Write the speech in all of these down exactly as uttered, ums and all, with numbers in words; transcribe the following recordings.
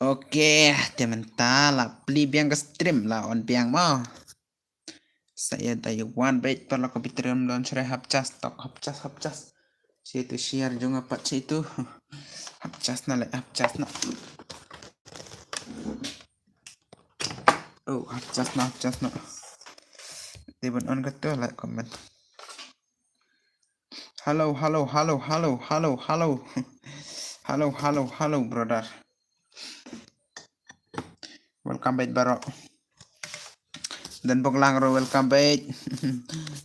Okay, te mynta la plie biang ka stream, la on biang mo. Sa ïa da ïa wan beit, paralok, ka battery ym don shuh re. Hap charge tok, hap charge, hap charge. Shi tu share jong nga pat shi tu. Hap charge noh leh, hap charge noh. Oh, hap charge noh, hap charge noh. Te ban on kato, like, comment. Hello, hello, hello, hello, hello, hello. Hello, hello, hello, brother. Welcome back, bro. Don Bok Lang ruh, welcome back.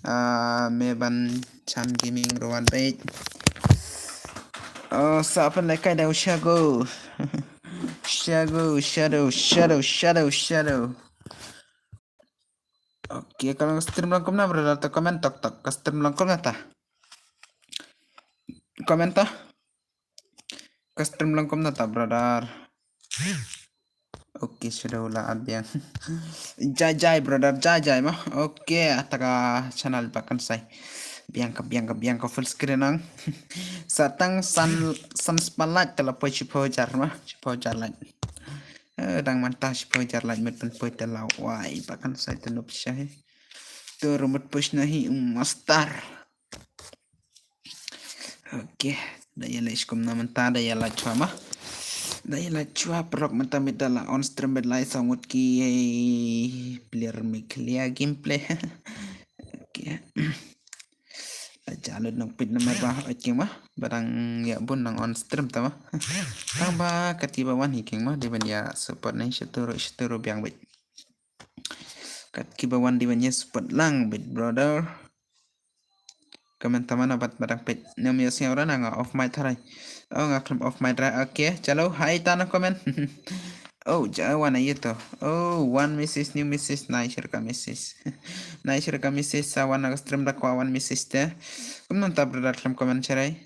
Ah, Meban Chan Gaming ruh wan back. Oh, sa pynlehkai da u Shago. Shago, Shadow, Shadow, Shadow, Shadow. Okay, ka long stream lang kumno, brother? To comment tok tok. Ka stream lang kumno ta? Comment ta? Ka stream lang kumno ta, brother? Okay, Shadow la at biang. Jai jai, brother, jai jai mo. Okay, ata ka channel ba kan sai. Biang ka, biang ka, biang ka full screen nang. Sa tang san, san spotlight te la poi shiphew hajar mo. Shiphew hajar like. Eh, dang mynta shiphew hajar like mut pynpoi te la wai ba kan sai te nup sha hi. Tu ruh mut push na hi, um, master. Okay, da ïa leh shi kumno mynta, da ïa leh shuwa mo. Da ïa leh shuwa, paralok, mynta beit da la on stream beit lai saw ngut ki player Meghalaya gameplay. Okay. La jia lut nang peit namar ba hoi kieng mo, ba dang ïa bun nang on stream ta mo. Tang ba kat kiba wan hi kieng mo, dei ban ïa support nang, shi tu ruh, shi tu ruh biang beit. Kat kiba wan dei ban ïa support lang beit, brother. Comment ta mano bad ba dang peit. Nym ïohsngew re na, nga off mic tharai. Oh, nga khlem off mic re. Okay, chalo, hai ta na comment. Oh, ja wan aïu to. Oh, one message, new message, nice ka message. Nice ka message, sa wan na ka stream da kwah one message te. Kumno ta, brother, khlem comment sharai.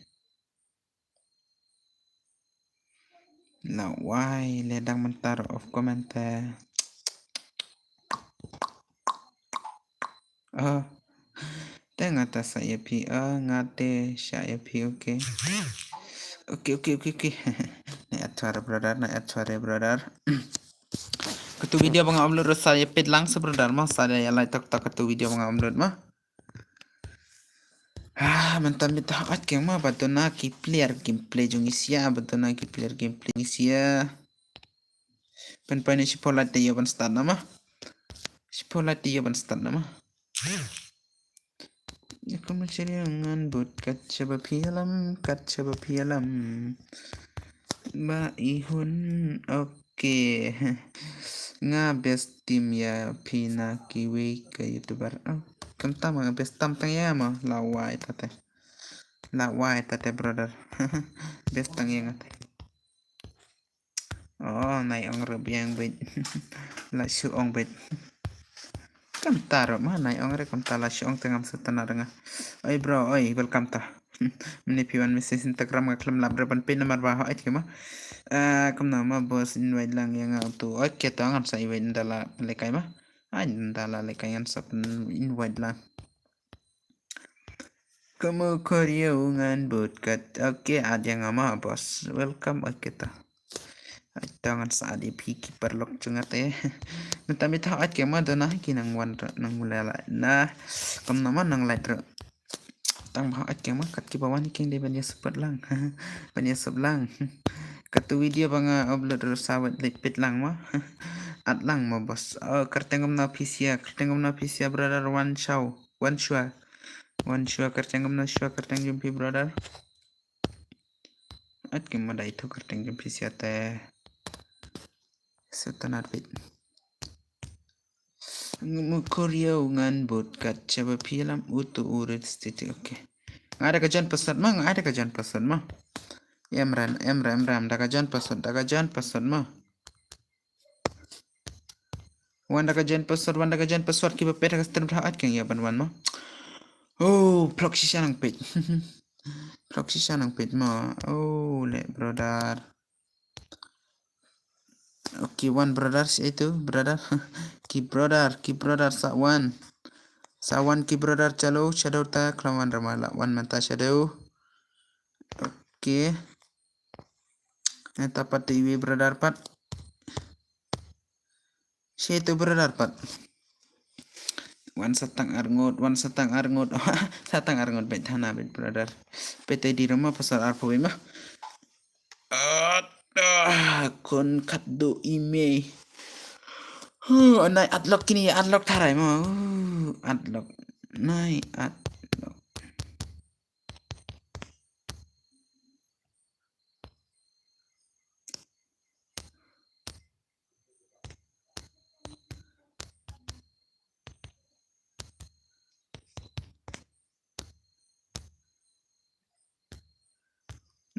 La wai, le dang mynta ruh off comment te. Oh. Te nga ta sa ïa phi, oh, nga te sa ïa phi, okay. Okay, okay, okay, okay. Nai at shuwa re, brother, nai at shuwa re, brother. Katu video ba nga upload ruh sa ïa peit lang sa, brother, mo, sa ïa like tok tok katu video ba nga upload mo. Ah, mynta beit ha ot kieng mo, ba duna ki player gameplay jong ngi sha, ba duna ki player gameplay jong ngi sha. Pynpoi ne shiphew lait te ïoh ban start na mo. Shiphew lait te ïoh ban start na mo. Ïa kumno cheria ngan bud kat shaba phi ïalam, kat shaba phi ïalam. Ba i hun, okay. Nga best team ïa phi na kiwei ka YouTuber. Oh, kumta ma nga best tam tang ïa mo, la wai ta te. La wai ta te, brother. Best tang ïa nga te. Oh, nai ong ruh biang beit. La shu ong beit. Kumta ruh ma, nai ong re kumta, la shu ong te ngam sngewtynnat re nga. Oi bro, oi, welcome ta. Mynne phi wan message Instagram nga khlem lap re ban peit namar ba hoi kieng mo. Ah, kumno mo boss, invite lang ïa nga tu. Okay to, ngan sa invite ynda la lehkai mo. Ai, ynda la lehkai ngan sa invite lang. Ka mukor ïa u ngan bud kat. Okay, at ïa nga ma boss. Welcome, okay ta. Ai, to ngan sa at ïa phi ki paralok jong nga te. Mynta beit ha ot kieng mo, duna ki nang wan, nang mula la. Nah, kumno mo nang lait ruh. Tang ba ha ot kieng mo, kat kiba wan kieng dei ban ïa support lang. Ban ïa sub lang. Katu video ba nga upload ruh sa wad leit peit lang mo. At lang mo boss. Oh, kyrteng kumno phi sha, kyrteng kumno phi sha, brother, wan shaw. Wan shuwa. Wan shuwa, kyrteng kumno shuwa kyrteng jong phi, brother. At kieng mo, dei tu kyrteng jong phi sha te. Sngewtynnat beit. Mukor ïa u ngan bud kat shaba phi ïalam, utu u red state, okay. Nga da ka jon password mo, nga da ka jon password mo. Em ran, em ran, em ran, da ka jon password, da ka jon password mo. Wan da ka jon password, wan da ka jon password, kiba peit ha ka stream ha ot kieng ïa ban wan mo. Oh, phlok shisha nang peit. Phlok shisha nang peit mo. Oh, le brother. Okay, wan brother, shi tu, brother. Ki brother, ki brother, sa wan. Sa wan ki brother, chalo, Shadow ta khlem wan ra ma, la wan mynta Shadow. Okay. Neta pat te iwei brother pat. Shi tu brother pat. Wan satang arngut, wan satang arngut. Satang arngut beit thana beit brother. Peit ID ruh ma pasal arphew ma. At, ah, khun khatduh i mei. Huh, nai atlok kini, atlok tharai ma. Uh, atlok. Nai atlok.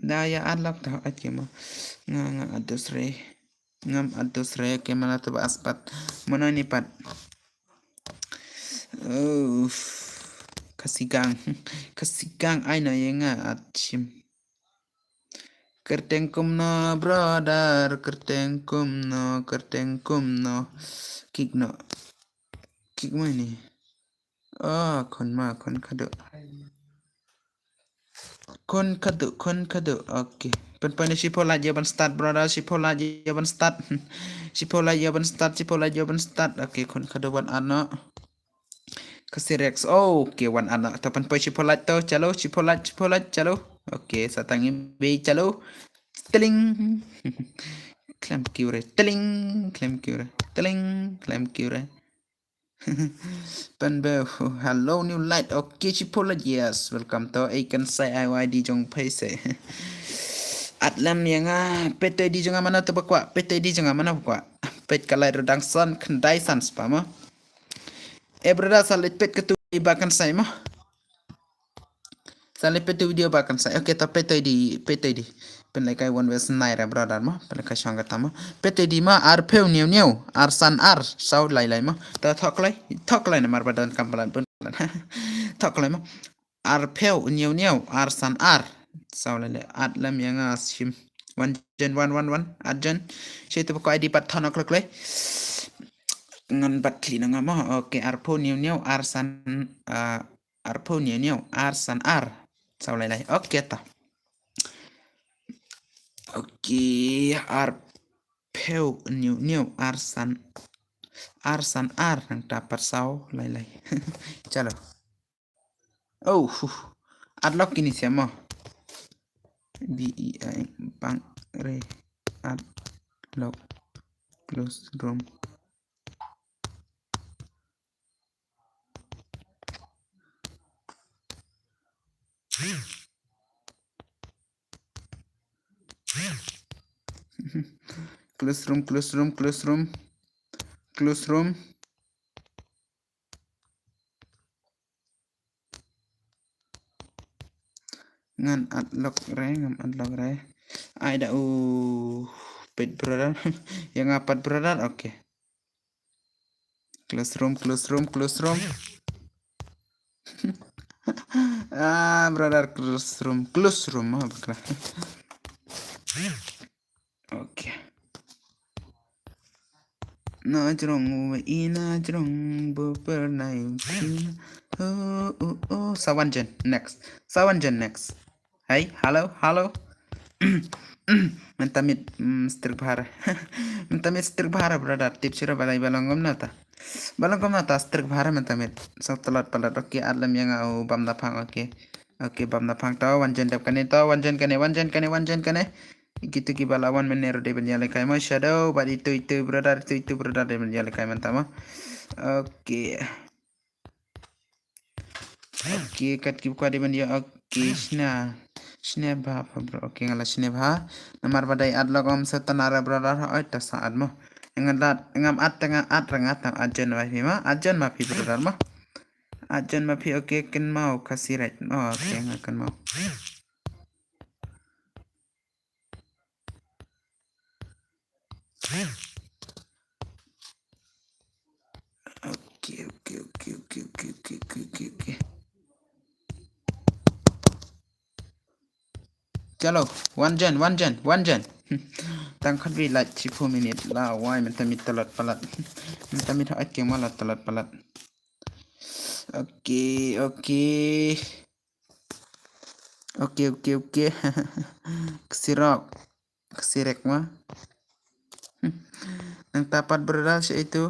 Da ïa unlock da ait ki ma. Nga, nga add dusre. Ngam add dusre, ki mana tu ba aspat. Mana ni pat. Uff. Khasi gang. Khasi gang ai na ïa nga add shim. Kyrteng kumno brother, kyrteng kumno, kyrteng kumno. Kik no. Kik mo ini. Oh, khun ma, khun khatduh. Khun khatduh, khun khatduh. Okay. Pynpoi ne shiphew lait ïa ban start brother, shiphew lait ïa ban start. Shiphew lait ïa ban start, shiphew lait ïa ban start. Okay, khun khatduh wan add noh. Khasi Rex. Oh, okay, wan add noh. To pynpoi shiphew lait to, chalo, shiphew lait, shiphew lait, chalo. Okay, satang ibi, chalo. Tling. Khlem kiew re. Tling, khlem kiew re. Tling, khlem kiew re. Pynbeu, hello new light. Okay, shiphew lait, yes. Welcome to Aikan Sai I Y D jong phi se. Atlem ïa nga, peit ID jong nga mano te ba kwah, peit ID jong nga mano ba kwah. Peit ka light ruh dang san, khyndai san spah mo. Eh brother, sa leit peit katu ba kan sai mo. Sa leit peit video ba kan sai. Okay, ta peit ID, peit ID. Pynlehkai one way snai ra brother mo. Pynlehkai shong kata mo. Peit ID ma arphew hynñiew hynñiew, ar san ar, saw lai lai mo. Ta thok lai, thok lai namar ba don kam palat bun palat. Thok lai mo. Arphew hynñiew hynñiew, ar san ar. Saw lai lai. Atlem ïa nga shim. Wan jen, wan, wan, wan. Add jen. Shi tu ba kwah ID pat thon ok lai. Ngan bat kli na nga mo. Okay, arphew hynñiew hynñiew, ar san, ah, arphew hynñiew hynñiew, ar san ar. Saw lai lai. Okay ta. Okay, arphew hynñiew hynñiew, ar san, ar san ar, nangta pat saw lai lai. Chalo. Oh, huh. Add lock kini sia mo. B E I bang re add lock close room. Close room, close room, close room. Close room. Ngan add lock re, ngan add lock re. Ai da u pet brother. Ïa nga pat brother, okay. Close room, close room, close room. Ah, brother, close room, close room, ah, bakla. Okay. Na jrong wa ina jrong bo per na yu kin. Oh, oh, oh. Sawan jen next. Sawan jen next. Hey, hello, hello. Mynta miet, mm, strik bhar. Mynta miet strik bhar, brother. Tip sira balai balong gom nata. Balong gom nata strik bhar mynta miet. Sa talat palat. Okay, atlem ïa nga u bam da phang. Okay. Okay, bam da phang to. Wan jen dep kane to. Wan jen kane, wan jen kane, wan jen kane. Kitu ki bala wan mynne ruh dei ban ïalehkai mo shadow, bad itu, itu brother, itu, itu brother dei ban ïalehkai mynta mo. Okay. Okay, kat ki kwah dei ban ïa, okay, shna. Shna bha, bha, bro. Okay, nga la shna bha. Namar ba dei add lock ym sa tana ra brother, oi, ta sa add mo. Nga la, ngam add, nga add, nga add, add jen ma phi ma, add jen ma phi brother ma. Add jen ma phi, okay, kynmaw Khasi right. Oh, okay, nga kynmaw. Okay, okay, okay. Chalo, wan jen, wan jen, wan jen. Tang khatwi lait shiphew minit la wai mynta miet talat palat. Mynta miet ha ake ma la talat palat. Okay, okay. Okay, okay, okay. Ksirok. Ksirek ma. Nangta pat brother, sha itu.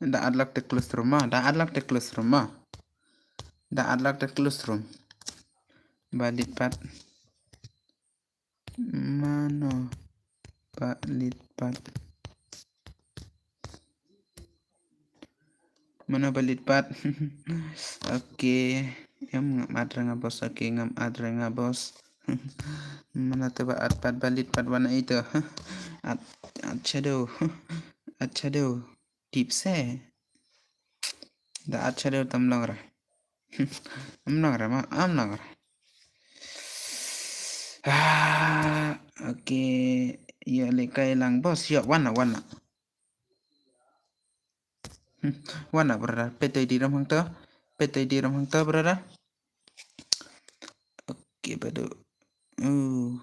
Da add lak te classroom ma, da add lak te classroom ma. Da add lak te classroom. Ba leit pat. Mano ba leit pat? Mano ba leit pat? Okay. Em, ngam add re nga boss. Okay, ngam add re nga boss. Mano te ba add pat, ba leit pat wan ito? Add, add shadow. Add shadow. Tip se. Da add shadow tam long re. Am long re ma, am long re. Ah, okay. Ïa leh kai lang boss, ïa wan na, wan na. Hmm, wan na brother, peit ïa i D-ROM hangto. Peit ïa i D-ROM hangto brother. Okay, badu. Uh.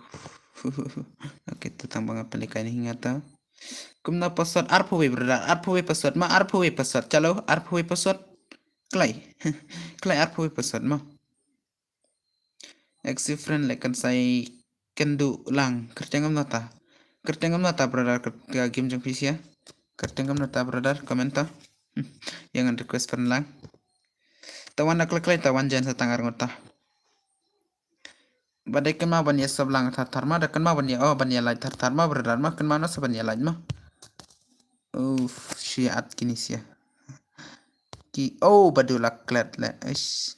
Okay, to tang ba nga pynlehkai ne hi nga to. Kumno password? Arphew wei brother, arphew wei password ma, arphew wei password. Chalo, arphew wei password. Kloi. Kloi arphew wei password ma. Accept friend leh kan sa ïakynduh lang. Kyrteng kumno ta? Kyrteng kumno ta brother, ka game jong phi sha? Kyrteng kumno ta brother, comment to. Ïa ngan request friend lang. Ta wan da kloi kloi, ta wan jan sa tang ar ngut ta. Ba dei kynmaw ban ïa sub lang thar thar ma, da kynmaw ban ïa, oh, ban ïa like thar thar ma brother ma, kynmaw noh sa ban ïa like ma. Uff, shi at kine sha. Ki, oh, badu la klet le. Ish.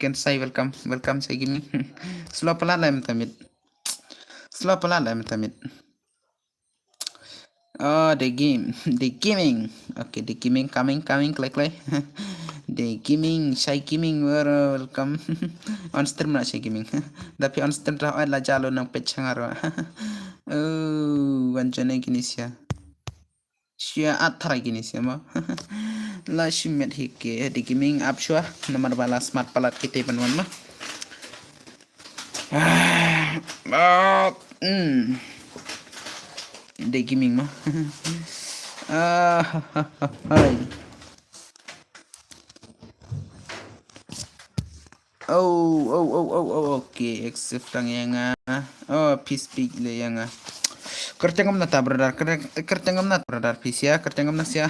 Ken Sai, welcome, welcome Sai Gaming. Slow palat la em tamit. Slow palat la em tamit. Oh, the game, the gaming. Okay, the gaming coming, coming, kloi kloi. The gaming, Sai Gaming, wel-, welcome. On stream na Sai Gaming. Da phi on stream ta oi la jalo nang peit changar wa. Oh, wan jone kine sha. Sha at thara kine sha ma. La shimet hi ke, the gaming up shwa. Namar ba la smart palat kite ban wan ma. Ah, ah, mm. The gaming ma. Ah, ha, ha, ha, hai. Oh, oh, oh, oh, oh, okay. Accept tang ïa nga. Oh, peace speak le ïa nga. Kyrteng kumno ta brother, kyrteng, kyrteng kumno ta brother, peace ya, kyrteng kumno sha.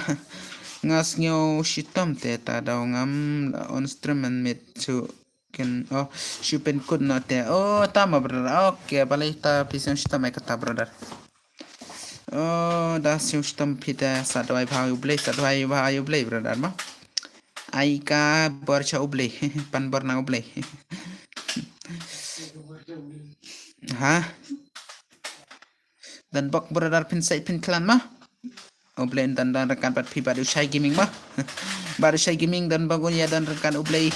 Nga sngew shitom te ta daw ngam la on stream and met chu. Ken, oh, shu pynkut noh te. Oh, tama brother. Okay, balei ta phi shu shitom ai kata brother. Oh, da shu shitom phi te, sa duwai bha ïa U Blei, sa duwai bha ïa U Blei brother ma. Ai ka bor sha U Blei, pan bor na U Blei. Ha? Don bok brother phin sait phin khlaiñ ma. U Blei un don ryngkat bad phi bad u Sai Gaming ma. Bad u Sai Gaming don bok un ïa don ryngkat U Blei.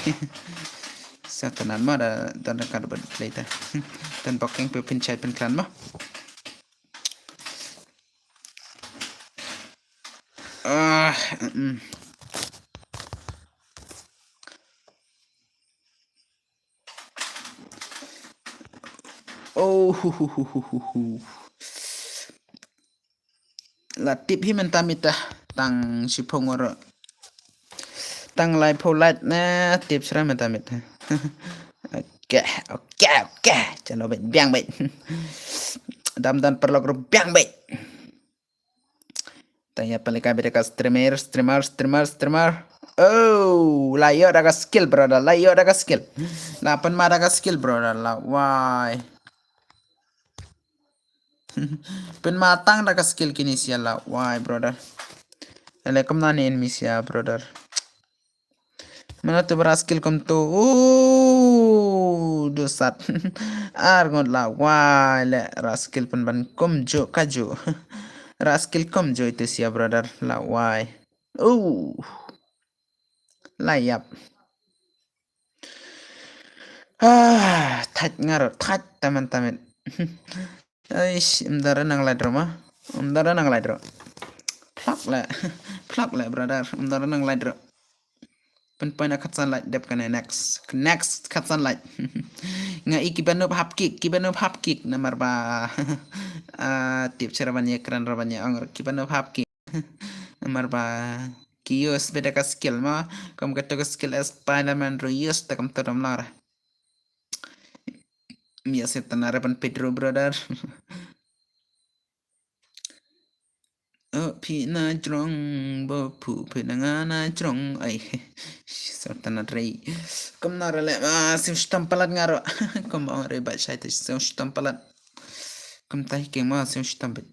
Sa tang ngan ma da don ryngkat bad U Blei ta. Don bok keng phi phin sait phin khlaiñ ma. Ah, mm. Oh, hu, hu, hu. La tip hi mynta mynta tang shiphew ngut ruh. Tang laiphew lait na tip shra mynta mynta. Okay, okay, okay. Chalo beit, biang beit. Dam don paralok ruh biang beit. Tang ïa pynlehkai beit da ka streamer, streamer, streamer, streamer. Oh, la ïoh da ka skill brother, la ïoh da ka skill. La pynma da ka skill brother, la wai. Pynma tang da ka skill kine sha, la wai brother. Ele kumna ne enemy sha brother. Mano te ba ra skill kumto. Uh, dusat. Ar ngut la wai le ra skill pynban kumjuh kajuh. Ra skill kumjuh ite sha brother la wai. Uh. La ïap. Ah, thait nga ruh, thait tamen tamen. Aish, ym don re nang lait ruh ma. Ym don re nang lait ruh. Phlak leh. Phlak leh, brother. Ym don re nang lait ruh. Pynpoi na khatsan lait dep kane next. Next khatsan lait. Nga i kiba noob hap kick, kiba noob hap kick namar ba. Ah, tip sha ra ban ïakren ra ban ïa ong kiba noob hap kick. Namar ba ki use beit da ka skill ma, kum kato ka skill Spider-Man ruh use da kumta dam lar. Mia se tana ra ban Pedro, brother. Oh, phi na jrong bo phu, phi na nga na jrong. Ai, so tana rei. Kum na rele ma, sim stam palat nga ruh. Kum ong rei ba shai te sim stam palat. Kum tai ke ma sim stam bet.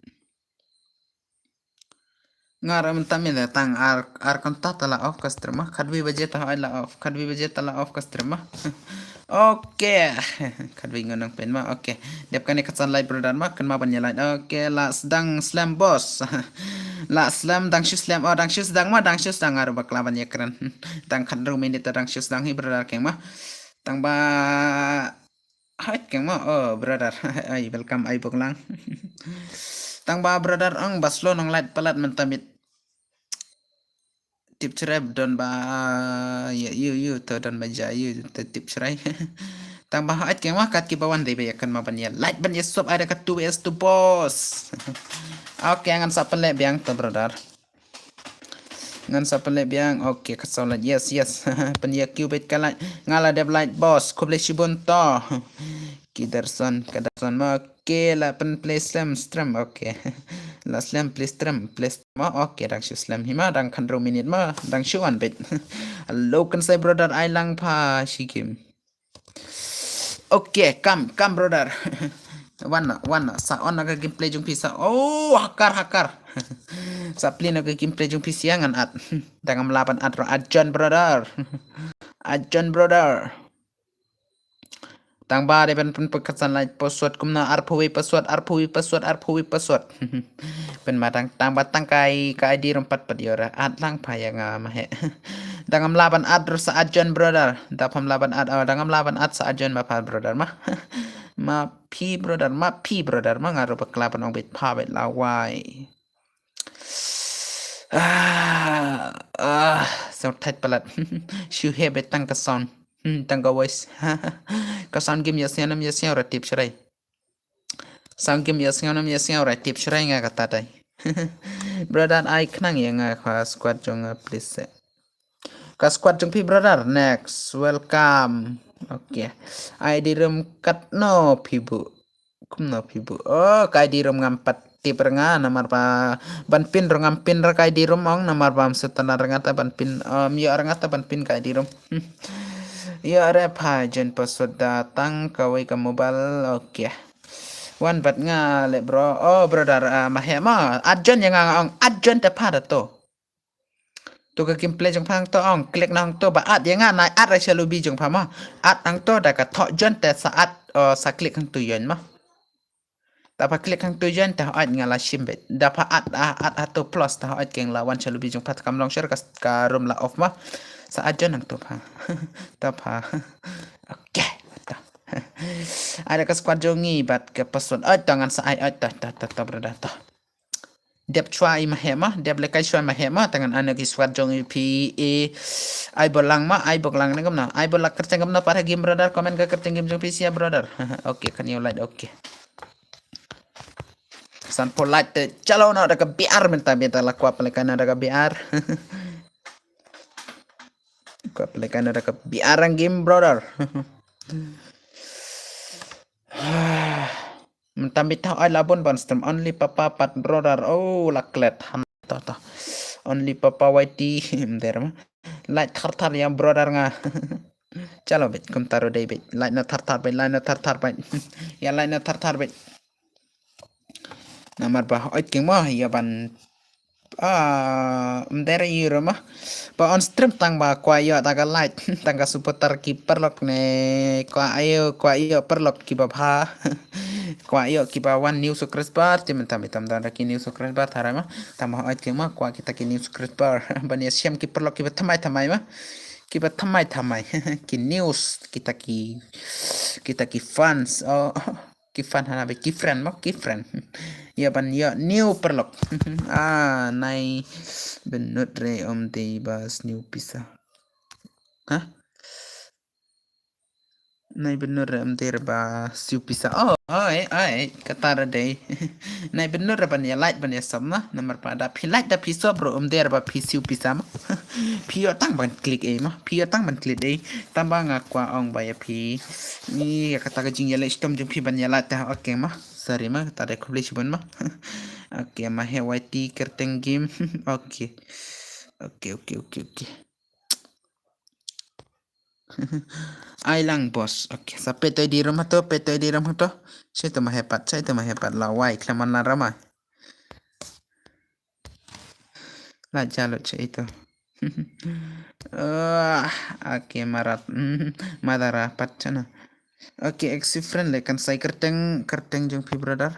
Nga ruh mynta mynta tang ar, ar kynta ta la off ka stream ma. Khatwi baje ta hoi la off. Khatwi baje ta la off ka stream ma. Okay. Khatwi ngon nang pen ma. Okay. Dep kane khatsan lait, brother ma. Kynmaw ban ïa lait. Okay. La sdang slem boss. La slem dang shu slem. Oh, dang shu sdang ma. Dang shu sdang, nga ruh bakla ban ïakren. Dang khatnriew minit ta dang shu sdang hi, brother keng ma. Tang ba Hai keng ma, oh, brother. Ai, welcome, ai bok lang. Tang ba brother ong ba slow nang lait palat mynta mit. Tip chrai don ba, ya, yu, yu, to don ba ja, yu, to tip chrai. Tang ba hai keng ma kat ki ba wan dei ba ïa kynmaw ban ïa lait ban ïa sub ai da ka two S two boss. Okay, ngan sa pynleh biang to, brother. Ngan sa pynleh biang. Okay, ka saw lait. Yes, yes. Pynïa kiew beit ka lait. Nga la dep lait, boss. Khublei shibun to. Ki Darson, ka Darson ma. Okay, la pynplay slem stream. Okay. La slem play stream, play stream ma. Okay, dang shu slem hi ma, dang khatnriew minit ma, dang shu wan beit. Hello, kan sai brother, ai lang pha shi game. Okay, kam, kam brother. Wan na, wan na, sa on na ka gameplay jong phi sa. Oh, hakar, hakar. Sa play na ka gameplay jong phi sia ngan at. Dang ngam lah ban at ruh, at John brother. At John brother. Tang ba dei ban pynpoi khatsan lait password kumno, arphew wei password, arphew wei password, arphew wei password. Pynma tang, tang ba tang kai ka I D ruh pat pat ïoh ruh. At lang pha ïa nga ma he. Dang ngam lah ban at ruh sa at John brother. Da pham lah ban at, oh, dang ngam lah ban at sa at John ma pha brother ma. Ma phi brother, ma phi brother ma, nga ruh bakla ban ong beit pha beit lawei. Ah, ah, so thait palat. Shu he beit tang ka sound. Hmm, tang ka voice. Ka sound game ïa sngew nam ïa sngew ra tip chrai. Sound game ïa sngew nam ïa sngew ra tip chrai nga kata dei. Brother ai khnang ïa nga ka squad jong nga please. Ka squad jong phi brother, next, welcome. Okay. I D room katno phi bu. Kumno phi bu. Oh, ka I D room ngam pat tip ra nga namar ba ban pin ra ngam pin ra ka I D room ong namar ba ym sngewtynnat ra nga ta ban pin, um, ïoh ra nga ta ban pin ka I D room. Hmm. Ïoh re pha jen password da tang kawei ka mobile. Okay. Wan bad nga le bro. Oh, brother, ah, ma he ma. At John ïa nga nga ong. At John te pha da to. To ka gameplay jong pha hangto ong, click na hangto ba at ïa nga, nai at ra sha lobby jong pha ma. At hangto da ka thoh join te sa at, uh, sa click hangto join ma. Da pha click hangto join te hooid nga la shim beit. Da pha at, ah, at hato plus te hooid keng la wan sha lobby jong pha, te kam long shuh ka, ka room la off ma. Sa at join hangto pha. Ta pha. Okay. Ta. Ai da ka squad jong ngi bad ka password. Oi, to ngan sa ai, oi, to, to, to, to, brother, to. Dep chwa i ma he ma, dep le kai chwa ma he ma, te ngan ai na ki squad jong i phi i. Ai bok lang ma, ai bok lang ne kumno. Ai bok lang kyrteng kumno para game brother, comment ka kyrteng game jong phi sia brother. Okay, kan you like, okay. San pho like te chalo na da ka B R mynta, mynta la kwah pynlehkai na da ka B R. Kwah pynlehkai na da ka B R ang game brother. Mynta mynta ai la bun ban stream only papa pat brother. Oh, la klet han to to. Only papa Y T der ma. Like thar thar ïa brother nga. Chalo beit kumta ruh dei beit. Like na thar thar beit, like na thar thar beit. Ïa like na thar thar beit. Namar ba hooid keng ma ïa ban, ah, ym dei re ïa ruh ma. Ba on stream tang ba kwah ïoh tang ka like, tang ka supporter ki paralok ne kwah ïoh, kwah ïoh paralok kiba bha. Kwah ïoh kiba wan new subscriber, te mynta mynta don da ki new subscriber tharai ma. Tang ba hooid keng ma kwah kita ki new subscriber. Ban ïa shem ki paralok kiba thymmai thymmai ma. Kiba thymmai thymmai. Ki news, kita ki, kita ki fans. Oh, ki fan hana ba ki friend mo, ki friend. Ïa ban ïa new paralok. Ah, nai benut re um dei ba sniew pisa. Hah? Nai benut re um dei ba siew pisa. Oh, ai, ai, kata re dei. Nai benut re ban ïa like ban ïa sub ma. Namar ba da phi like da phi sub bro um dei ba phi siew pisa ma. Phi ïoh tang ban klik ei ma. Phi ïoh tang ban klik ei. Tang ba nga kwah ong ba ïa phi. Ni ïa kata ka jingïaleh shitom jong phi ban ïa like ta. Okay ma. Sorry ma, kata re khublei shibun ma. Okay ma, he Y T kyrteng game. Okay. Okay, okay, okay, okay. Ai lang boss. Okay, sa peit to I D room hato, peit to I D room hato. Sa ito ma he pat, sa ito ma he pat la wai khlem man la rama. La jalo sa ito. Ah, okay, marat. Madara pat sana. Okay, ex friend le kan sai kyrteng, kyrteng jong phi brother.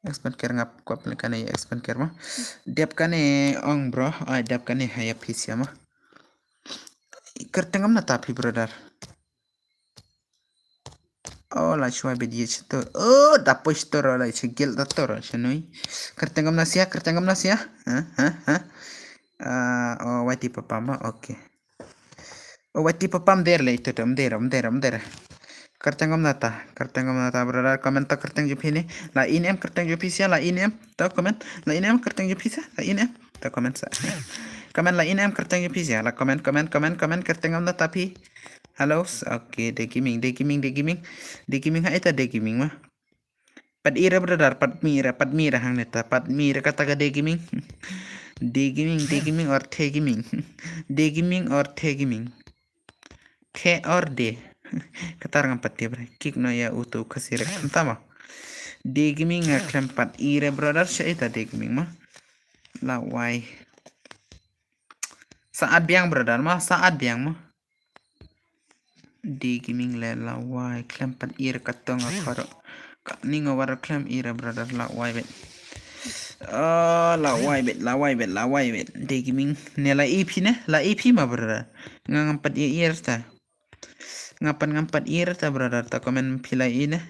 Expand care ngap kwap le kane expand care ma. Dep kane ong bro, ai dep kane haya pisia ma. Kyrteng am na ta phi brother. Oh la shwa bedi to. Oh da poi to ro la shigil da to ro shanui. Kyrteng am na sia, kyrteng am na sia. Ha ha ha. Ah, oh wati papa ma. Okay. Oh wati papa mder le ito to mder mder mder. Kyrteng am na ta, kyrteng am na ta brother, comment to kyrteng jong phi ne. La inem kyrteng jong phi sia, la inem. To comment, la inem kyrteng jong phi sia, la inem. To comment sa. Comment la inem kyrteng jong phi sia, la comment comment comment comment kyrteng am na ta phi. Hello, okay, de gaming, de gaming, de gaming. De gaming ha ita de gaming ma. Pat ira brother, pat mira, pat mira hangne ta, pat mira kata ka de gaming. De gaming, de gaming or the gaming. De gaming or the gaming. The or de. Kata ngam pat te bre. Kik no ïa utu khasi rek tama. De gaming nga khlem pat ira brother sa ita de gaming ma. La wai. Saat biang brother ma, saat biang ma. De gaming le la wai khlem pat ira katong a karo. Ka ni nga war khlem ira brother la wai bet. Ah, la wai bet, la wai bet, la wai bet. De gaming ne la ip hi ne, la ip hi ma brother. Nga ngam pat ira ta. Nga pat ngam pat ira ta brother ta comment phi la i ne.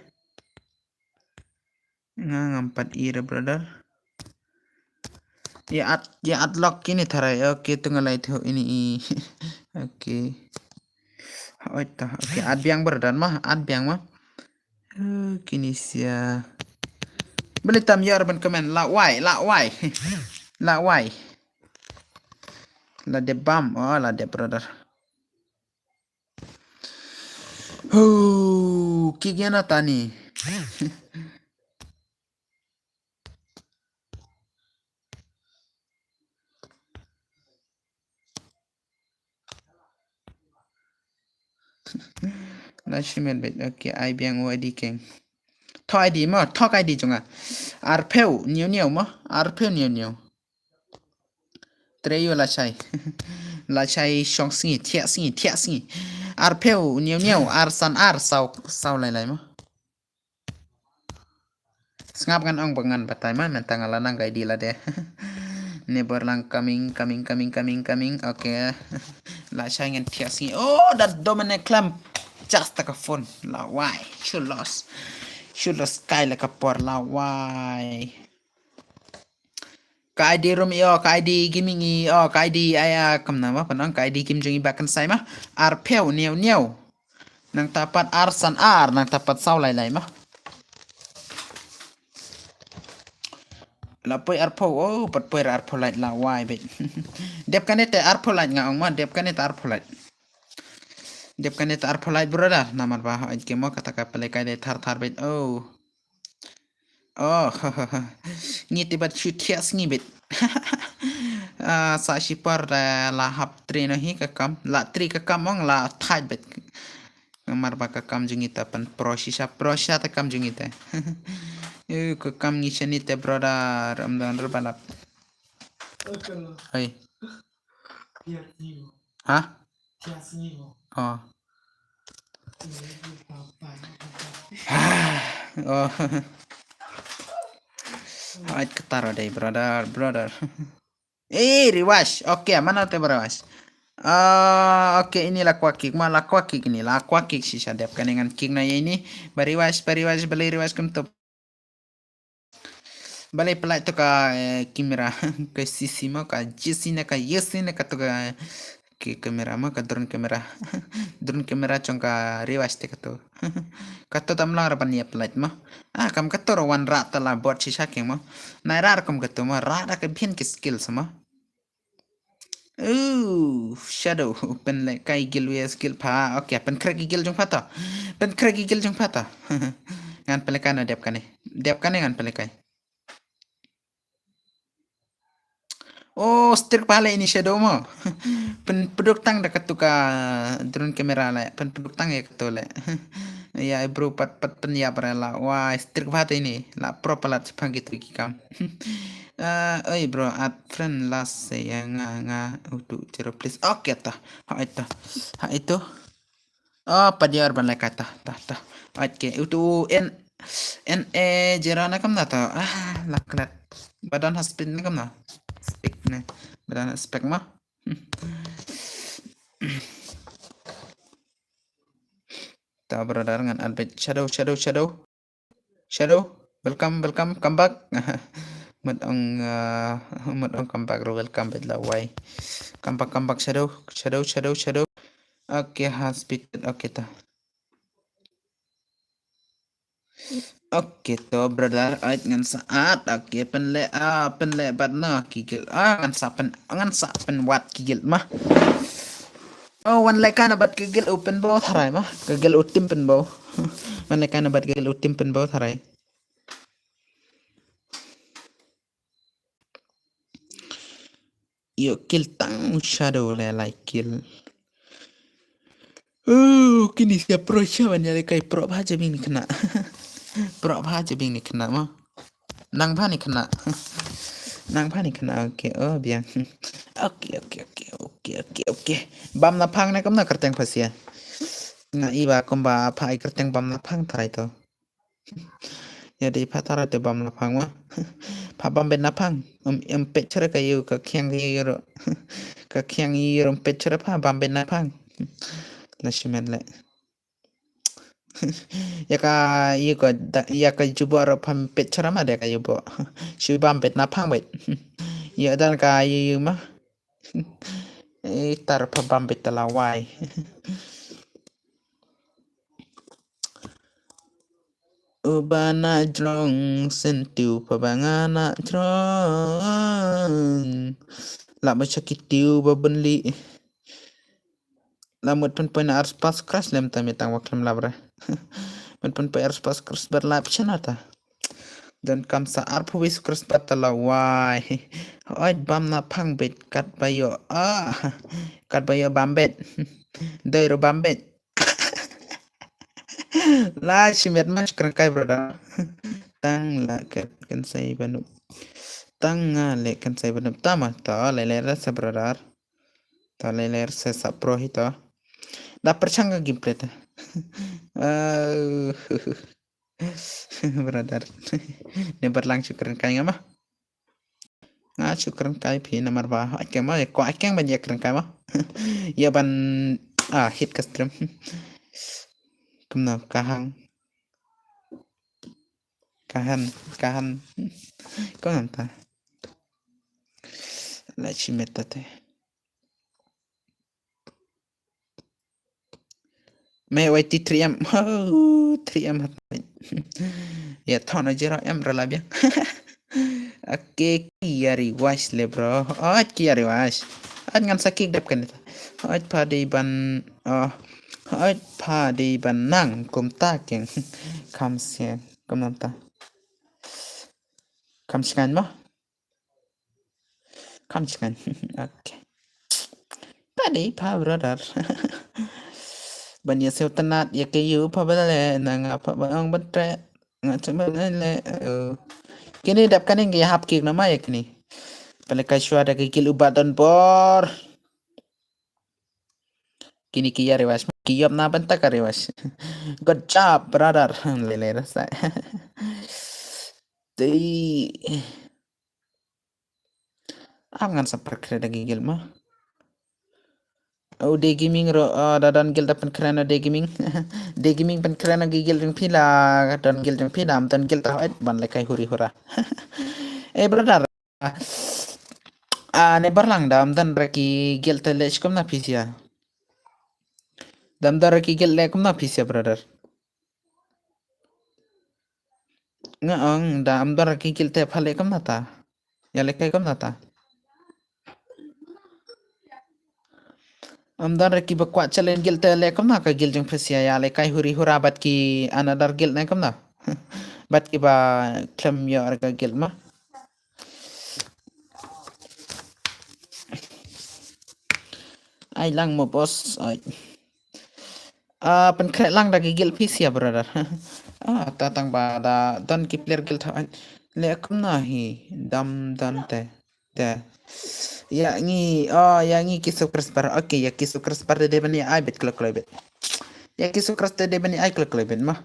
Nga ngam pat ira brother. Ya at ya at lock kini tharai. Okay, tu nga lai thu ini i. Okay. Oi ta. Okay, at biang brother ma, at biang ma. Eh, kini sia. Beli tam ya urban comment la wai, la wai. La wai. La de bam, oh la de brother. Hu, ki gena tani. Na shimen bet, okay, ai biang u I D keng. Thok I D mo, thok I D jong nga. Arphew, niu niu mo, arphew niu niu. Treyu lashai. Lashai shong sngi, thiah sngi, thiah sngi. Arphew, niu niu, ar san ar, saw, saw lai lai mo. Sngap ngan ong ba ngan batai ma, mynta nga la nang ka I D lade. Neighbor lang coming, coming, coming, coming, coming. Okay. Lashai ngan thiah sngi. Oh, da Dominic Clamp. Just taka phone. La wai. Shu lost. Shu lost kai la ka por la wai. Ka I D room i, oh, ka I D gaming i, oh, ka I D aya, kam na ma panang, ka I D game jong i ba kan sai ma. Arphew niu niu. Nang tapat ar san ar, nang tapat saw lai lai ma. La poi arphew, oh, pat poi arphew lai la wai bet. Dep kane te arphew lai nga ong ma, dep kane te arphew lai. Dep kane te arphew lai brother, namar ba ha ke mo kata ka pele kai de thar thar bet, oh. Oh, ngi te bat shu thiah sngi bet. Ah, sa shi par da la hap train hi ka kam, la tri ka kam ong la thait bet. Namar ba ka kam jong ita pan pro shisha, pro shisha ta kam jong ita. Eh, ka kam ngi shani te brother, am dan re balap. Hai. Ha? Oh. Oh. Hai, katara dei, brother, brother. Eh, Riwash. Okay, mana te Riwash? Ah, okay, ini la kwah kick ma, la kwah kick ini, la kwah kick shisha. Dep kane ngan kick na ïa ini. Ba revive, ba revive, balei revive kumto. Balei pynlait to ka, eh, camera. Ka C C ma, ka J C ne ka, J C ne kato ka, ki camera ma, ka drone camera. Drone camera jong ka revive te kato. Kato tam lang ra ban ïa pynlait ma. Ah, kam kato ra wan rah ta la bot shisha keng ma. Nai rah kum kato ma, rah da ka biang ki skills ma. Ooh, Shadow, pynlehkai guild wei skill pha. Okay, pynkhreh ki guild jong pha to. Pynkhreh ki guild jong pha to. Ngan pynlehkai na dep kane. Dep kane ngan pynlehkai. Oh, strik pha leh ini Shadow mo. Pynpduk tang da kato ka drone camera leh. Pynpduk tang ïa kato leh. Ïa, bro, pat, pat pynïap re la. Wah, strik pha te ini. La pro palat sepang gitu ki kam. Ah, oi bro, add friend last se ïa nga, nga utu zero please. Okay ta. Ha ito. Ha ito. Oh, pat ïa ban lehkai ta, ta, ta. Okay, utu N, N A zero na kam na ta. Ah, la klet. Ba don ha speak na kam na. Speak ne. Ba don ha speak ma. Ta brother ngan add back. Shadow, Shadow, Shadow. Shadow, welcome, welcome, come back. Mut ong, uh, mut ong come back, welcome back la wai. Come back, come back, Shadow, Shadow, Shadow, Shadow. Okay, has been, okay ta. Okay to brother, ait ngan sa add, okay, pynleh, ah, pynleh bad na ki guild, ah, ngan sa pyn, ngan sa pynwad ki guild ma. Oh, wan lehkai na bad ka guild u Pynbaw tharai ma. Ka guild u Team Pynbaw. Wan lehkai na bad ka guild u Team Pynbaw tharai. Ïoh kill tang Shadow le lai kill. Oh, kini sia pro sha ban ïalehkai pro bha jabieng ni khynnah. Pro bha jabieng ni khynnah ma. Nang bha ni khynnah. Nang bha ni khynnah, okay, oh, biang. Okay, okay, okay, okay, okay, okay. Bam na phang ne kumno kyrteng pha sia. Nga i ba kumba pha i kyrteng bam na phang tharai to. Ïa dei pha tharai te bam na phang ma. Pha bam bet na phang. Em, em pet chara ka ïu ka khiang ka ïu ro. Ka khiang ïu ro em pet chara pha bam bet na phang. La shimet le. Ïa ka ïu ka da, ïa ka jubo ro pha em pet chara ma de ka jubo. Shu bam bet na phang bet. Ïa dan ka ïu ïu ma. Eh, tar pha bam bet ta la wai. Uba na jrong sentiew pha ba nga na jrong. La ba chaki tiew ba bun li. La mut pyn pyn ar spas kras lem ta mi tang wa klem labre. Mut pyn pyn ar spas kras ber lap chana ta. Don kam sa ar phu wis kras bat ta la wai. Oi bam na phang bet kat ba yo. Ah, kat ba yo bam bet. Doi ro bam bet. La shimet ma shukran kai brother. Tang la kat kan sai banu. Tang nga le kan sai banu. Tama ta le le rasa brother. Ta le le rasa sa pro hi ta. Da perchang ka gameplay ta. Ah, brother. Ne berlang shukran kai nga ma. Nga shukran kai phi namar ba ai keng ma ko ai keng ban ïa kren kai ma. Ïa ban ah hit ka stream. Kumno ka hang. Ka han, ka han. Ko nanta. La shimet ta te. Me wai ti three M. Oh, three M hat. Ya thon aja ra em rala biang. Ake ki ïa revive le bro. Oj ki ïa revive. Oj ngan sa kick dep kan ta. Oj pha dei ban, oh, oj pha dei ban nang kumta keng. Kam sien, kum nanta. Kam sien mo. Kam sien. Okay. Pha dei pha brother. Ban ïa siew tnat ïa ke yu pha ba le na nga pha ba ong ban tre. Nga chim ban le. Kini dap kani ngi hap kik na ma ïa kini. Pale ka shwa da ki kil ubat don bor. Kini ki ïa revive. Ki ïop na ban ta ka revive. Good job brother. Le le rasa. Dei. Am ngan sa perkre da gigil ma. U Dei Gaming ruh, ah, da don guild da pynkhreh na Dei Gaming. Dei Gaming pynkhreh na ki guild jong phi la don guild jong phi, da ym don guild ta hooid ban lehkai huri hura. Eh, brother. Ah, ne barlang da ym don ra ki guild te leh kumno phi sia. Da ym don ra ki guild leh kumno phi sia, brother. Nga ong da ym don ra ki guild te pha leh kumno ta. Ïa lehkai kumno ta. Ym don ra ki ba kwah challenge guild te leh kumno ka guild jong phi sia, ïa lehkai huri hura bad ki another guild ne kumno. Bad ki ba khlem ïoh ra ka guild ma. Ai lang mo boss, ai. Ah, pynkhreh lang da ki guild phi sia, brother. Ah, ta tang ba da don ki player guild, ai. Leh kumno hi, da ym don te. Te. Ïa ngi, oh, ïa ngi ki subscriber. Okay, ïa ki subscriber te dei ban ïa ai beit kloi kloi beit. Ïa ki subscriber te dei ban ïa ai kloi kloi beit ma.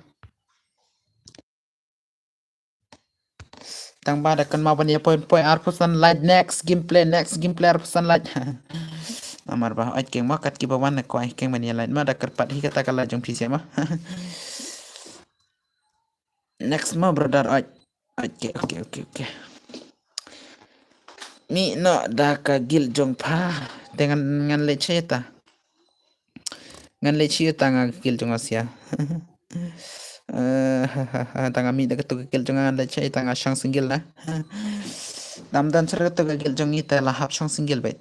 Tang ba da kynmaw ban ïa poi poi arphew san like, next gameplay, next gameplay arphew san like. Namar ba, oi, keng ma kat ki ba wan na kwai, keng ban ïa like ma da kyrpad hi kata ka like jong phi sia ma. Next mo, brother, oi. Okay, okay, okay, okay. Mih noh da ka guild jong pha. Te ngan, ngan leh shei ta. Ngan leh shei ta nga ka guild jong nga sia. Eh, ha, ha, ha, tang nga mih da katu ka guild jong nga, ngan leh shei ta nga shong single na. Da ym don shuh katu ka guild jong ngi te la hap shong single beit.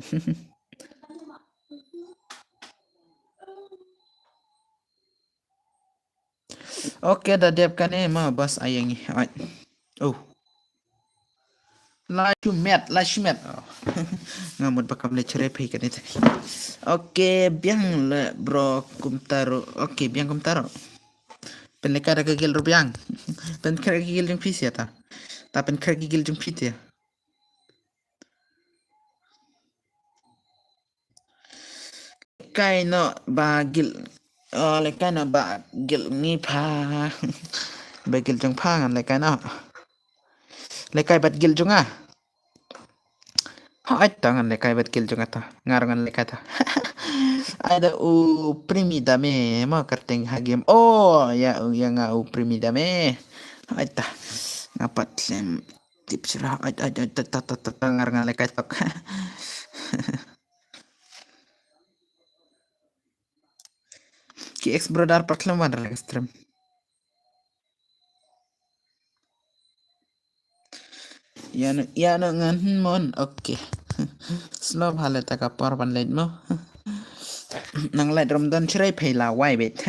Okay, da dep kane ma bas ai ïa ngi. Ai. Oh. La shu met, la shu met. Oh. Nga mut ba kam leh shrep hi kane te. Okay, biang le bro kumta ruh. Okay, biang kumta ruh. Pynlehkai da ka guild ruh biang. Pynkhreh ka guild jong phi sia ta. Ta pynkhreh ka guild jong phi te. Lehkai noh ba guild, oh, lehkai noh ba guild ngi pha. Ba guild jong pha ngan lehkai noh. Lehkai bad guild jong nga. Hooid ta ngan lehkai bad guild jong nga ta. Nga ruh ngan lehkai ta. Ai da u Primi Dame mo kyrteng ha game. Oh, ïa u, ïa nga u Primi Dame. Hooid ta. Nga pat sem tip syrah. Hooid, hooid, hooid, ta, ta, ta, ta, ta, nga ruh ngan lehkai tok. Ki ex brother pat khlem wan ra ka stream. Ïa no, ïa no ngan mon. Okay. Slow bha le ta ka por ban leit mo. Nang leit rum don shrei phei la wai beit.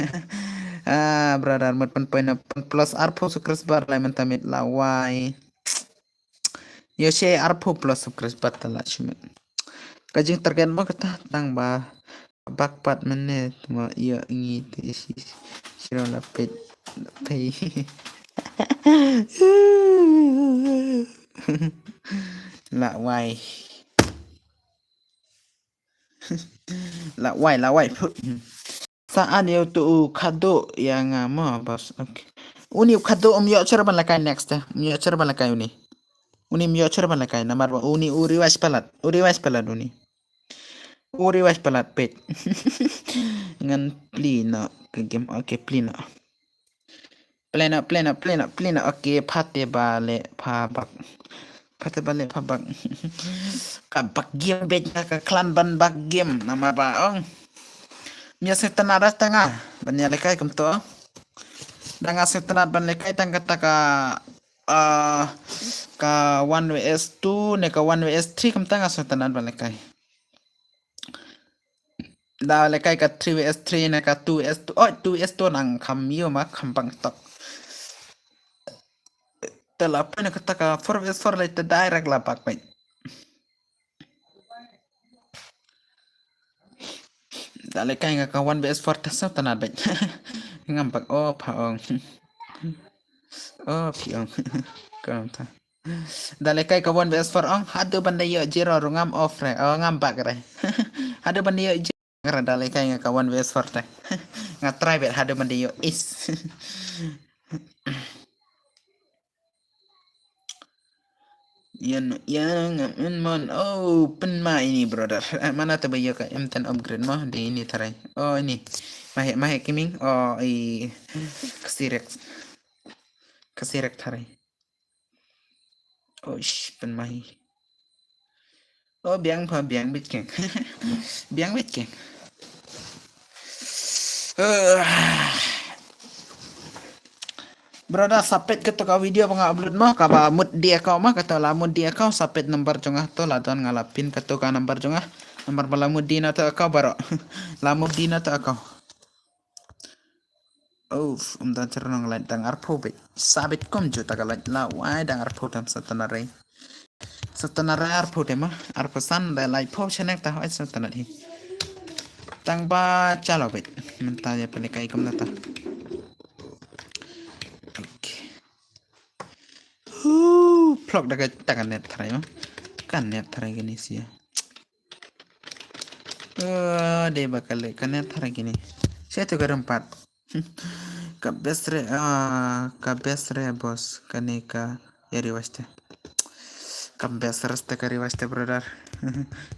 Ah, brother mut pyn point na pyn plus arphew subscriber lai mynta mut la wai. Ïoh shei arphew plus subscriber ta la shim. Ka jing target mo kata tang ba bak pat mynne mo ïoh ngi te shi shiro la peit la pei. La wai. La wai, la wai. Sa an ïa utu u khadduh ïa nga mo bas. Okay. Uni u khadduh um ïoh shuh ban lehkai next te. Um ïoh shuh ban lehkai uni. Uni um ïoh shuh ban lehkai namar ba uni u revive palat. U revive palat uni. U revive palat peit. Ngan plie noh ka game. Okay, plie noh. Plie noh, plie noh, plie noh, plie noh. Okay, pha te ba leh pha bak. Pha te ba leh pha bak. Ka bak game beit nga ka khlaiñ ban bak game. Namar ba ong. Ym ïa sngewtynnat ra tang nga ban ïa lehkai kumto. Da nga sngewtynnat ban lehkai tang kata ka, ah, ka one versus two ne ka one versus three kumta nga sngewtynnat ban lehkai. Da lehkai ka three versus three ne ka two versus two. Oh, two versus two nang kham ïoh ma kham pang tok. Te la pyn kata ka four versus four leh te direct la bak beit. Da lehkai nga ka one versus four te sngewtynnat beit. Ngam bak oh pha ong. Oh phi ong. Kumta. Da lehkai ka one versus four ong haduh ban da ïoh zero ruh ngam off re. Oh ngam bak re. Haduh ban da ïoh zero re da lehkai nga ka one versus four te. Nga try beit haduh ban da ïoh ace. Yan yan ngam in mon. Oh, pynma ini brother. Eh, mana ta ba ïa ka M ten upgrade mo de ini tharai. Oh, ini. Mahe mahe kiming. Oh, i kasirek. Kasirek tharai. Oh, ish, pynma hi. Oh, biang pha biang bit keng. Biang bit keng. Eh. Brother, sa peit kato ka video ba nga upload mo, kaba mut di account mo, kato la mut di account, sa peit number jong nga to, la don nga la pin kato ka number jong nga. Number ba la mut di na to account baroh. La mut di na to account. Uff, um, dang chernong light dang arphew bit. Sa bit kumjuh ta ka light la wai dang arphew tam sa tana rei. Sa tana rei arphew te ma, arphew san da light phew chenek ta hoi sa tana hi. Tang ba chalo bit. Mynta ïa pynlehkai kumta ta. Okay. Hu, phlok da ka, da ka net tharai ma. Ka net tharai kane sia. Eh, dei ba ka leh ka net tharai kane. Sia tu ka rem pat. Ka best re, ah, ka best re boss kane ka ïa request te. Ka best re te ka request te brother.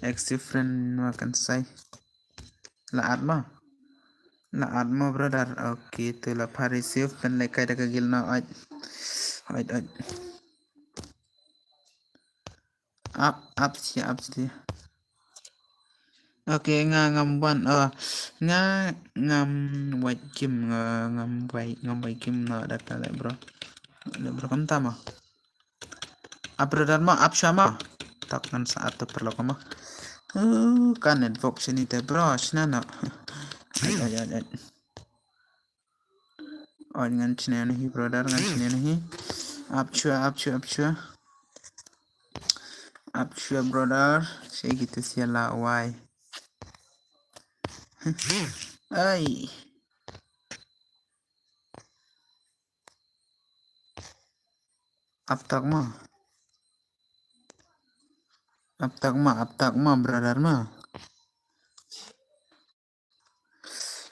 Ex friend ma kan sai. La at mo. La at mo brother. Okay, te la pha receive pynlehkai da ka guild na ait. Ait, ait. Up, up sia, up sia. Okay, nga ngam wan, eh, nga ngam wait game, nga ngam wait, ngam wait game na data le bro. Le bro kam ta mo. Up brother mo, up sha mo. Tak ngan sa at to perlu mo. Eh, ka network sini te bro, sini no. Ai, ai, ai, ai. Oi, ngan chine na hi brother, ngan chine na hi. Up shuwa, up shuwa, up shuwa. Up shuwa brother. Shi kita sia la wai. Ai. Up tak ma. Up tak ma, up tak ma brother ma.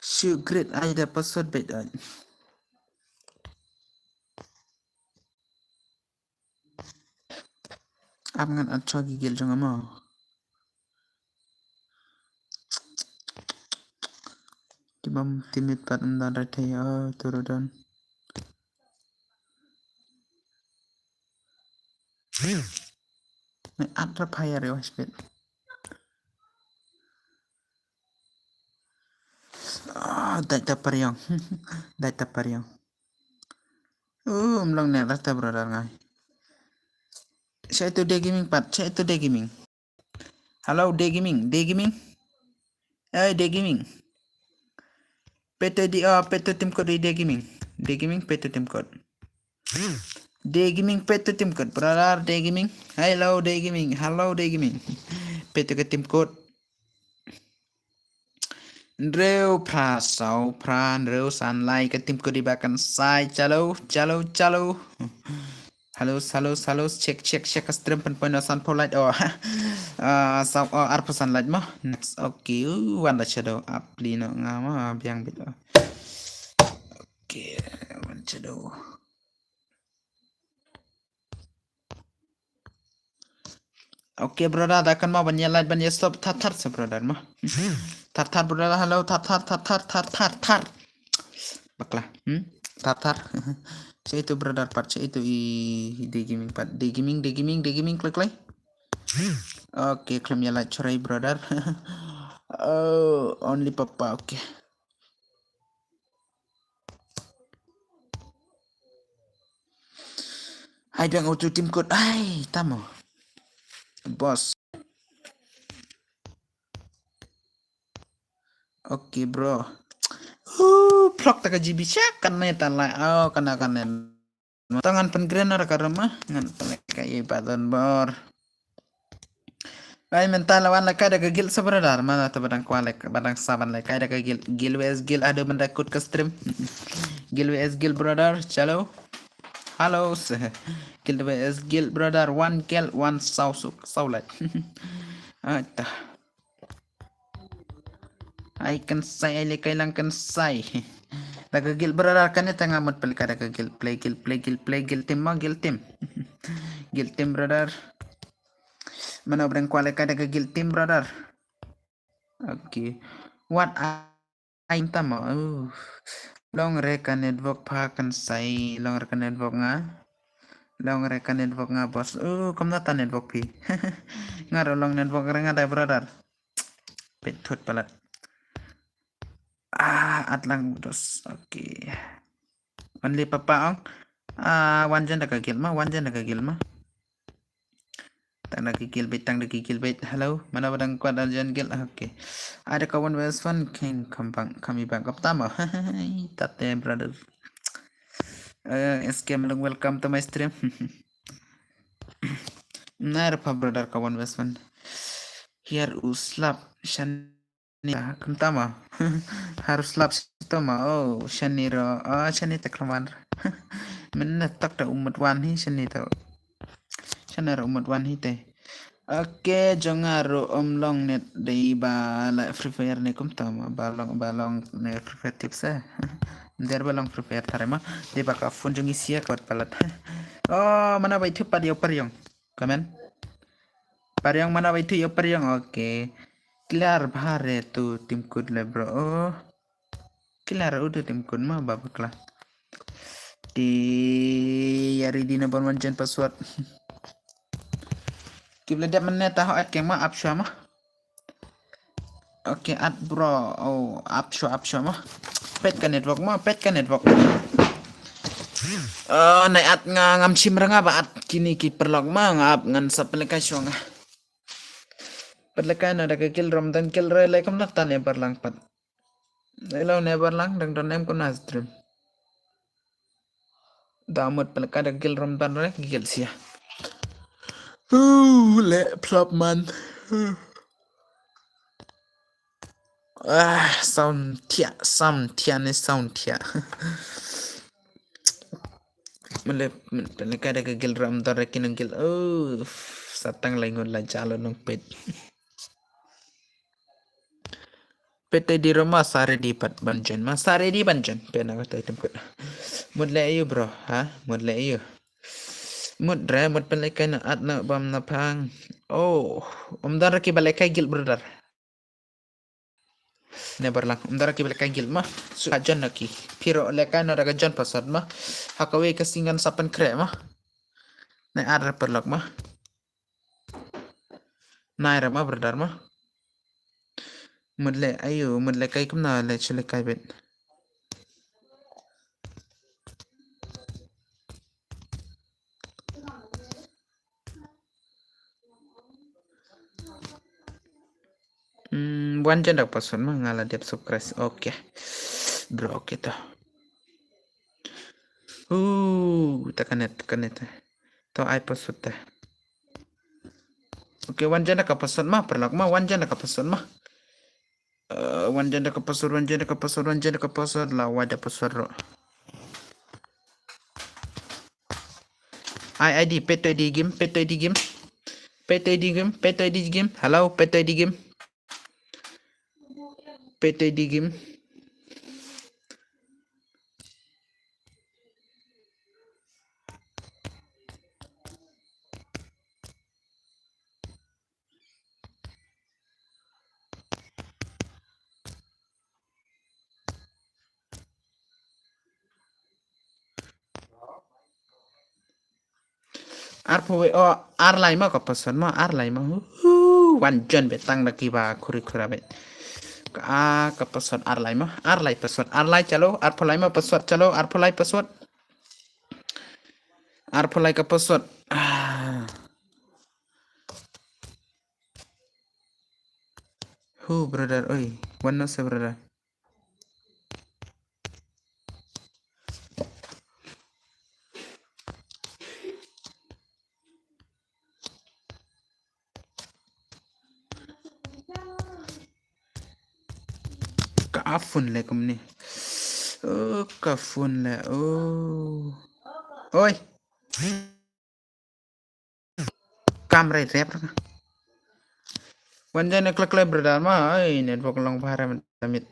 Shoot great ai da password bet ai. Ap ngan at chwa ki guild jong nga mo. Ki bam timit pat um don rethei, oh, turu don. Ngan at ra phai ya rewa spet. Ah, dai ta pariang. Dai ta pariang. Uh, mlong ne rata brother ngai. Sai tu de gaming pat, sai tu de gaming. Hello, de gaming, de gaming. Hey, de gaming. Peto di, ah, peto tim kot di de gaming. De gaming, peto tim kot. De gaming, peto tim kot. Brother, de gaming. Hello, de gaming. Hello, de gaming. Peto ke tim kot. Hynriew phra saw phra hynriew san lai ka tim kot di ba kan sai. Chalo, chalo, chalo. Hello, hello, hello. Check, check, check ka stream pynpoi no san phew like. Oh. Ah, saw, oh, arphew san like mo. Next. Okay. Uh, wan da shadow. Ap li no nga ma biang bit. Oh. Okay. Wan shadow. Okay brother, da kan ma ban ïa like ban ïa stop thar thar sa brother ma. Thar thar brother, hello, thar thar thar thar thar thar thar. Bakla. Hmm? Thar thar. Sa itu brother pat, sa itu i de gaming pat. De gaming, de gaming, de gaming, klik klik. Okay, khlem ïa like chrai brother. Oh, only papa, okay. Ai biang auto tim kot. Ai, tamo. Boss. Okay, bro. Uh, phlok ta ka G B sha kan ne ta la. Oh, kana kan ne. Tang ngan pyngreen ar ka rama, ngan pynlehkai ïa i Badon bor. Ai mynta la wan lehkai da ka guild sa brother, mana ta ba dang kwah lehkai, ba dang sa ban lehkai da ka guild, guild V S guild, aduh mynta kut ka stream. Guild V S guild brother, chalo. Hello, guild V S guild brother, one kill, one saw suk, saw like. Ata. Ai kan sai, ai lehkai lang kan sai. Da ka guild brother kan ita nga mut pelka da ka guild, play guild, play guild, play guild team ma guild team. Guild team brother. Mano ba dang kwah lehkai da ka guild team, brother? Okay. Wat ai tam mo. Uh. Long re ka network pha kan sai, long re ka network nga. Long re ka network nga, boss. Uh, kumno ta network phi? Nga ruh long network re nga dei, brother. Peit thut palat. Ah, at lang dos. Okay. Only papa ong. Ah, wan jan da ka guild ma, wan jan da ka guild ma. Tang da ka guild beit, tang da ka guild beit. Hello, mano ba dang kwah da jan guild? Okay. Ada kawan wes fan king kambang kami bang kap tama. Tate, brother. Eh, S K Malung, welcome to my stream. Nar pa brother kawan wes fan. Here u slap shan ni, ah, kumta ma. Harus slap sito ma. Oh, shani ro. Ah, shani te klaman. Mynta tak ta umut wan hi shani to. Shani ro umut wan hi te. Okay, jong nga ruh ym long net dei ba la Free Fire ne kumta ma. Ba long, ba long ne Free Fire tips eh. Der ba long Free Fire tare ma. Dei ba ka phone jong i sia ka wat palat. Oh, mana bai thup pat ïa u Pariong. Comment. Pariong mana bai thup ïa u Pariong. Okay. Kilar bhare tu tim kut le bro. Oh. Kilar udu tim kut ma ba bakla. Ti ya ready na ban wan jan password. Kibla dep mane ta ho at keng ma ap shwa ma. Okay, at bro. Oh, ap shwa, ap shwa ma. Pet ka network ma, pet ka network. Oh, nai at nga ngam shim ra nga ba at kini ki paralok ma, nga ap ngan sa pynlehkai shwa nga. Pynlehkai na da ka guild Ramadan guild re le kam na tan ya parlang pat. Hello, never lang dang don em ko na stream. Da mut pynlehkai da guild Ramadan re guild sia. Uh, le flop man. Ah, sound thia, sound thia ne sound thia. Mele, mele ka da ka guild Ramadan re ki nang guild. Oh, satang lai ngon la jalo nang pet. Pet te di roma sare di pat ban jen ma sare di ban jen. Pena ka tai temkut. Mut le ayu bro, ha? Mut le ayu. Mut re, mut pynlehkai na at na bam na phang. Oh, um dar ki ba lehkai guild brother. Never lang, um dar ki ba lehkai guild ma. Su ka jon na ki. Piro lehkai na da ka jon password ma. Ha kawei ka singan sa pynkhreh ma. Nai at re paralok ma. Nai re ma brother ma. Mut le ayu, mut lehkai kumna le shu lehkai bet. Hmm, wan jan da ka password ma nga la dep subscribe. Okay. Bro, okay to. Uh, ta connect, ta connect. To ai password ta. Okay, wan jan da ka password ma, paralok ma, wan jan da ka password ma. Eh, wan jan da ka password, wan jan da ka password, wan jan da ka password, la wai da password ro. Ai, I D, pet to I D game, pet to I D game. Pet to I D game, pet to I D game. Hello, pet to I D game. Pet to I D game. Arphew wei, oh, ar lai ma ka password ma, ar lai ma. Hu, wan jon be tang da ki ba khuri khura be. Ka, ah, ka password ar lai ma, ar lai password, ar lai chalo, arphew lai ma password chalo, arphew lai password. Arphew lai ka password. Ah. Hu, brother, oi, wan na se, brother. Ka phone le kumne. Oh, ka phone le. Oh. Oi. Kam rai rep. Wan jan ne klek klek brother ma, ai, network long pha re mit.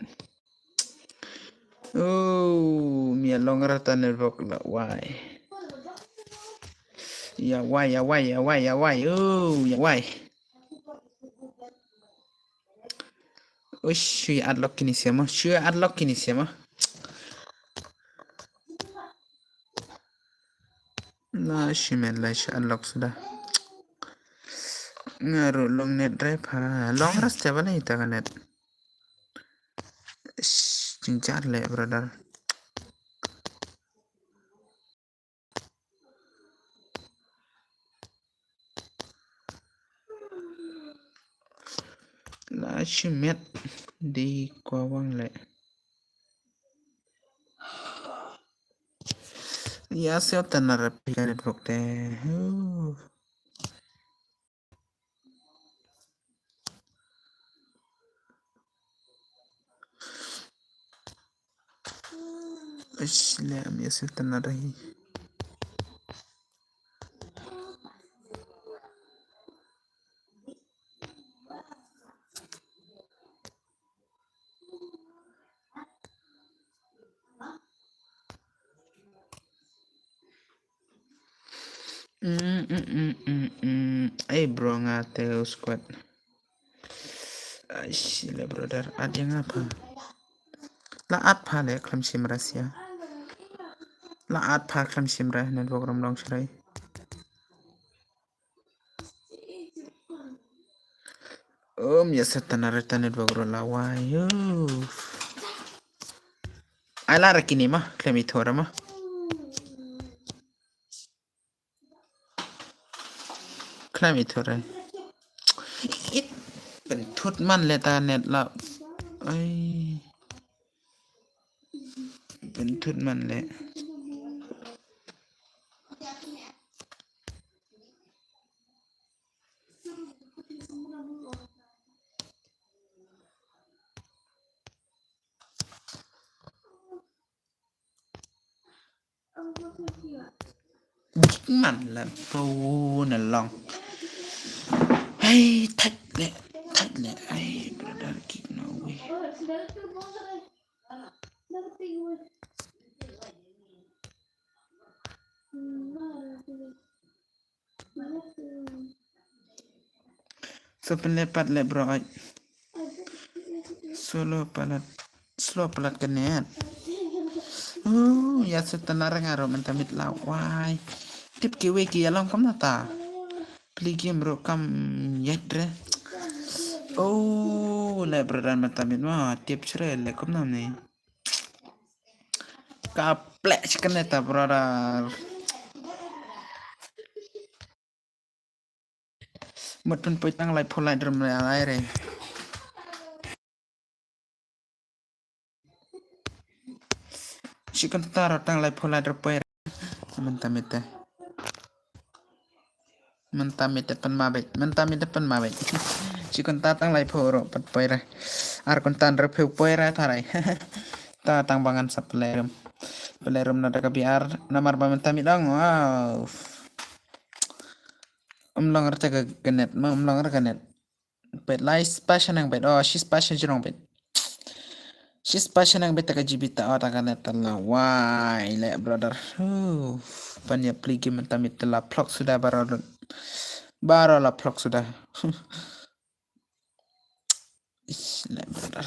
Oh, mi long rata network la wai. Ya wai, ya wai, ya wai, ya wai. Oh, ya wai. Uish, shu ïa add lock kine sia mo, shu ïa add lock kine sia mo. La shimet la shu add lock suda. Nga ruh long net re pha. Long ras te bale ita ka net. Ish, jynjar le brother. La shimet di kwah wang le. Ïa sel tana rep ka network te. Huh. Ish, le am ïa sel tana rahi. Mm, mm, mm, mm, mm. Ai bro nga te u squad. Ai shi le brother, add ïa nga pha. La add pha le khlem shim ra sia. La add pha khlem shim ra network ram long shrai. Um, ïa satan areta network ruh la wai. Ai la ra kine ma, khlem i thora ma. Khlem i thora. It, pyntut man le ta net la. Ai. Pyntut man le. Dik man la po na long. Hey, thait le, thait le. Hey, brother, keep no way. So pynleh pat le bro ai. Solo palat, slow palat ka net. Uh, ïa satan areng aro mynta mit la wai. Tip kiwei ki ïa long kumno ta. Pli game ruh kam ïaid re. Oh, le brother mynta mit ma tip chre le kumno ne. Ka plek shi kane ta brother. Mut pynpoi tang lai pholai drum lai re. Shi kynta ruh tang lai pholai drum poi re. Mynta mit te. Mynta mit te pynmabit, mynta mit te pynmabit. Shi kynta tang lai pho ruh pat poi re. Ar kynta ruh pho poi re tharai. Ta tang ba ngan sa pynleh rum. Pynleh rum na da ka B R namar ba mynta mit dang. Wow. Um long re ka net ma, um long re ka net. Peit lai spah shaneng peit. Oh, shi spah shaneng peit. Shi spah shaneng peit ta ka G B ta, oh, ta ka net ta la wai le brother. Huh. Ban ïa pli game mynta mit ta la phlok suda baroh. Baroh la phlok suda. Ish, le brother.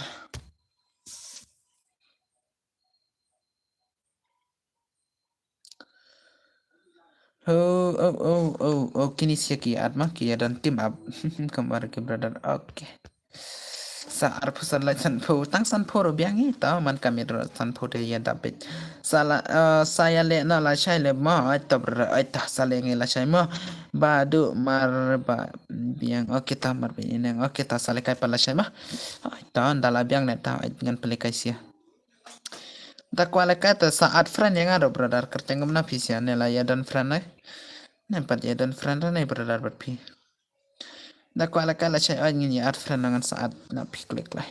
Oh, oh, oh, oh, oh, kini sia ki at ma, ki ïa don team up. Kamar ki brother, okay. Sa arphew san lai sanphew, tang sanphew ruh biang i, ta man ka mit ruh sanphew te ïa dap bit. Sa la, eh, sa ïa leh na lashai le ma, ai ta brother, ai ta sa leh ngi lashai ma. Badu mar ba biang, okay ta mar ba ineng, okay ta sa leh kai pa lashai ma. Ai ta nda la biang ne ta, ai ngan pynleh kai sia. Da kwah leh kai ta sa add friend ïa nga ruh brother, kyrteng kumno phi sia ne la ïa don friend ne. Ne pat ïa don friend ne brother bad phi. Da kwah leh kai lashai ai ngin ïa add friend ngan sa add na phi klik lai.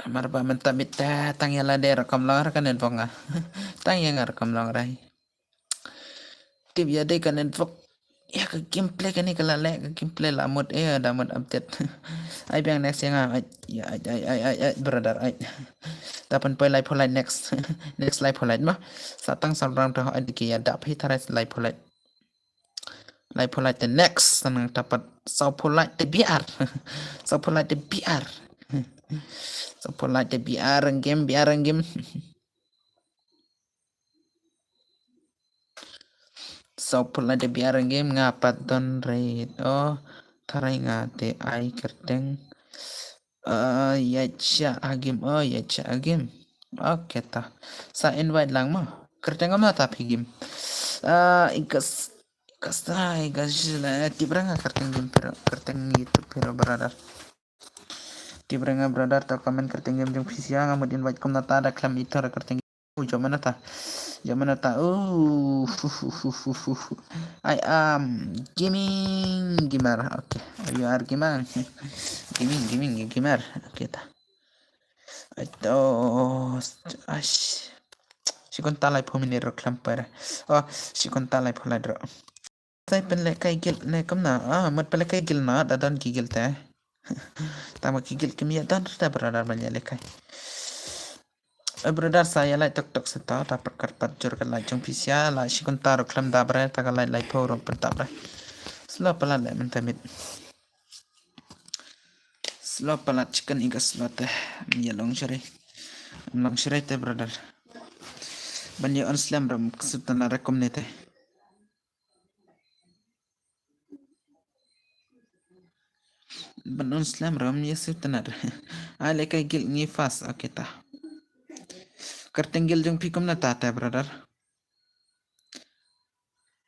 Namar ba mynta mit ta tang ïa lade ruh kam long re ka network nga. Tang ïa nga ruh kam long re. Tip ïa dei ka network. Ïa ka gameplay kane ka la leh, ka gameplay la mut, eh, da mut update. Ai biang next ïa nga, ai, ïa, ai, ai, ai, ai, ai, brother, ai. Ta pynpoi lai pholai next. Next lai pholai ma. Sa tang sa rang ta ai dei ki ïa dap hi tharai lai pholai. Laiphew like te next, sa nangta pat sawphew like te biar. Sawphew like te biar. Sawphew like te biar game, biar game. Sawphew like te biar game, nga pat don rait. Oh, tharai nga te ai kyrteng. Uh, ïaid sha game, oh, ïaid sha game. Okay ta. Sa invite lang mo. Kyrteng kumno ta phi game? Uh, ikas, ikas ta, ikas la, tip ra nga kyrteng game phi ruh, kyrteng YouTube phi ruh brother. Tip ra nga brother, to comment kyrteng game jong phi sha, nga mut invite kumno ta, da khlem ito ra kyrteng. Uh, jom mano ta. Jom mano ta. Uh, hu, hu, hu, hu, hu, hu. I am gaming gamer. Okay. You are gamer. Gaming, gaming gamer. Okay ta. Ato. Ash. Shi kynta laiphew minit ruh khlem poi re. Oh, shi kynta laiphew like ruh. Sa pynlehkai guild ne kumno? Ah, mut pynlehkai guild na, da don ki guild te. Tang ba ki guild kim ïa don te brother ban ïalehkai. Eh, brother sa ïa like tok tok sa ta, ta pat kyrpad jur ka like jong phi sha, la shi kynta ruh khlem dap re, ta ka like laiphew ruh pyntap re. Slow palat leh mynta miet. Slow palat chicken ïa ka slow te. Ym ïa long shuh re. Ym long shuh re te brother. Ban ïa on slem ram ksut na re kumne te. Ban on slem ram ïa sut na re. Ai lehkai guild ngi fast, okay ta. Kyrteng guild jong phi kumno ta te brother?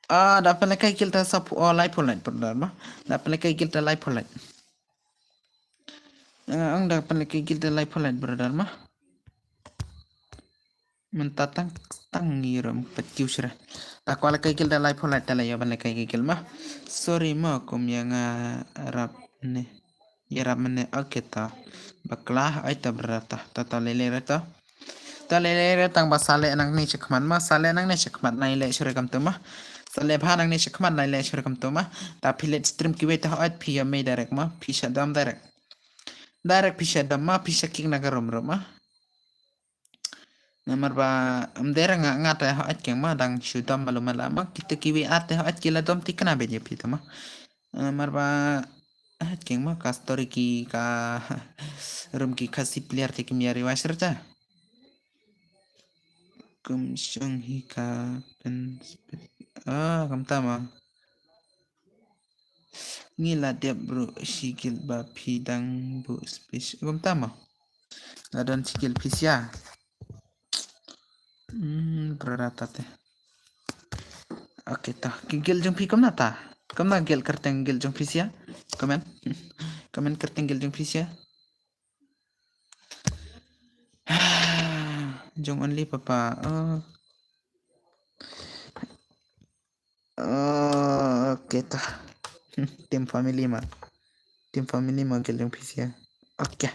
Ah, da pynlehkai guild ta sawphew, oh, laiphew like brother mo. Da pynlehkai guild ta laiphew like. Ah, ang da pynlehkai guild ta laiphew like brother mo. Mynta tang tang ngi ruh ym pat kiew shuh re. Ta kwah lehkai guild da laiphew like ta la ïoh ban lehkai guild mo. Sorry mo, kum ïa nga rap ne. Ïarap mynne, okay ta. Bakla, ai ta brother ta. Ta, ta lei lei re ta. Ta lei lei re tang ba sa leh nangne shakhmat mo, sa leh nangne shakhmat nai leh shuh re kumto mo. Sa leh bha nangne shakhmat nai leh shuh re kumto mo. Ta phi leh stream kiwei ta hooid phi ïa mei direct mo, phi sha dom direct. Direct phi sha dom mo, phi sha kick na ka room room mo. Namar ba ym dei re nga, nga te hooid keng mo, dang shu dom malu mala mo, kita kiwei ar te hooid ki la dom thikna beit ïa phi ta mo. Namar ba hooid keng mo, ka story ki ka room ki Khasi player te kim ïa revive shuh re ta. Kum shong hi ka pyn spit. Ah, kumta mo. Ngi la dep ruh shi guild ba phi dang buh space. Kumta mo. La don shi guild phi sha. Hmm, brother ta te. Okay ta. Ki guild jong phi kumno ta? Kumno guild kyrteng guild jong phi sha? Comment. Comment kyrteng guild jong phi sha. Jong only papa. Oh. Oh, okay ta. Team family mo. Team family mo guild jong phi sha. Okay.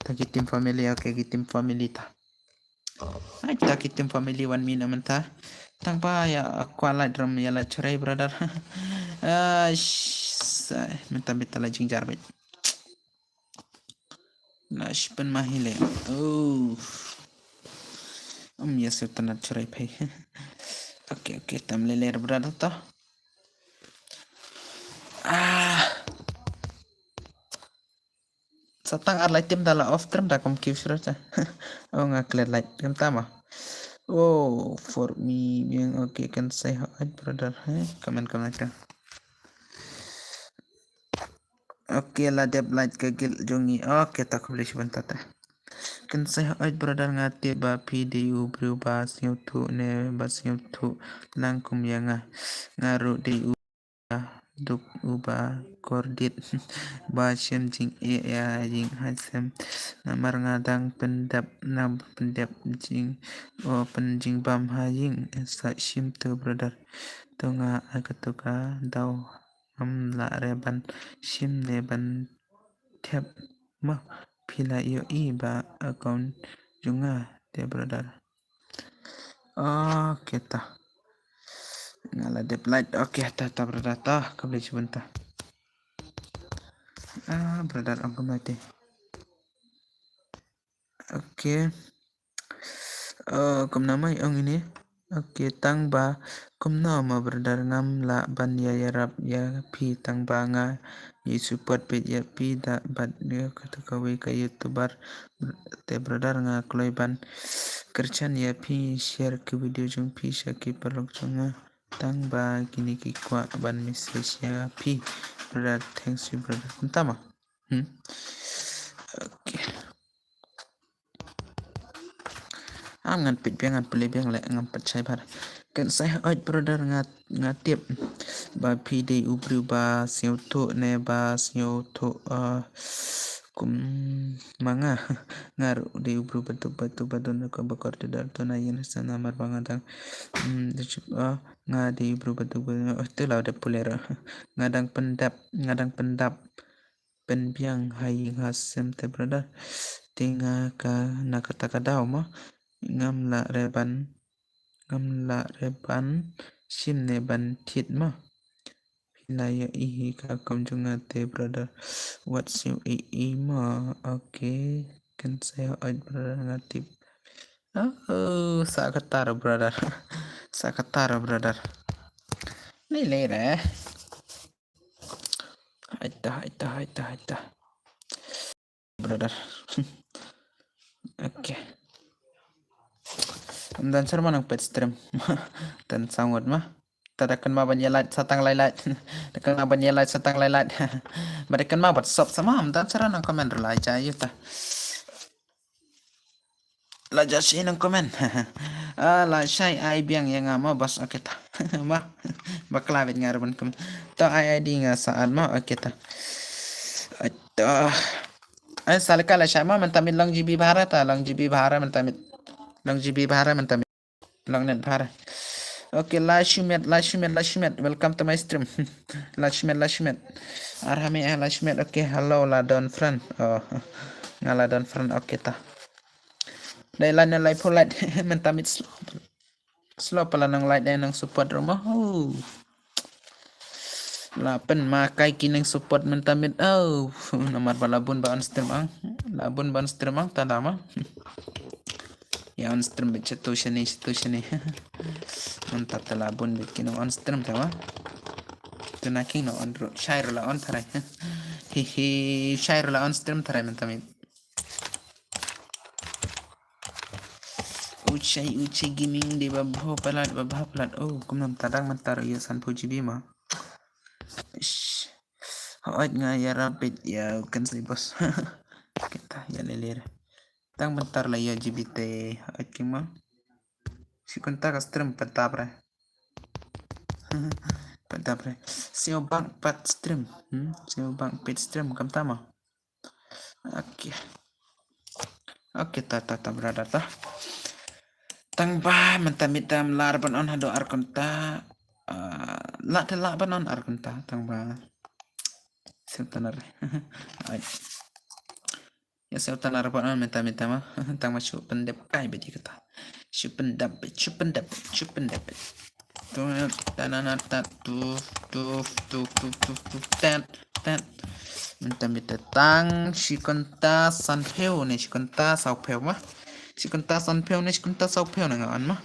Ta ki team family, okay ki team family ta. Ai ta ki team family wan mynta. Tang ba ïa kwah like ram ïa like shuh re brother. Ah, sh-, mynta mynta la jingjia beit. Na shi pynmah hi leh. Oh. Ym ïa sngewtynnat shuh re phai. Okay, okay, tam lei lei brother to. Ah. Sa tang ar lai team da la off stream da kum kiew shuh re ta. Oh nga clear like kumta mo. Oh, for me being okay, kan sei hooid brother. Comment comment ka. Okay, la dep like ka guild jong ngi. Okay, ta khublei shibun ta te. Kan sei hooid brother, nga tip ba phi dei u briew ba sngewthuh ne ba sngewthuh lang kum ïa nga. Nga ruh dei u duk uba kordit ba shem jingeh ïa jinghaisem. Namar nga dang pyndep, na pyndep jing, o pynjingbam ha ïing, sa shim to brother. To nga ai kato ka daw. Ngam lah re ban shim ne ban thep mo, phi la ïohi ba account jong nga te brother. Okay ta. Nga la dep like. Okay ta, ta brother ta. Khublei shibun ta. Ah, brother ong kumno te. Okay. Uh, kumno mai ong ine. Okay, tang ba kumno ma brother, ngam lah ban ïa ïarap ïa phi tang ba nga ïa support beit ïa phi da bad ïa kata kawei ka YouTuber. Te brother, nga kloi ban kyrshan ïa phi share ki video jong phi sha ki paralok jong nga tang ba kine ki kwah ban message ïa phi. Brother, thanks you brother. Kumta ma. Hmm. Okay. Am ngan peit biang, ngan peit biang leh, ngam pat shai bha. Kan sa ïoh brother, nga, nga tip ba phi dei u briew ba sngewthuh ne ba sngewthuh, ah, kum ma nga. Nga ruh dei u briew ba duk ba duk ba don ko ba kor te dar to na ïa na sa namar ba nga dang, hmm, da chup, ah, nga dei u briew ba duk ba, oh, te la da pule ruh. Nga dang pyndap, nga dang pyndap pynbiang ha ïing ha sem te brother. Te nga ka na kata ka daw mo. Ngam lah re ban, ngam lah re ban shim ne ban thied mo. Phi la ïohi hi ka kam jong nga te brother. Wat siew ei ei mo. Okay. Kan sa ïoh brother, nga tip. Oh, sa kata ruh brother. Sa kata ruh brother. Lei lei re. Haita, haita, haita, haita. Brother. Okay. Ym don shuh ma nang peit stream. Tan sangot ma. Ta da kynmaw ban ïa like sa tang lai like. Da kynmaw ban ïa like sa tang lai like. Ba da kynmaw ban sub sa ma, ym don shuh nang comment ruh lai cha ïa ta. La jah shi nang comment. Ah, la shai ai biang ïa nga ma bas, okay ta. Ma. Bakla beit nga ruh ban comment. To ai ID nga sa add ma, okay ta. Ai to. Ai sa leh ka la shai ma, mynta miet long GB bha re ta, long GB bha re mynta miet. Long GB bha re mynta miet. Long net bha re. Okay, la shu miet, la shu miet, la shu miet. Welcome to my stream. La shu miet, la shu miet. Arhami eh la shu miet. Okay, hello la don friend. Oh. Nga la don friend. Okay ta. Dei la na lai pho lait mynta miet slow. Slow pala nang like dei nang support ruh mo. Oh. La pynmakai ki nang support mynta miet. Oh, namar ba la bun ba on stream ang. La bun ba on stream ang ta da ma. Ïa on stream beit shatu shane, shatu shane. Mynta ta la bun beit ki nang on stream ta ma. Tu na king no on ruh. Shai ruh la on tharai. Hi hi, shai ruh la on stream tharai mynta miet. Uchai, Uchai Gaming dei ba bha palat, ba bha palat. Oh, kumno mynta dang mynta ruh ïa sanphew GB ma. Ish. Hooid nga ïarap beit ïa u kan sai boss. Kita ïa lele re. Tang mynta la ïa GB te hooid king ma. Shi kynta ka stream pat dap re. Pat dap re. Sngewbang pat stream. Hmm, sngewbang pat stream kumta ma. Okay. Okay, ta, ta, ta, brother, ta. Tang ba mynta miet dam lar ban on haduh ar kynta. Ah, lah te lah ban on ar kynta, tang ba. Sngewtynnat. Ai. Ïa sngewtynnat ban on mynta miet ma. Tang ba shu pyndep kai beit ïa kata. Shu pyndep, shu pyndep, shu pyndep. Tuf, tanana, tat, tuf, tuf, tuf, tuf, tuf, tat, tat. Mynta miet tang shi kynta sanphew ne shi kynta sawphew ma. Shi kynta sanphew ne shi kynta sawphew ne nga on ma.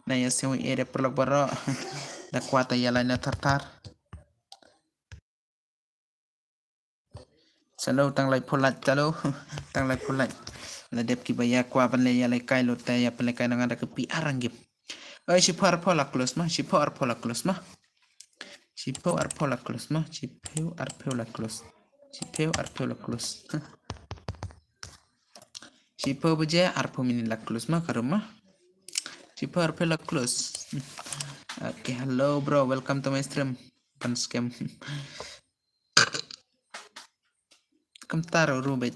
Na ïa sngewthuh ïa paralok baroh. Da kwah ta ïa lai na thar thar. Chalo, tang lai pho lait, chalo. Tang lai pho lait. La dep kiba ïa kwah ban leh ïa lehkai lut te ïa pynlehkai na nga da ka P R rank game. Oi, shiphew arphew la close ma, shiphew arphew la close ma. Shiphew arphew la close ma, shiphew arphew la close. Shiphew arphew la close. Shiphew baje arphew minit la close ma, ka room ma. Shiphew arphew la close. Okay, hello bro, welcome to my stream. Ban scam. Kumta ruh ruh beit.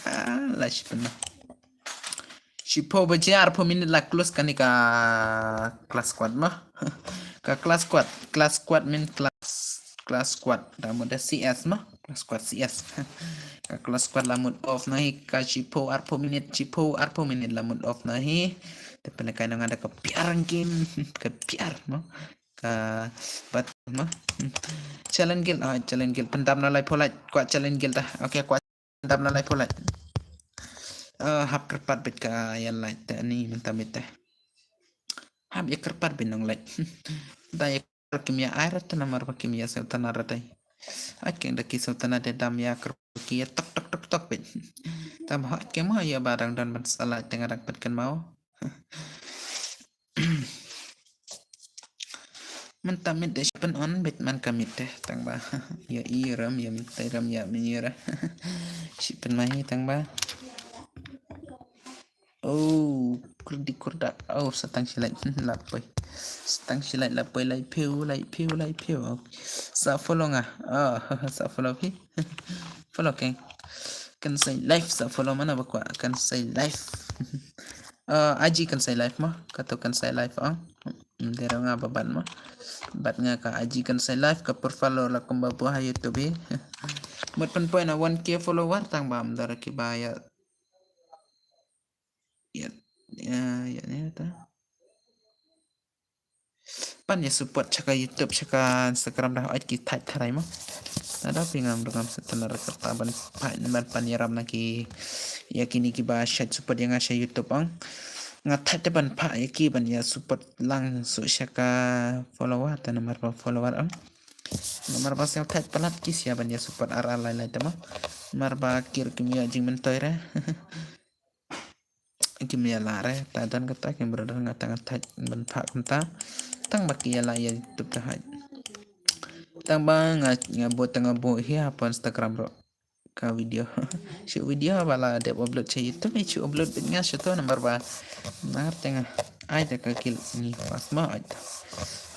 Ah, la shi pynna. Shiphew baje arphew minit la close kane ka class squad ma. Ka class squad, class squad min class, class squad. Da mut da C S ma. Class squad C S. Ka class squad la mut off na hi ka shiphew arphew minit, shiphew arphew minit la mut off na hi. Te pynlehkai na nga da ka P R game, ka P R ma. Ka bat ma. Challenge guild, ah, challenge guild. Pyndap na lai pho lait, kwah challenge guild ta. Okay, kwah pyndap na lai pho lait. Ah, hap kyrpad beit ka ïa lait te ni mynta miet te. Ap ïa kyrpad bynong lek. Da ïa kyrpad kim ïa ai rata namar ba kim ïa sngewtynnad rata. Ai keng da ki sngewtynnad da dam ïa kyrpad ki ïa tok tok tok tok bit. Tang ba hot keng mo ïa ba dang don ban sa lait teng dang pat kynmaw. Mynta miet da shi pyn-on bit man ka miet te tang ba. Ïa i ram ïa miet te ram ïa miet ïa ra. Shi pyn-mai tang ba. Oh, kurdi kurda. Oh, sa tang shi lait. Hmm, la poi. Sa tang shi lait la poi lai phew lai phew lai phew. Oh. Sa follow nga. Oh, sa follow phi. Follow keng. Kan sai live sa follow mana ba kwah kan sai live. Ah, aji kan sai live ma. Kato kan sai live ang. Hmm, dei nga ba ban ma. Bat nga ka aji kan sai live ka profile la kumba bu ha YouTube hi. Mut pyn poi na one K follower tang ba am dara ki ba ïa. Ïa, ïa, ïa, ni ta. Pan ïa support sha ka YouTube sha ka Instagram da hoi ki thait tharai ma. Nada phi ngam rngam sa tana raka ta ban pan ban pan ïa ram na ki ïa kini ki ba sha support ïa nga sha YouTube ang. Nga thait te ban pa ïa ki ban ïa support lang su sha ka follower ta namar ba follower ang. Namar ba sel thait palat ki sia ban ïa support ar ar lai lai ta ma. Namar ba kir kim ïa jing mentoi re. Kim ïa la re ta dan kata kim brother nga tang thait ban pha kumta. Tang ba ki ïa la ïa YouTube ta hait. Tang ba nga nga bot tang nga bot hi ha pon Instagram ro. Ka video. Shu video ba la dep upload cha YouTube ni shu upload bit nga shu to namar ba. Nar tang ai ta ka kil ni pas ma ai ta.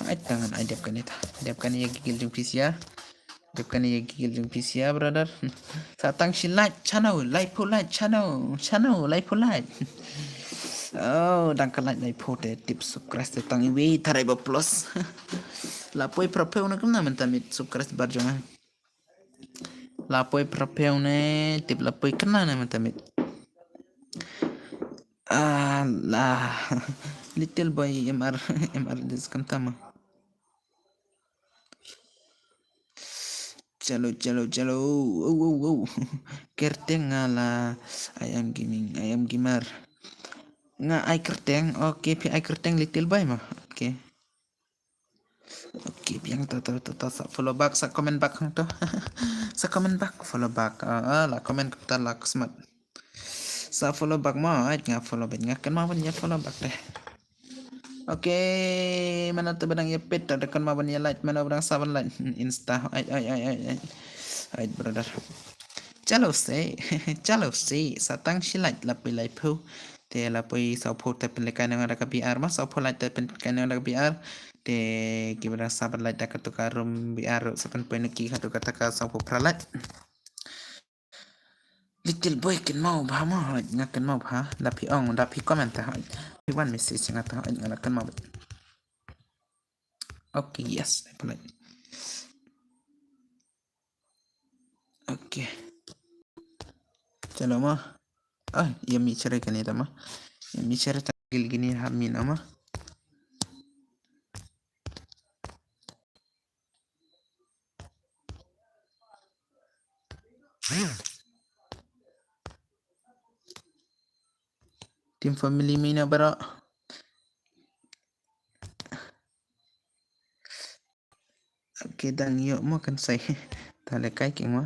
Ai ta ngan ai dep kani ta. Dep kani ïa ki kil jong pisia. Dep kani ïa ki kil jong pisia brother. Sa tang shi like channel, like phu like channel, channel like phu like. Oh, dang ka like like phu te tip subscribe te tang iwi tharai ba plus. La poi pra phew na kumna mynta miet subscribe bar jong nga. La poi pra phew ne tip la poi kena ne mynta miet. Ah, la. Little boy M R M R dis kam tama. Chalo chalo chalo. Oh, oh, oh. Kerteng nga la. I am gaming, I am gamer. Nga ai kerteng. Okay, phi ai kerteng little boy ma. Okay. Okay, biang ta ta ta ta sa follow back sa comment back hang to. Sa comment back follow back. Ah, ah, la comment kumta la ksmat. Sa follow back ma ai nga follow back nga kan ma ban ïa follow back deh. Okay, mana tu benang ïa pit tu dekan ma ban ïa like mana benang sa ban like. Hmm, insta ai ai ai ai ai. Ai brother. Chalo se, chalo se, sa tang shi like la poi lai phew. Te la poi sa phew te pynlekai nang ada ka B R ma sa phew like te pynlekai nang ada ka B R. Te ki benang sa ban like da ka tu ka room B R sa pynpoi na ki ka tu ka ta ka sa phew pra like. Little boy kynmaw bha ma hoi nga kynmaw bha da phi ong da phi comment ta hoi phi wan message nga ta hoi nga la kynmaw. Okay, yes, I pynlait. Okay. Chalo ma. Ah, ïa mi chere kani ta ma. Ïa mi chere ta gil gini ha mi na ma. Team family mina bara. Okay, dang ïoh mo kan sai. Ta le kai king ma.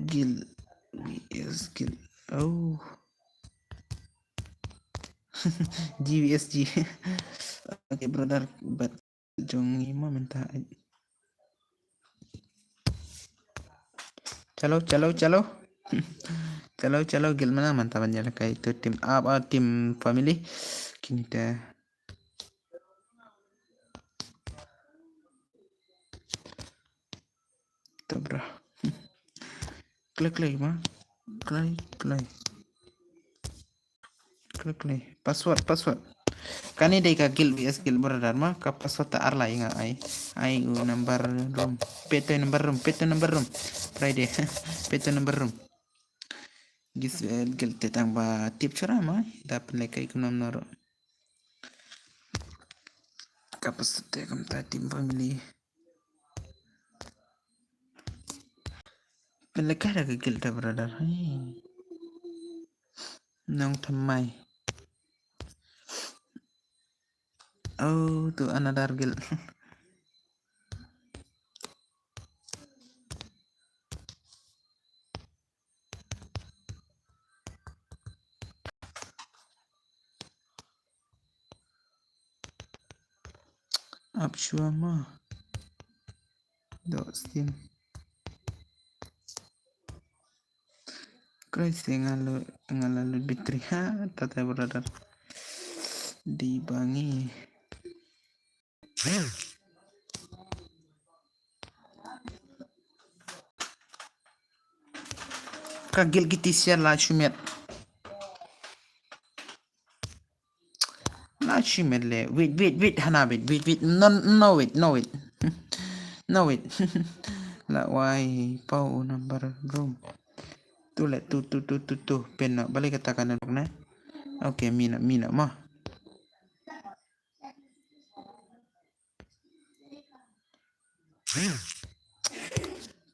Gil V S Gil. Oh. G V S G. Okay, brother, but jong ngi ma mynta. Chalo, chalo, chalo. Chalo, chalo, gil mana mynta ban ïalehkai tu team up, ah, team family. Kini te. Tabra. Klik, klik ma. Klik, klik. Klik, klik. Password, password. Kani dei ka Guild V S Guild brother ma ka password ta ar lai nga ai. Ai u number room. Peto number room, peto number room. Friday. Peto number room. Gis, eh, Guild te tang ba tip chura ma. Da pynlehkai kumno kumno ruh. Ka password te kumta team family. Pynlehkai da ka guild da, brother. Hey. Nongthymmai. Oh, to another guild. Ap shuwa ma. Dok sim. Krai se nga lu, nga la lut battery ha, tata brother. Di bangi. Ka guild kiti siar la shu met. La shu met le. Wait, wait, wait, hana, wait, wait, wait. No, no, wait, no, wait. No, wait. La wai pau number room. Tu le, tu, tu, tu, tu, tu. Pynno, balei kata ka network ne? Okay, mynno, mynno mo.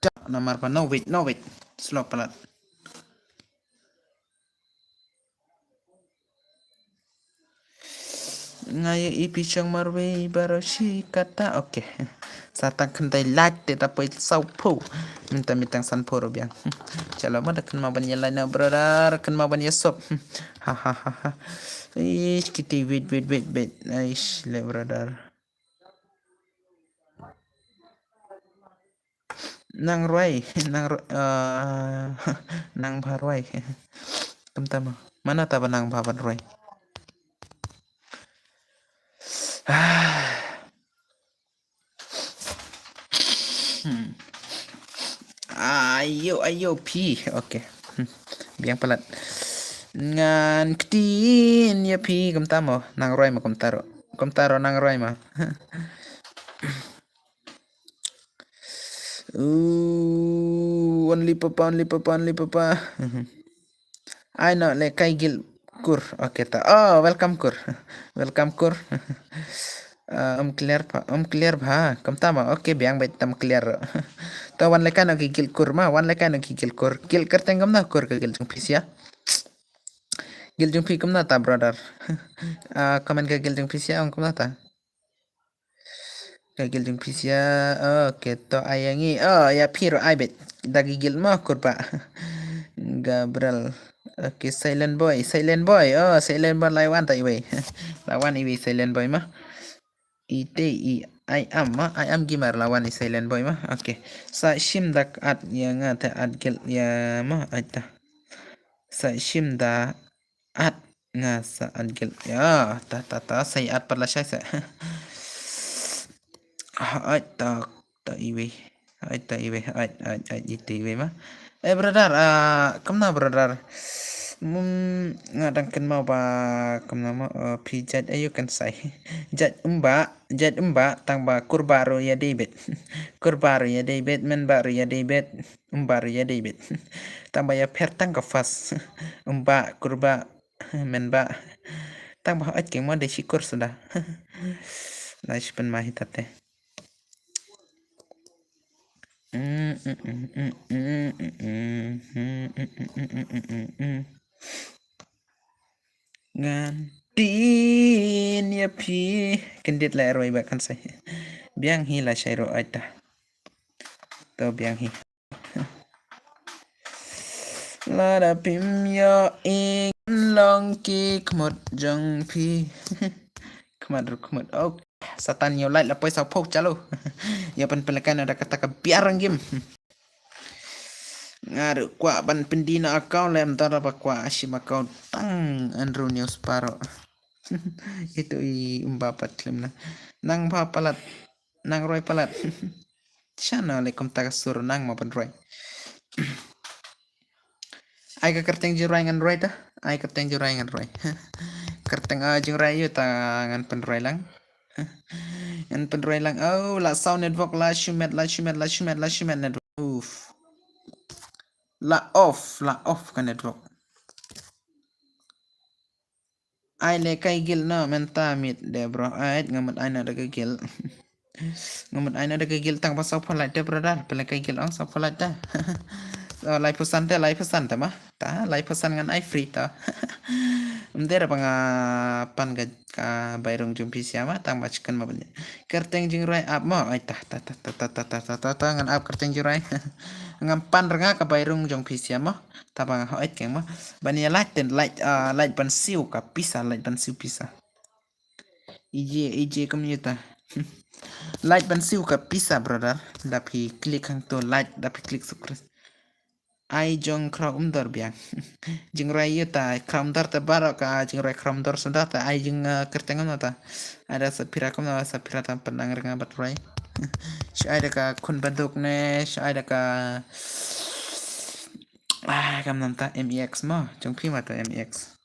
Ta, namar ba, no, wait, no, wait. Slow palat. Nga ïa ïa phi shong marwei baroh shi katta. Okay. Sa tang khyndai lait te ta poi sawphew. Mynta mynta sanphew ruh biang. Chalo, ma da kynmaw ban ïa lait na, brother, kynmaw ban ïa sop. Ha ha ha ha. Ish, kiti, wait, wait, wait, wait. Ish, le, brother. Nang Rwai, nang Ru-, eh, nang Bha Rwai. Kumta mo. Mano ta ba nang Bha ban Rwai? Hmm. Ayo, ayo, phi. Okay. Hmm. Biang palat. Ngan ktien ïa phi kumta mo. Nang Rwai mo kumta ruh. Kumta ruh nang Rwai mo. Ooh, only papa, only papa, only papa. Ai no, lehkai guild Kur. Okay ta. Oh, welcome Kur. Welcome Kur. Ah, um clear pa, um clear bha. Kumta ma. Okay, biang bha tam clear. Ta wan lehkai no ki guild Kur ma, wan lehkai no ki guild Kur. Guild kyrteng kumno Kur ka guild jong phi sia? Guild jong phi kumno ta, brother? Ah, comment ka guild jong phi sia, ong kumno ta? Ka guild jong phi sia. Okay, to ai ïa ngi. Oh, ïa phi ruh ai beit. Da ki guild mo Kur ba. Gabriel. Okay, Silent Boy, Silent Boy. Oh, Silent Boy, la wan ta iwei. La wan iwei Silent Boy ma. Ite i I am ma, I am gamer, la wan i Silent Boy ma. Okay. Sa shim da at ïa nga te at guild ïa ma, ai ta. Sa shim da at nga sa at guild. Ya, ta, ta, ta, sa at pat la shai sa. Ai ta, ta iwei. Ai ta iwei, ai, ai, ai, ite iwei ma. Eh, brother, ah, kumno, brother? Hmm, nga dang kynmaw ba kumno mo, eh, phi jait aïu kan sai. Jait um ba, jait um ba, tang ba Kur ba ruh ïa dei beit. Kur ba ruh ïa dei beit, men ba ruh ïa dei beit, um ba ruh ïa dei beit. Tang ba ïa pher tang ka fas. Um ba, Kur ba, men ba. Tang ba hooid keng mo dei shi Kur suda. La shi pynma hi tate. Ngan tin ïa phi. Kyndit la roi ba kan sai. Biang hi la shai ruh ai ta. To biang hi. Lada phim ïohi long ki khmut jong phi. Khmat ruh khmut. Oh, Satan ïa u lait la poi sawphew, chalo. Ïa pyn pynlehkai na da kata ka biar ranggim. Nga ruh kwah ban pyndie na account lem, tara ba kwah shim account tang Andrew News Paro. Itu i umba pat klim na. Nang ba palat. Nang roi palat. Shano le kumta ka sur nang ma ban roi. Ai ka kyrteng jingroi ngan roi ta. Ai kyrteng jingroi ngan roi. Kyrteng, ah, jingroi ïa ta ngan pynroi lang. Ngan pynroi lang. Oh, la saw network, la shimet, la shimet, la shimet, la shimet network. Uff. La off, la off ka network. Ai lehkai guild no mynta miet de bro. Ai nga mut ai na da ka guild. Nga mut ai na da ka guild tang ba sawphew lait de brother. Pynlehkai guild ong sawphew lait de. Oh, laiphew san te, laiphew san te ma. Ta, laiphew san ngan ai free ta. Ym dei re ba nga pan ka, ka bai rung jong phi sha ma, tang ba chicken ma ban ïa. Kyrteng jingrwai ap ma. Ai ta, ta, ta, ngan ap kyrteng jingrwai. Ngam pan re nga ka bai rung jong phi sha ma. Ta ba nga hoi keng ma. Ban ïa lait ten, lait, ah, lait ban siew ka pisa, lait ban siew pisa. Ije, ije kum ita. Lait ban siew ka pisa, brother. Da phi click hangto lait, da phi click subscribe. Ai jong khraw umdor biang. Jingrwai ita khraw umdor ta baroh ka jingrwai khraw umdor suda ta ai jing, ah, kyrteng umno ta. Ai da sa phi ra kumno sa phi ra ta pynang re nga bad rwai. Shu ai da ka khun baduk ne, shu ai da ka, ah, kam nam ta M E X mo. Jong phi ma ta M E X.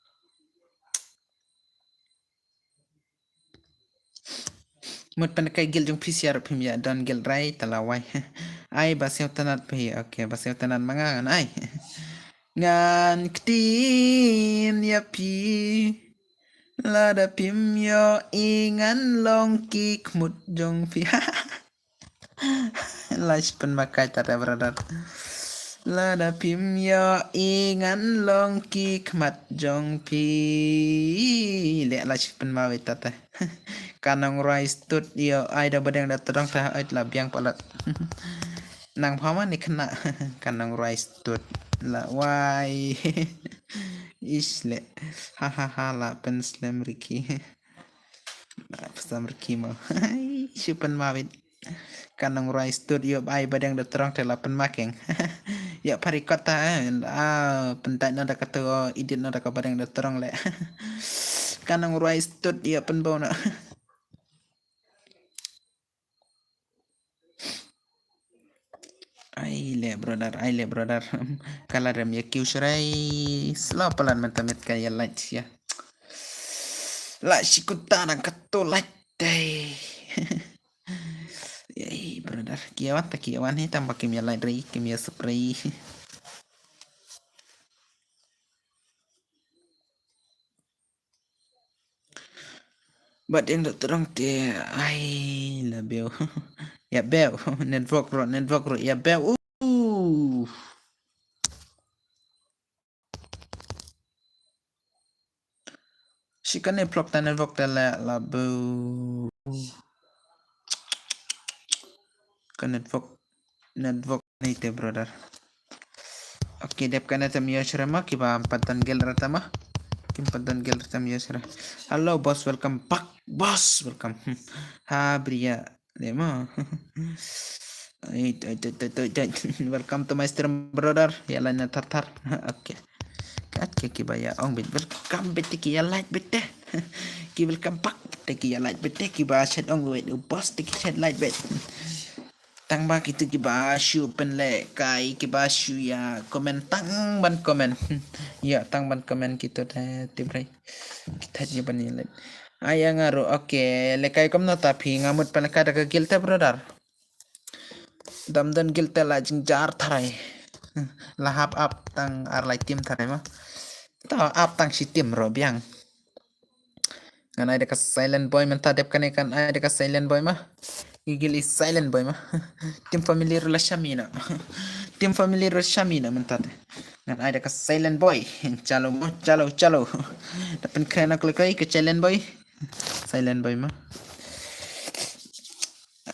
Mut pynkai guild jong phi sha ruh phim ïa don guild rai ta la wai. Ai ba siew tynat phi. Okay, ba siew tynat ma nga ngan ai. Ngan ktien ïa phi. Lada phim ïohi ngan long ki khmut jong phi. La shu pynmakai ta re brother. Lada phim ïohi ngan long ki khmat jong phi. Le la shu pynmakai ta re. Ka nongrwai stud ïoh ai da badeng da tdong ta ai la biang palat. Nang phama ni khna. Ka nongrwai stud la wai. Ish le. Ha ha ha la pynslem riki. Pynslem riki mo. Shu pynmakai. Ka nongrwai stud ïoh ai badeng da tdong te la pynmakai. Ïa pharikot ta, eh. Ah, pyntait na da ka tu, edit na da ka badeng da tdong le. Ka nongrwai stud ïoh pynbau na. Ai le brother, ai le brother. Kala rem ïa kiu shrai. Slow palat mynta met ka ïa light ïa. La shikuta nang ka tu light dei. Ei brother, ki wan ta ki wan hi tang ba kim ïa light rei, kim ïa spray. Bad ïa da tdong te ai la bew. Ïa bew. Network ruh, network ruh ïa bew. Uh. Shi kane vlog ta network te la la bu. Ka network, network ni te brother. Okay, dep kane tam yo shrema kiba pat don guild rata ma. Kim pat don guild rata tam yo shre. Hello boss, welcome back boss, welcome. Hmm. Ha bria. Lema. Welcome to my stream, brother. Ïa la na thar thar. Okay. Kat ke kiba ïa ong bit welcome bit ki ïa like bit te. Ki welcome back te ki ïa like bit te kiba shet ong wait u boss te ki shet like bit. Tang ba kitu kiba shu pynleh kai kiba shu ïa comment tang ban comment. Ïa tang ban comment kitu te tibrei. Kita ïa ban ïa like. Ai nga ruh, okay, lekai kumno ta phi nga mut pynlekai da ka guild te brother. Dam don guild te la jingjar tharai. La hap ap tang ar lai team tharai ma. Ta ap tang shi team ruh biang. Ngan ai da ka silent boy mynta dep kane kan ai da ka silent boy ma. Gigil i silent boy ma. Team family ruh la shamina. Team family ruh shamina mynta te. Ngan ai da ka silent boy. Chalo mo, chalo, chalo. Da pynkhana klekai ka silent boy. Silent boy ma.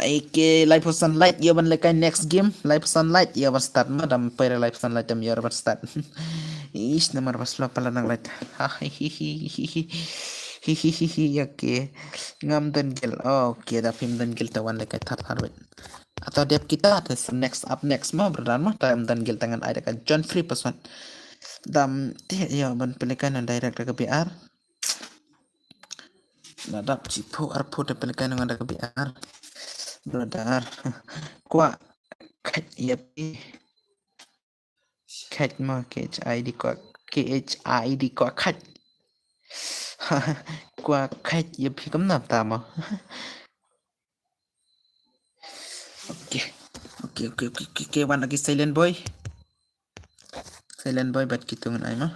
Ai ke live sunlight ïa ban lekai next game. Live sunlight ïa ban start ma dam pere live sunlight dam ïa ban start. Ish namar bas lo pala nang light. Ha hi hi hi hi hi. Hi hi hi hi ya ke. Ngam don guild. Okay da phim don guild ta wan lekai thar thar wait. Atau dep kita ta next up next ma brother ma ta ngam don guild ta ngan ai da ka join free password. Dam te ïa ban pelekai na direct da ka B R. Na dap chi phu ar phu te pynkai nang da ka B R. Brother. Kwah khat ïa phi. Khat ma K H I D kwah K H I D kwah khat. Kwah khat ïa phi kam na ta ma. Okay. Okay, okay, okay, okay, okay. Wan lagi silent boy. Silent boy bad kitu ngan ai ma.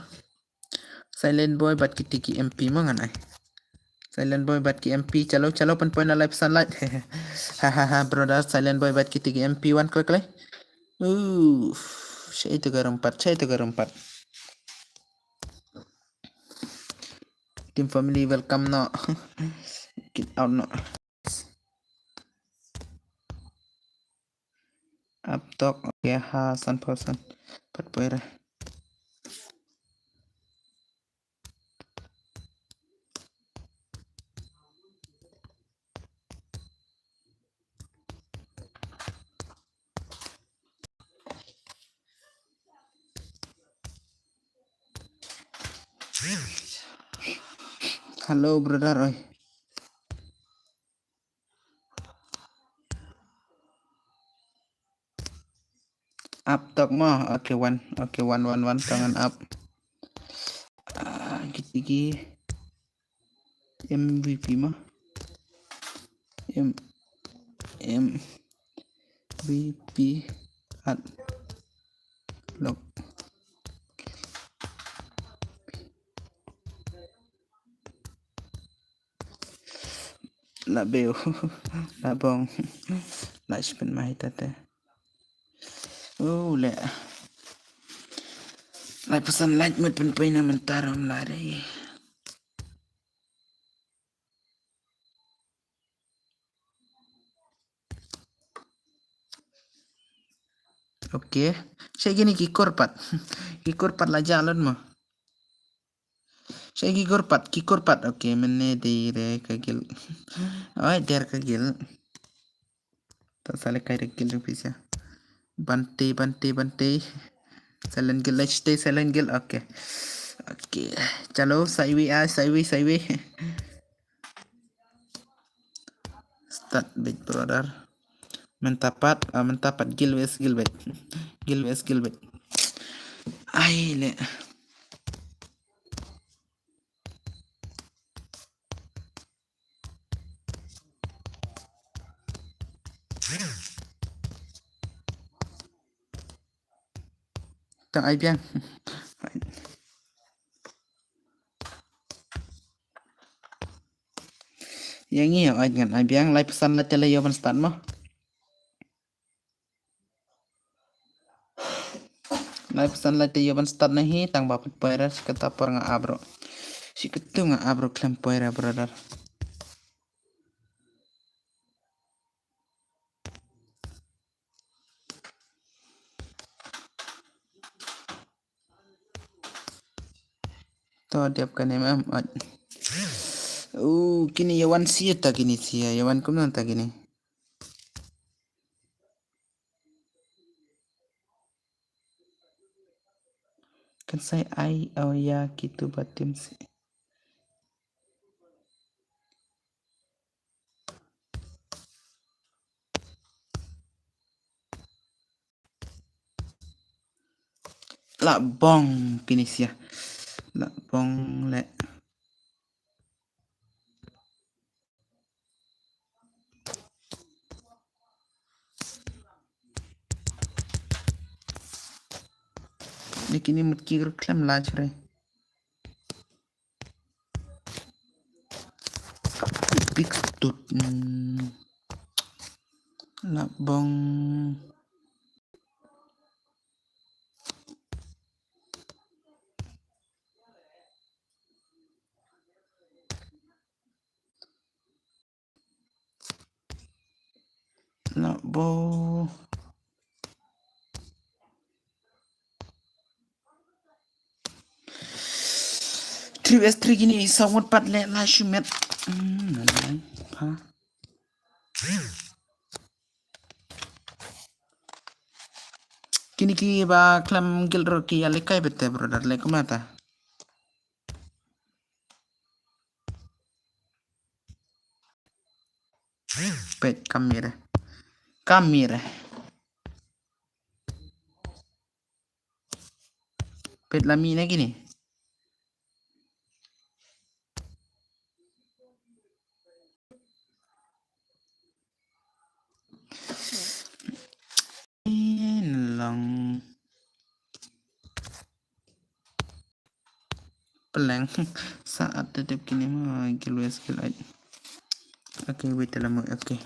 Silent boy bad kiti ki M P ma ngan ai. Silent boy bad ki M P chalo chalo pan point na live sunlight. Ha ha ha brother silent boy bad kiti ki M P wan kle kle. Uh. Shei tu garam pat, shei tu garam pat. Team family, welcome no. Get out no. Up talk, okay, ha, san person. Pat poira. Hello, brother, oi. Up talk mo. Okay, one. Okay, one, one, one. Tangan up. Ah, gitu, gitu. M V P mo. M, M V P at lock. La beu. La bong. La spen mai tata. Oh, le. Lai pesan, lai mut pen pen na mentar om lari. Okay. Shei kine ki kur pat. Ki kur pat la jalon mo. Shei ki kur pat, ki kur pat. Okay, mene dei re ka gil. Oi, der ka gil. Ta sale kai re gil pisa. Bante, bante, bante. Silent gil, let's stay silent gil. Okay. Okay. Chalo, saiwi, ah, saiwi, saiwi. Start bit, brother. Mynta pat, ah, mynta pat, gil wes, gil bit. Gil wes, gil bit. Ai, le. Tang ai biang. Ïa ngi ïa ai ngan ai biang, lai pesan la te la ïoh ban start mo. Lai pesan la te ïoh ban start na hi, tang ba put poira, shi kata por nga abro. Shi katu nga abro klem poira, brother. To dep kane mem at. Uh, kini ïa wan sia ta kini sia, ïa wan kumno ta kini. Kan sai ai au ïa kitu ba tim si. La bong kini sia. La bong le. Ni kini mut ki gru klem laj re. Big stud. Hmm. La bong. La bong. Three vs three kini sa ngut pat le la shimet. Hmm, na na. Ha. Kini ki ba klam gil ro ki ale kai bete, brother, le kumata. Pet kamera. Kamera. Pet lami na kini. Long. Peleng. Saat tetep kini mah gilwes gilait. Okay, wait lama. Okay.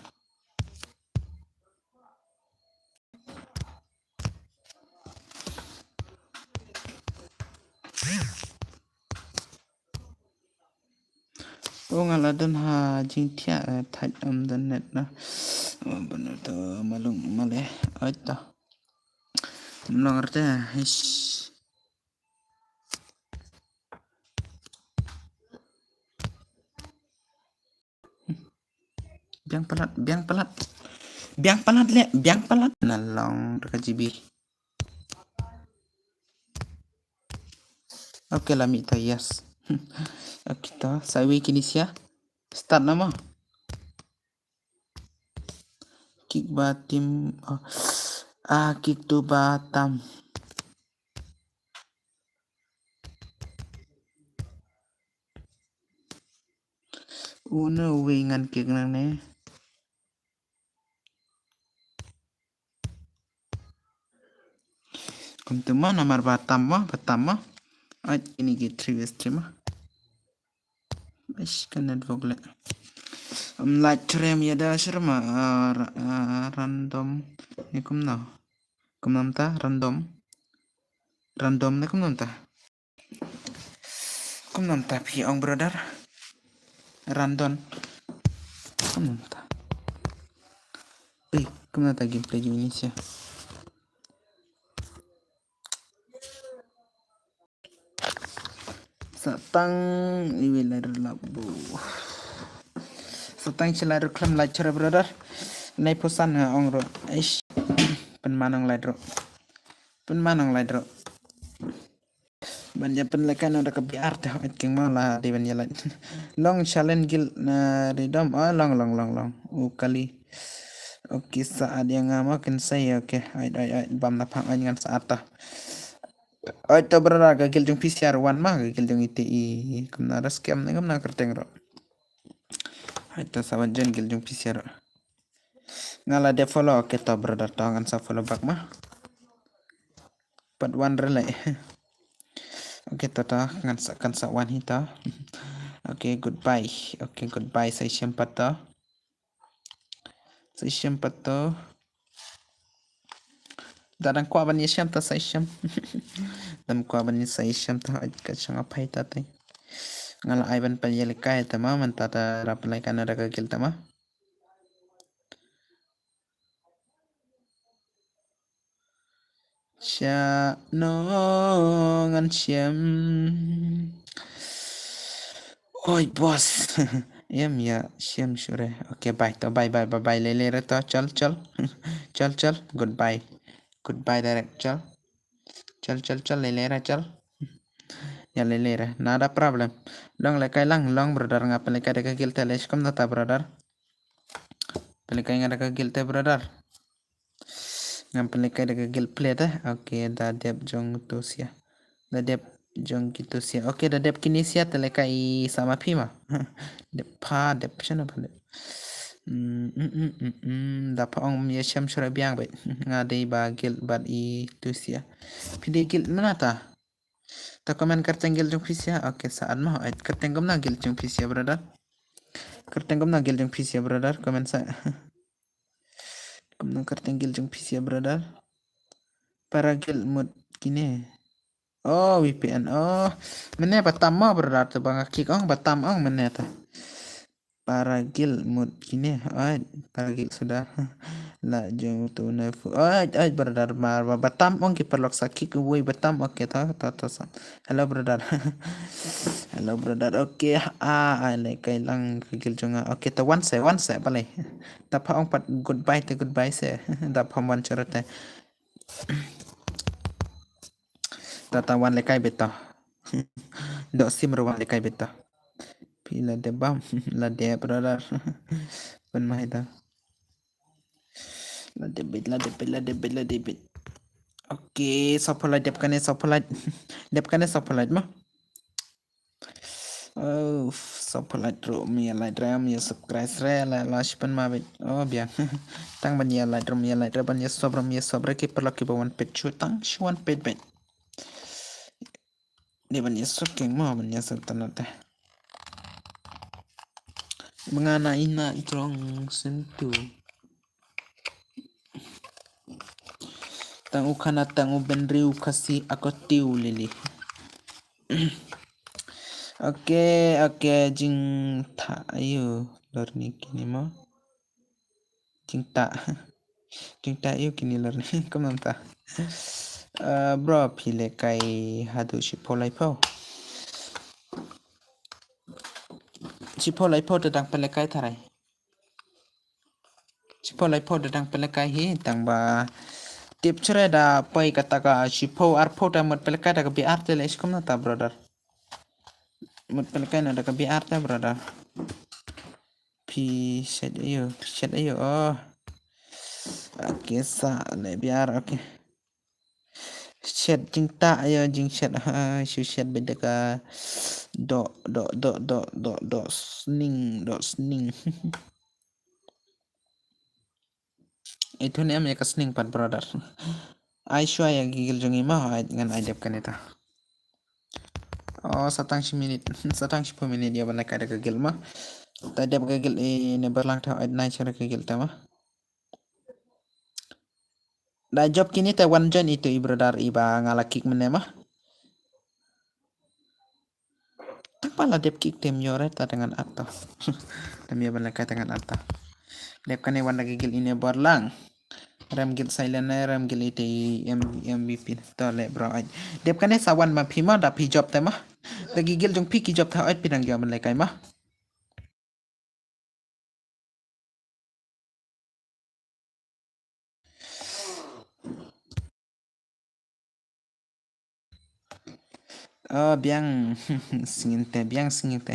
Nga la don ha jingthiah, eh, thait ym don net na. Oh, bana to malung male. Oi to. Mlong rte, hish. Biang palat, biang palat. Biang palat le, biang palat. Na long rka G B. Okay, la mih ta, yes. Okay, ta, sa iwei kine sia. Start na mo. Kick ba tim, oh. Ah, kick to ba tam. Uno uwei ngan kick nangne. Kumtu mo, namar ba tam mo, ba tam mo. Ait, ini ki three way stream mo. Ish, ka network le. Ym lait shuh re ym ïada shuh re ma, ah, ra-, ah, random. Ne kumno? Kumno mynta random. Random ne kumno mynta? Kumno mynta phi ong brother? Random. Kumno mynta? Ei, kumno mynta gameplay jong ngi sia? Sa tang iwei lai ruh lap bu. Sa tang shi lai ruh khlem lait shuh re brother. Nai phew san nga ong ruh. Eish. Pynman ong lait ruh. Pynman ong lait ruh. Ban ïa pynlehkai noh da ka B R te hooid king mo la dei ban ïa lait. Long challenge guild na ridom. Ah, long, long, long, long. U kali. Okay, sa at ïa nga mo kin sei, okay. Ait, ait, ait, bam na phang ait ngan sa at ta. Ait to brother, ka guild jong P C R one ma, ka guild jong ite i. Kumna ra scam ne kumna kyrteng ruh. Ait to sa wan join guild jong P C R ruh. Nga la dep follow, okay to brother, to ngan sa follow back ma. Part one re leh. Okay to, to ngan sa, kan sa wan hi to. Okay, goodbye. Okay, goodbye, sa shem pat to. Sa shem pat to. Da dang kwah ban ïa shem to sa shem. Dang kwah ban ïa sa shem to, ai ka shang apai ta te. Nga la ai ban pan ïa lehkai ta ma, mynta ta rap lehkai na da ka guild ta ma. Sha no ngan shem. Oi boss. Em ïa shem shuh re. Okay, bye to, bye, bye, bye, bye. Lele re to, chal, chal. Chal, chal. Goodbye. Goodbye direct, chal. Chal, chal, chal, lele re, chal. Ïa lele re. Nada problem. Long lehkai lang, long brother, nga pynlehkai da ka guild te, leh kumno ta brother. Pynlehkai nga da ka guild te brother. Ngam pynlehkai da ka guild play te. Okay, da dep jong to sia. Da dep jong kito sia. Okay, da dep kine sia te lehkai sa ma phi ma. Dep pha, dep shano pha dep. Mm, mm, mm, mm, mm. Da pha ong ïa shem shuh re biang bad. Nga dei ba guild bad i to sia. Phi dei guild mano ta? Ta comment kyrteng guild jong phi sia. Okay, sa at mo. Ai, kyrteng kumno guild jong phi sia brother? Kyrteng kumno guild jong phi sia brother? Comment sa. Kumno kyrteng guild jong phi sia brother? Para guild mut kine. Oh, V P N. Oh, mynne ba tam mo brother, to ba nga kick ong ba tam ong mynne ta. Para guild mut kine. Ai, para guild suda. La jong to na fu. Ai, ai brother, mar ba, ba tam ong ki paralok, sa kick away ba tam. Okay, ta, ta, ta sa. Hello brother. Hello brother. Okay, ah, ai lehkai lang ka guild jong nga. Okay, ta wan se, wan se balei. Da pha ong pat goodbye te, goodbye se. Da pha wan chara te. Ta, ta wan lehkai beit to. Doh sim ruh wan lehkai beit to. Phi la dep bam, la dep brother. Pynmai to. La dep beit, la dep beit, la dep beit, la dep beit. Okay, sophalait dep kane, sophalait. Dep kane sophalait mo. Oh, sophalait ruh ym ïa like re, ym ïa subscribe re, la, la shi pynma beit. Oh, biang. Tang ban ïa like ruh ym ïa like re, ban ïa sub ruh ym ïa sub re, ki paralok kiba wan peit shu tang shu wan peit beit. Dei ban ïa sub king mo, ban ïa sub tang na te. Ba nga na ina jrong sentu. Tang u khana tang u bynriew Khasi ako tiu lili. Okay, okay, jingtah aïu lor ni kine mo. Jingtah. Jingtah aïu kine lor ni, kumno mynta. Eh, bro, phi lehkai haduh shiphew laiphew. Shiphew laiphew te dang pynlehkai tharai. Shiphew laiphew te dang pynlehkai hi, tang ba tip chre da poi kata ka shiphew arphew te mut pynlehkai da ka biar te leh shi kumno ta brother. Mut pynlehkai na da ka biar te brother. Phi shet aïu, phi shet aïu, oh. Okay, sa leh biar, okay. Shet jingtah aïu, jingshet, ha, shu shet bad da ka doh, doh, doh, doh, doh, doh sning, doh sning. Itu ne em ïa ka sning pat brother. Ai shuwa ïa ka gigil jong i ma, ai ngan ai dep kane ta. Oh, sa tang shi minit, sa tang shiphew minit ïa ban lehkai da ka gil ma. Ta dep ka gil i ne barlang ta ai nai shuwa ka gil ta ma. Da jop kine te wan join itu i brother i ba nga la kick mynne ma. Tang ba la dep kick te ym ïoh re ta da ngan ap to. Te ym ïoh ban lehkai ta ngan ap to. Dep kane wan da ka gil ine bor lang. Rem gil silent ne rem gil ite i M-, M V P to leh bro ai. Dep kane sa wan ma phi ma da phi jop te ma. Da ka gil jong phi ki jop te ai phi dang ïoh ban lehkai ma. Oh, biang sngewte, biang sngewte.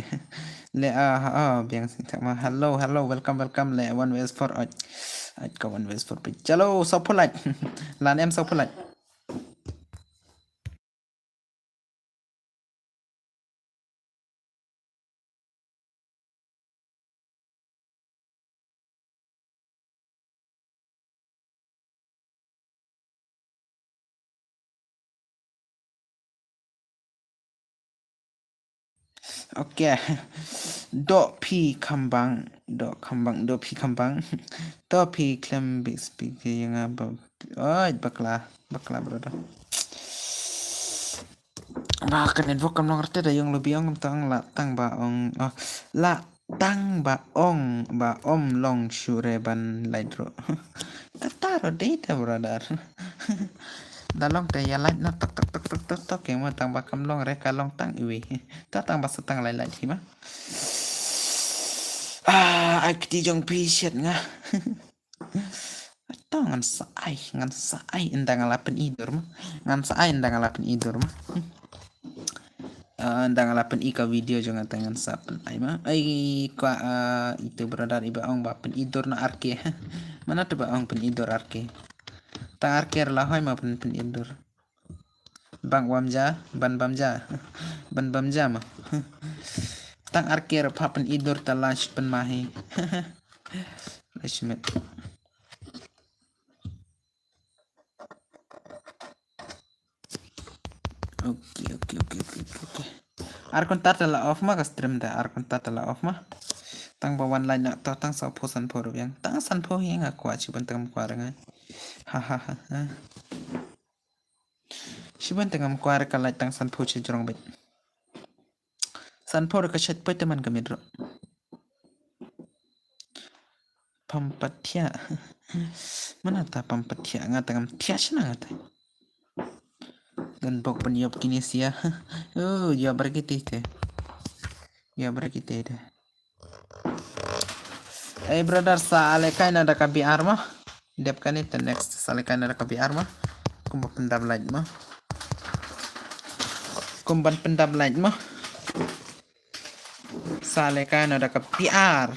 Le, ah, oh, biang sngewte ma. Hello, hello, welcome, welcome. Le, one west for, ach, ach ka one west for pi. Chalo, sopo lait. Lan em sopo lait. Okay. Doh phi khambang, doh khambang, doh phi khambang. Doh phi khlem big speaker ïa nga ba. Oi, bakla, bakla brother. Ba ka network kam long rte da ïong lobby ong tang la tang ba ong. Oh, la tang ba ong ba om long shu re ban lai dro. Kata ro dei ta brother. Da long te ïa lai na tok tok tok tok tok tok ïa ma tang ba kam long re ka long tang iwi. Ta tang ba sa tang lai lai hi ma. Ah, ai kti jong phi shet nga. To ngan sa ai, ngan sa ai ynda nga la pyni dur ma. Ngan sa ai ynda nga la pyni dur ma. Ah, ynda nga la pyni ka video jong nga te ngan sa pyn ai ma. Ai kwa, ah, itu brother i ba ong ba pyni dur na arke. Mana tu ba ong pyni dur arke. Ta arke la hoi ma pyn pyni dur. Bang wam ja, ban bam ja. Ban bam ja ma. Tang arke ra pha pyni dur ta la shi pyn ma hi. La shi met. Okay, okay, okay, okay, okay. Ar konta ta la off ma ka stream da, ar konta ta la off ma. Tang ba wan lai na to tang sa pho san pho rubiang. Tang san pho hi nga kwa chi ban tang kwa ra nga. Ha ha ha ha. Shi ban tang am kwar ka lai tang san pho chi jrong bit. San pho ka shet poi te man ka midro. Pampathia. Mana ta pampathia nga tang am thia shna nga te. Gan bok ban yop kini sia. Oh, ya bar kiti te. Ya bar kiti te. Ei brother sa ale kaina da ka B R ma. Dep kane te next sa ale kaina da ka B R ma. Kumba pyndap light ma. Kumban pyndap light ma. Sa ale kaina da ka B R.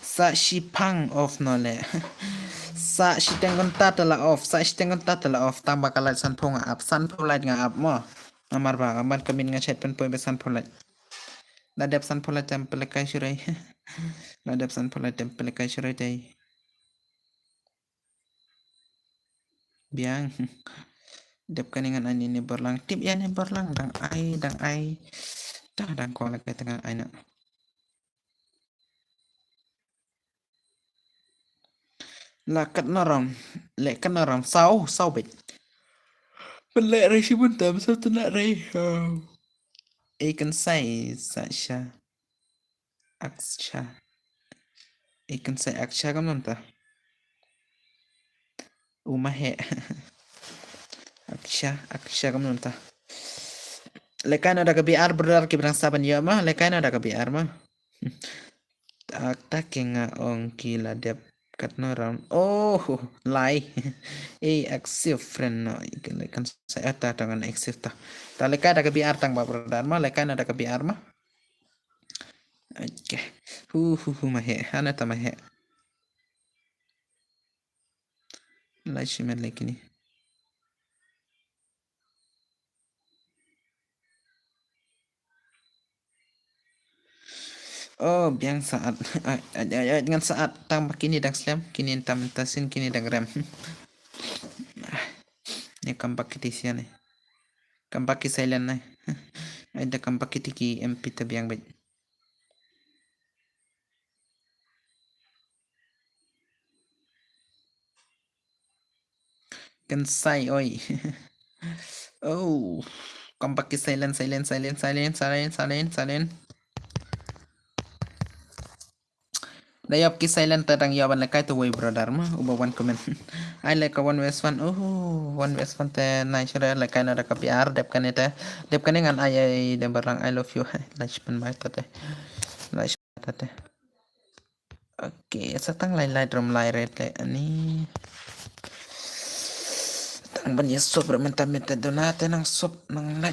Sa shipang off no le. Sa shiteng konta tala off. Sa shiteng konta tala off. Tang ba ka light san pho nga ap. San pho light nga ap mo. Amar ba amar kamin nga chet pen poi be san pho light. La dep san pho light tem pelekai shurai. La dep san pho light tem pelekai shurai tai. Biang. Dep kane ngan ai ni ni borlang. Tip ya ni borlang dang ai dang ai. Dah dang ko lagi tengah ai nak. La katno round? Leh katno round? Saw, saw beit. Pynleh re shi bynta, mynta tynat re. Oh. Ei kan sai sa sha. Aksha. Ei kan sai Aksha kam namta. Uma he. Aksha, Aksha kam namta. Lekai na da ka B R brother ki brang saban yo ma. Lekai na da ka B R ma. Ak ta ki nga ong ki la dep katno round. Oh, lai. Eh, accept friend no. Ikan, ikan saya ta tangan accept ta. Ta lekai da ka B R tang ba brother ma, lekai na da ka B R ma. Okay. Hu, hu, hu, ma he. Hana ta ma he. Lai shimen lekini. Oh, biang saat. Ai, ai, ai, ai, ngan saat tang ba kini dang slem, kini tam tasin, kini dang rem. Ah, ni kam bak kiti sia ni. Kam bak ki silent ni. Ai, da kam bak kiti ki M P ta biang bej. Kan sai oi. Oh, kam bak ki silent, silent, silent, silent, silent, silent, silent. Da yop ki silent ta dang yop ban lekai tu wei brother ma, uba wan comment. Ai leka one west one, oh, one west one te nai shara lekai na da ka B R, dep kane te, dep kane ngan ai ai de barang I love you, hai, lai shipen mai ta te. Lai shipen ta te. Okay, sa tang lai lai drum lai red le ani. Tang ban ye sop re mynta mynta dona te nang sop nang lai.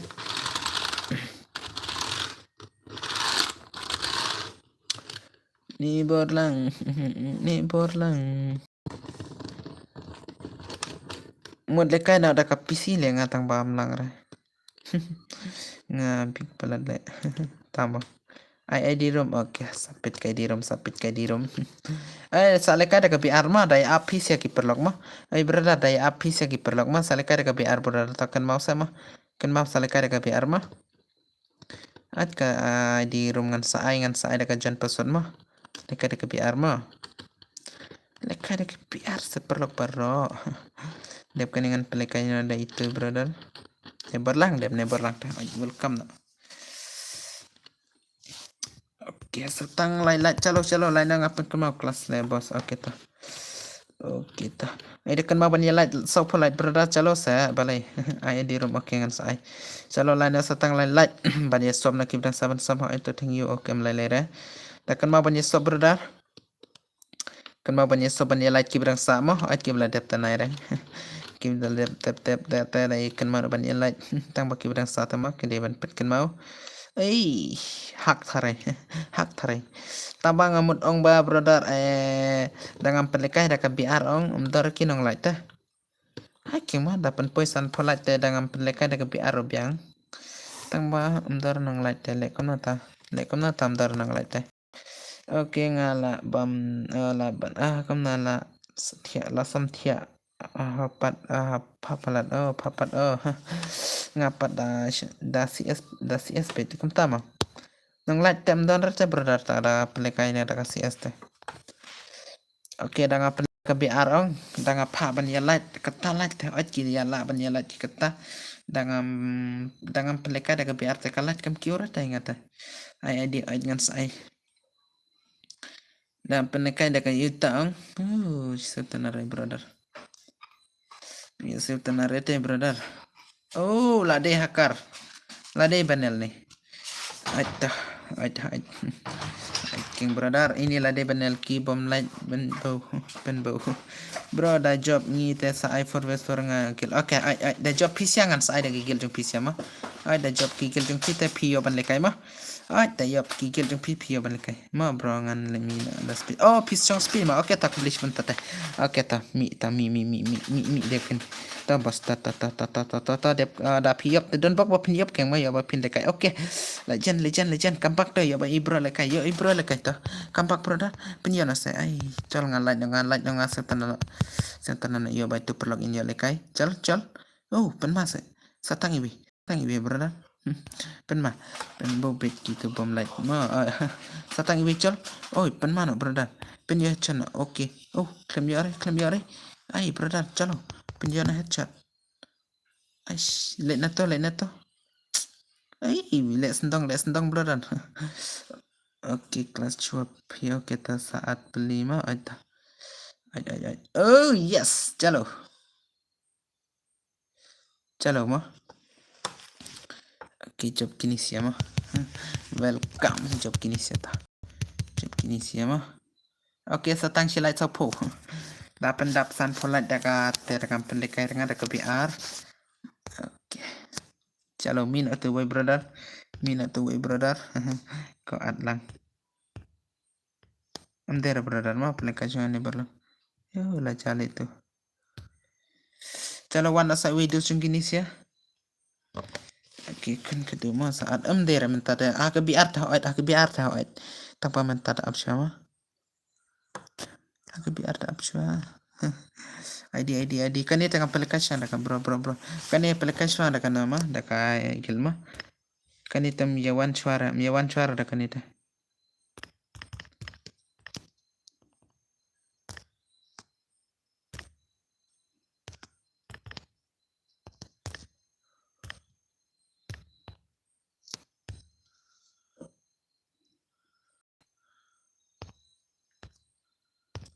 Ni bor lang, ni bor lang. Mut lekai na da ka P C le nga tang bam lang re. Nga big palat le. Tamo. Ai, ai, di room. Okay, sapit kai di room, sapit kai di room. Eh, sa lekai da ka B R ma, dai ap phi sia ki perlok ma. Ai, brother, dai ap phi sia ki perlok ma, sa lekai da ka B R brother ta kan mau sa ma. Kan mau sa lekai da ka B R ma. At ka, ah, di room ngan sa ai, ngan sa ai da ka jan password ma. Lekai da ka B R ma. Lekai da ka B R sa perlok baroh. Dep kane ngan pelekai na da itu, brother. Ne berlang, dep ne berlang ta. Ai, welcome na. Okay, sa tang lai lai, chalo, chalo, lai na nga pynkhmao class le, boss. Okay, ta. Okay, ta. Ai, da kynmaw ban ïa like, saw phew like, brother, chalo sa, balei. Ai, di room, okay, ngan sa ai. Chalo, lai na sa tang lai like, ban ïa sop na ki bdang sa ban sop, ai, to, thank you, okay, em lai lai re. Da kynmaw ban ïa sop, brother. Kynmaw ban ïa sop ban ïa like ki bdang sa mo, ai, ki bla dep ta nai re. Ki bla dep, dep, dep, dep, dep, dep, kynmaw ban ïa like. Tang ba ki bdang sa ta mo, ki dei ban pet kynmaw. Ei, hak tharai, hak tharai. Taba nga mut ong ba brother, eh, da ngam pynlekai da ka B R ong, um dor ki nong like ta. Hai ki ma da pynpoi san pho like te da ngam pynlekai da ka B R biang. Tang ba um dor nong like te le kumno ta, le kumno ta um dor nong like te. Okay, nga la bam, eh, la ban, ah, kumna la s-, thiah, la sam thiah. Ah, pat, ah, papalat, oh, papat, oh. Nga pat da, da C S, da C S peit, kumta ma. Nang lait tem don rete brother ta da pelekai ne da ka C S te. Okay, da nga pele ka B R ong, da nga pha ban ïa lait, kata lait te, oi ki ïa la ban ïa lait kata. Da ngam, da ngam pelekai da ka B R te ka lait kam kiu rete ngate. Ai, ai di, ai ngan sa ai. Da pynlekai da ka yuta ong. Oh, sutana rai brother. Ya sutana rete brother. Oh, lade hakar. Lade banel ni. Aita, aita, aita. King brother, ini lade banel ki bom light ben bau, ben bau. Bro, da job ngi te sa ai for west for nga kill. Okay, ai, ai, da job pisia ngan sa ai da ki kill jong pisia ma. Ai, da job ki kill jong pite pio ban lekai ma. Ai, da job ki kill jong pi pio ban lekai. Ma bro ngan le mi na da speed. Oh, pis chong speed ma. Okay, ta khublei shibun ta te. Okay, ta mi, ta mi, mi, mi, mi, mi, mi, dep kin. Ta bas, ta, ta, ta, dep, ah, da pi yop, te don bok ba pin yop keng ma, yop ba pin lekai. Okay. Legend, legend, legend. Come back to, yop ba i bro lekai. Yo, i bro lekai ta. Come back, brother. Pin yo na se. Ai, chol nga like, nga like, nga se ta na, se ta na, yop ba itu perlok in yo lekai. Chol, chol. Oh, pin ma se. Sa tang iwi. Tang iwi, brother. Hmm, pynma, pynbeit kito bom light. Ma, ah, sa tang iwei chal. Oi, pynma noh, brother. Pynïoh chan, okay. Oh, khlem ïoh re, khlem ïoh re. Ai, brother, chalo. Pynïoh na headshot. Ai, leh na to, leh na to. Ai, leh sendong, leh sendong, brother. Okay, class chua phi, okay, ta saat peli ma, ai ta. Ai, ai, ai. Oh, yes, chalo. Chalo mo. Okay, jop kine sia mo. Welcome, jop kine sia ta. Jop kine sia mo. Okay, sa tang shi light sa pho. Da pyndap san pho light da ka te da kam pynlehkai nga da ka B R. Okay. Chalo, min atu wei brother. Min atu wei brother. Ko at lang. Am dera brother ma pynlehkai jong ani brother. Yo la chale tu. Chalo wan da sa wei dus jong kine sia. Okay, kun kadu ma sa at am dera mynta da. Ah, ka B R ta hoi, ah, ka B R ta hoi. Tang pa mynta da ap shwa ma. Ah, ka B R ta ap shwa. Ai di, ai di, ai di. Kane ta kam pynlehkai shwa da ka bro, bro, bro. Kane pynlehkai shwa da ka nama, da ka gil ma. Kane ta ym ïa wan shwa ra, ym ïa wan shwa ra da kane ta.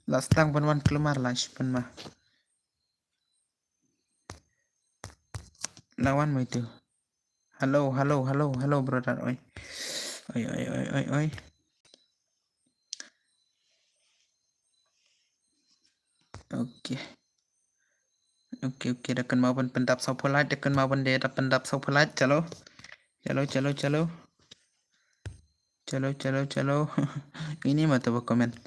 La sdang ban wan kulmar la shi pynma. La wan mo itu. Hello, hello, hello, hello, brother. Oi. Oi, oi, oi, oi, oi. Okay. Okay, okay, da kynmaw ban pyndap saw pho light, da kynmaw ban dei da pyndap saw pho light, chalo. Chalo, chalo, chalo. Chalo, chalo, chalo. Ini ma to ba comment.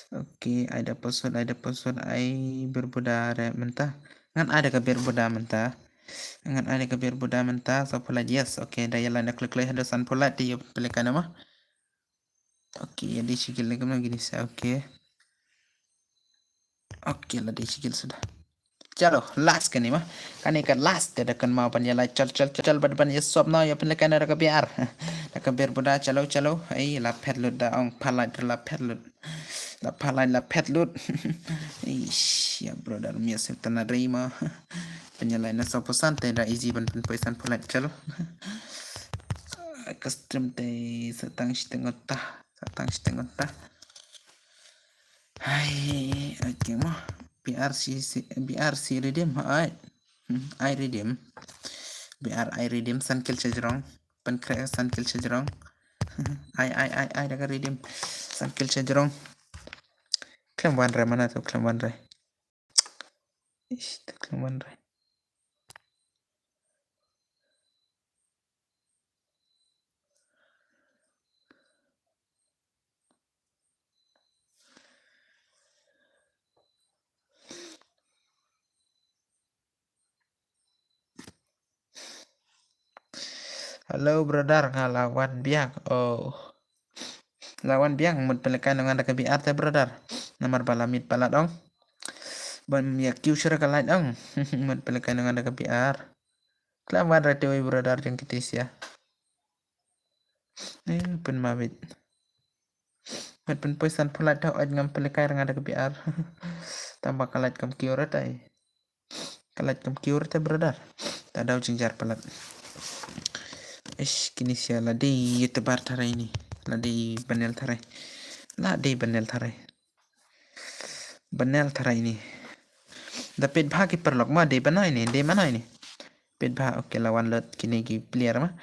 Okay, ai da password, ai da password, ai berbuda re mynta. Ngan ai da ka berbuda mynta. Ngan ai da ka berbuda mynta, saw pho light, yes, okay, da ïa la na klik klik haduh san pho light, te ïa pynlehkai nama. Okay, ïa dei shi gil lagi ma kine sia, okay. Okay, la dei shi gil suda. Chalo, last kane ma. Kane ka last te da kynmaw ban ïa la chal chal chal bad ban ïa sop na ïa pynlehkai na da ka B R. Da ka berbuda chalo chalo. Ai la phet lut da ong pha light la phet lut. La pha light la phet lut. Ish, ïa brother ym ïa sep tana rei ma. Pynïalai na saw phew san te da easy ban pynpoi san phew light chalo. Ka stream te sa tang shiteng otta. Sa tang shiteng otta. Hai, okay mo. B R C, C, B R C redeem, ai. Hmm, ai redeem. B R ai redeem, san kill sha jrong. Pynkhreh san kill sha jrong. Ai, ai, ai, ai, da ka redeem. San kill sha jrong. Khlem wan re, mana to, khlem wan re. Ish, to khlem wan re. Hello brother, nga la wan biang. Oh. La wan biang, mut pynlehkai noh ngan da ka B R te brother. Namar ba la miet palat ong. Ban ïa kiew shuh ka light ong. Mut pynlehkai noh ngan da ka B R. Khlem wan re te wei brother jong kiti sia. Eh, pynmawit. Ngat pynpoi san phew light thaw ait ngam pynlehkai ra nga da ka B R. Tang ba ka light kam kiew re tai. Ka light kam kiew re tai brother. Ta daw jingjar palat. Ish, kini sia la dei YouTuber tharai ni. La dei banel tharai. La dei banel tharai. Banel tharai ni. Da peit bha ki paralok ma dei banai ni, dei banai ni. Peit bha, okay, la wan lut kine ki player ma.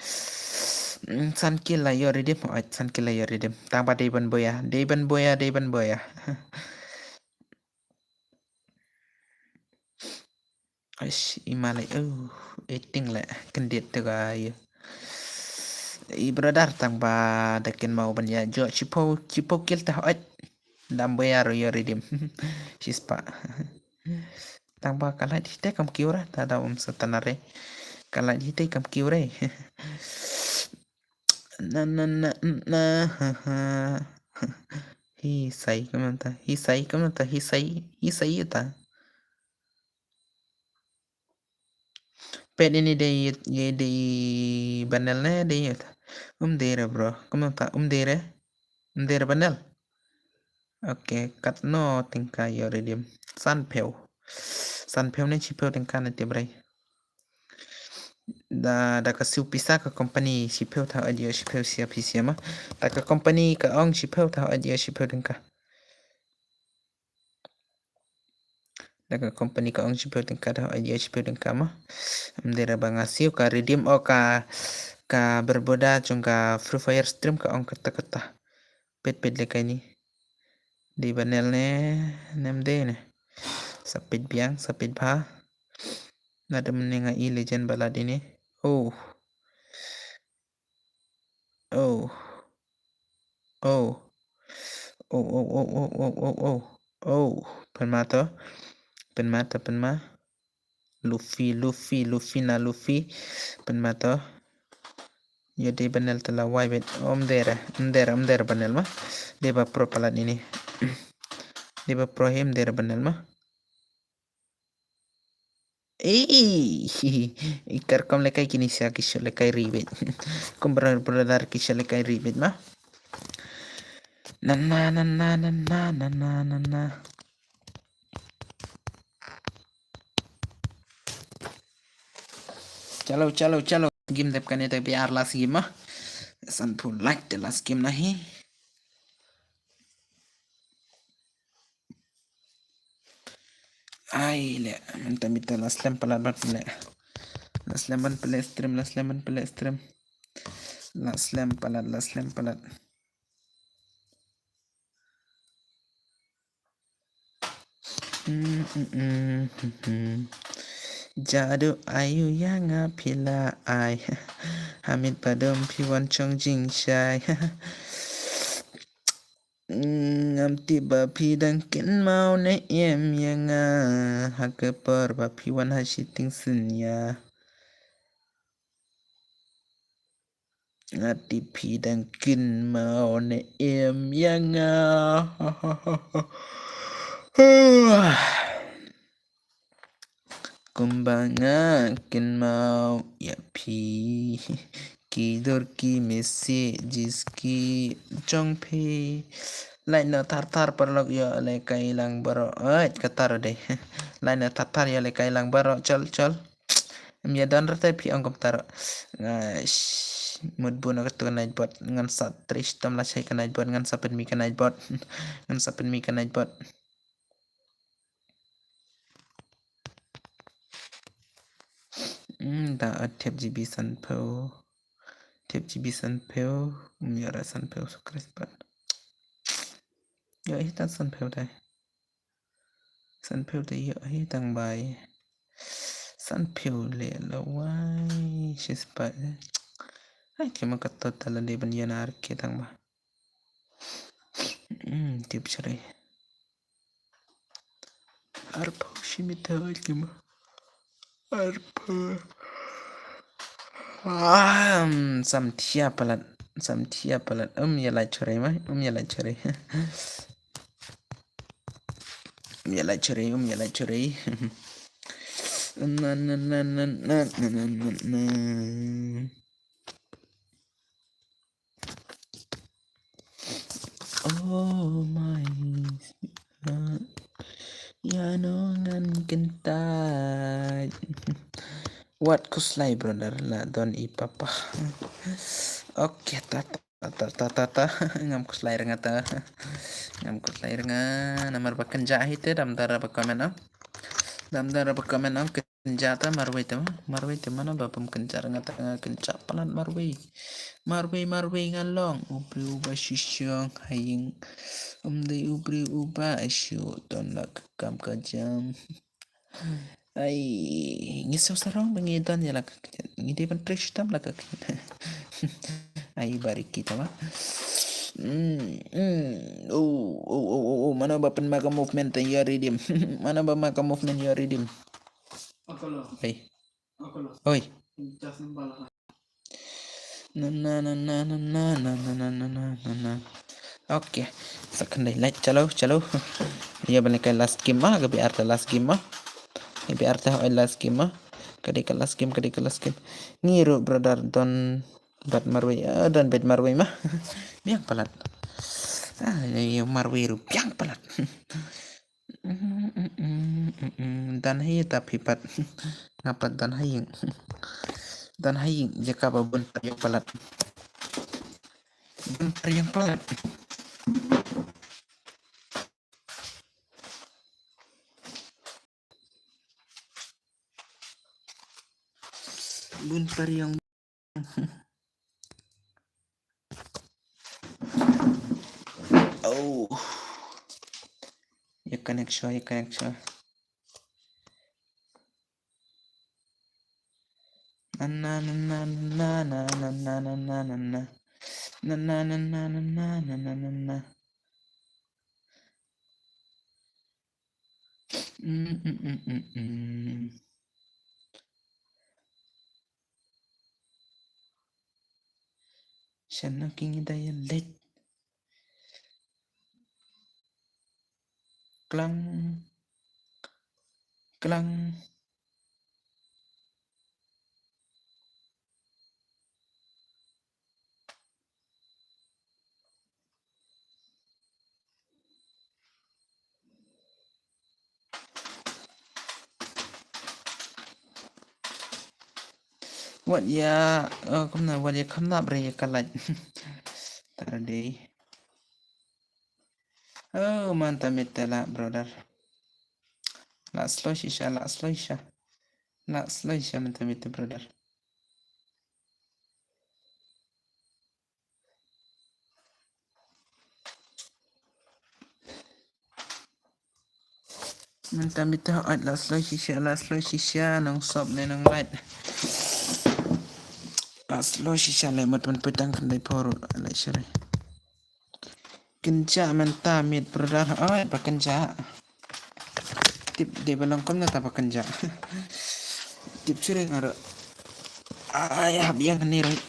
Mm, san kill la ïoh redeem, oh, san kill la ïoh redeem. Tang ba dei ban boya, dei ban boya, dei ban boya. Aish, i malai, oh, eting le, kyndit te ga ïa. I brother tang ba da kynmaw ban ïa jooh shiphew, shiphew kill te hooid. Dam boya ruh ïoh redeem. Shispah. Tang ba ka light hi te kam kiew re, ta da um sa tana re. Ka light hi te kam kiew re. Na, na, na, na, ha, ha. Hi sai kumta, hi sai kumta, hi sai, hi sai ta. Peit ine i dei, i dei i banel ne dei i. Um dei re bro. Kumno ta um dei re? Um dei re banel. Ok, katno tyngka ïoh redeem? Sanphew. Sanphew ne shiphew tyngka ne tip brei. Da, da ka siew pisa ka company shiphew ta ïoh shiphew sia pisa ma. Da ka company ka ong shiphew ta ïoh shiphew tyngka. Da ka company ka ong shiphew tyngka ta ïoh shiphew tyngka ma. Ym dei re ba nga siew ka redeem o ka, ka Bermuda jong ka Free Fire stream ka ong kata kata. Peit peit lehkai ine. Dei banel ne, ne ym dei ne. Sa peit biang, sa peit bha. Lada mynne nga i legend ba lad ine. Oh. Oh. Oh. Oh, oh, oh, oh, oh, oh, oh. Oh. Pynma to. Pynma to, pynma. Luffy, Luffy, Luffy na Luffy. Pynma to. Ïa dei banel te la wai beit. Ym dei re, ym dei re, ym dei re banel ma. Dei ba pro palat ine. Dei ba pro hi, ym dei re banel ma. Ei, i kyrkom lehkai kine sia ki shu lehkai ri beit. Kum brother brother ki shu lehkai ri beit ma. Na na na na na na na na na. Chalo, chalo, chalo. Game dep kane te biar last game ma. Sanphew like te last game na hi. Ai le, mynta mynta la slem palat ban pynleh. La slem ban pynleh stream, la slem ban pynleh stream. La slem palat, la slem palat. Mm, mm, mm, mm, mm. Jadu ayu ïa nga phi la ai. Hamit padum phi wan chong jingshai. Mm, ngam tip ba phi dang kynmaw ne em ïa nga. Ha ka por ba phi wan ha shiteng synñia. Nga tip phi dang kynmaw ne em ïa nga. Kumba nga kynmaw ïa phi. Ki dur ki message ki jong phi. Lait na thar thar paralok ïoh lehkai lang baroh. Ait ka tar dei. Lait na thar thar ïoh lehkai lang baroh, chol chol. Em ïa don rata phi ong kumta. Nga mut bun ka tu ka night bot, ngan sa trei shitom la shai ka night bot, ngan sa pynmih ka night bot. Ngan sa pynmih ka night bot. Hmm, da at thiap G B sanphew. Thiap G B sanphew. Hmm, ïa ra sanphew su kres pat. Ïa ita sanphew dai. Sanphew te ïoh hi tang bai. Sanphew le la wai shi spah. Ai ki ma ka tot ta la de ban ïa nar ki tang ba. Hmm, tip sharei. Arphew shi mita ai ki ma. Arphew. Ah, um, samthia palat. Samthia palat. Um, ïa la chorei ma. Um, ïa la chorei. Um, ïa la chorei, um, ïa la chorei. Na, na, na. Oh my. Ïa no ngan kyntait. Wat khuslai brother la don i papa. Ok, ta ta ta ta ta ta. Ngam khuslai rnga ta. Ngam khuslai rnga. Namar ba kynja hi te dam dara ba comment am. Dam dara ba comment am. Kynja ta marwei te ma, marwei te mana ba pum kynja nga ta nga kynja palat marwei. Marwei, marwei nga long, u briew uba shishiong ha ïing. Um dei u briew uba shu ton la ka kam ka jam. Ai, ngi shu sarong ba ngi don ïa la ka kynja. Ngi dei ban trei shitom la ka kynja. Ai, bari kita ma. Hmm, hmm. Oh, oh, oh, oh, oh, mano ba pynma ka movement ïa redeem. Mano ba ma ka movement ïa redeem. Oi. Oi. Na na na na. Ok. Sa khyndai lait, chalo, chalo. Ïa ban lehkai last game ma, ka B R ta last game ma. Ka B R ta oi last game ma. Ka dei ka last game, ka dei ka last game. Ngi ruh brother don bad marwei, ah, don bad marwei ma. Biang palat. Ah, ïa marwei ruh biang palat. Dan hi ta phi pat. Nga pat dan hi. Dan hi jaka ba bun pat ïa palat. Bun pat ïa palat. Bun pariang. Oh. Ïa connection, ïa connection. Na na na na na na na na na na na. Na na na na na na na na na. Mm, mm, mm, mm, mm. Shan na king da ya lek. Klang. Klang. Wat ïa, oh, kumna, wat ïa kumna bre ïa ka light. Tara dei. Oh, mynta mynta lah, brother. Lah slow shisha, lah slow shisha. Lah slow shisha mynta mynta, brother. Mynta mynta, oi, lah slow shisha, lah slow shisha, nong sop ne nong light. Lah slow shisha, lah mut mynta pynpoi tang khyndai por, lah shisha. Kynjah mynta miet, brother. Oi, ba kynjah. Tip dei ba long kumne ta ba kynjah. Tip shuh re nga ruh. Ai, hap ïa kane ruh.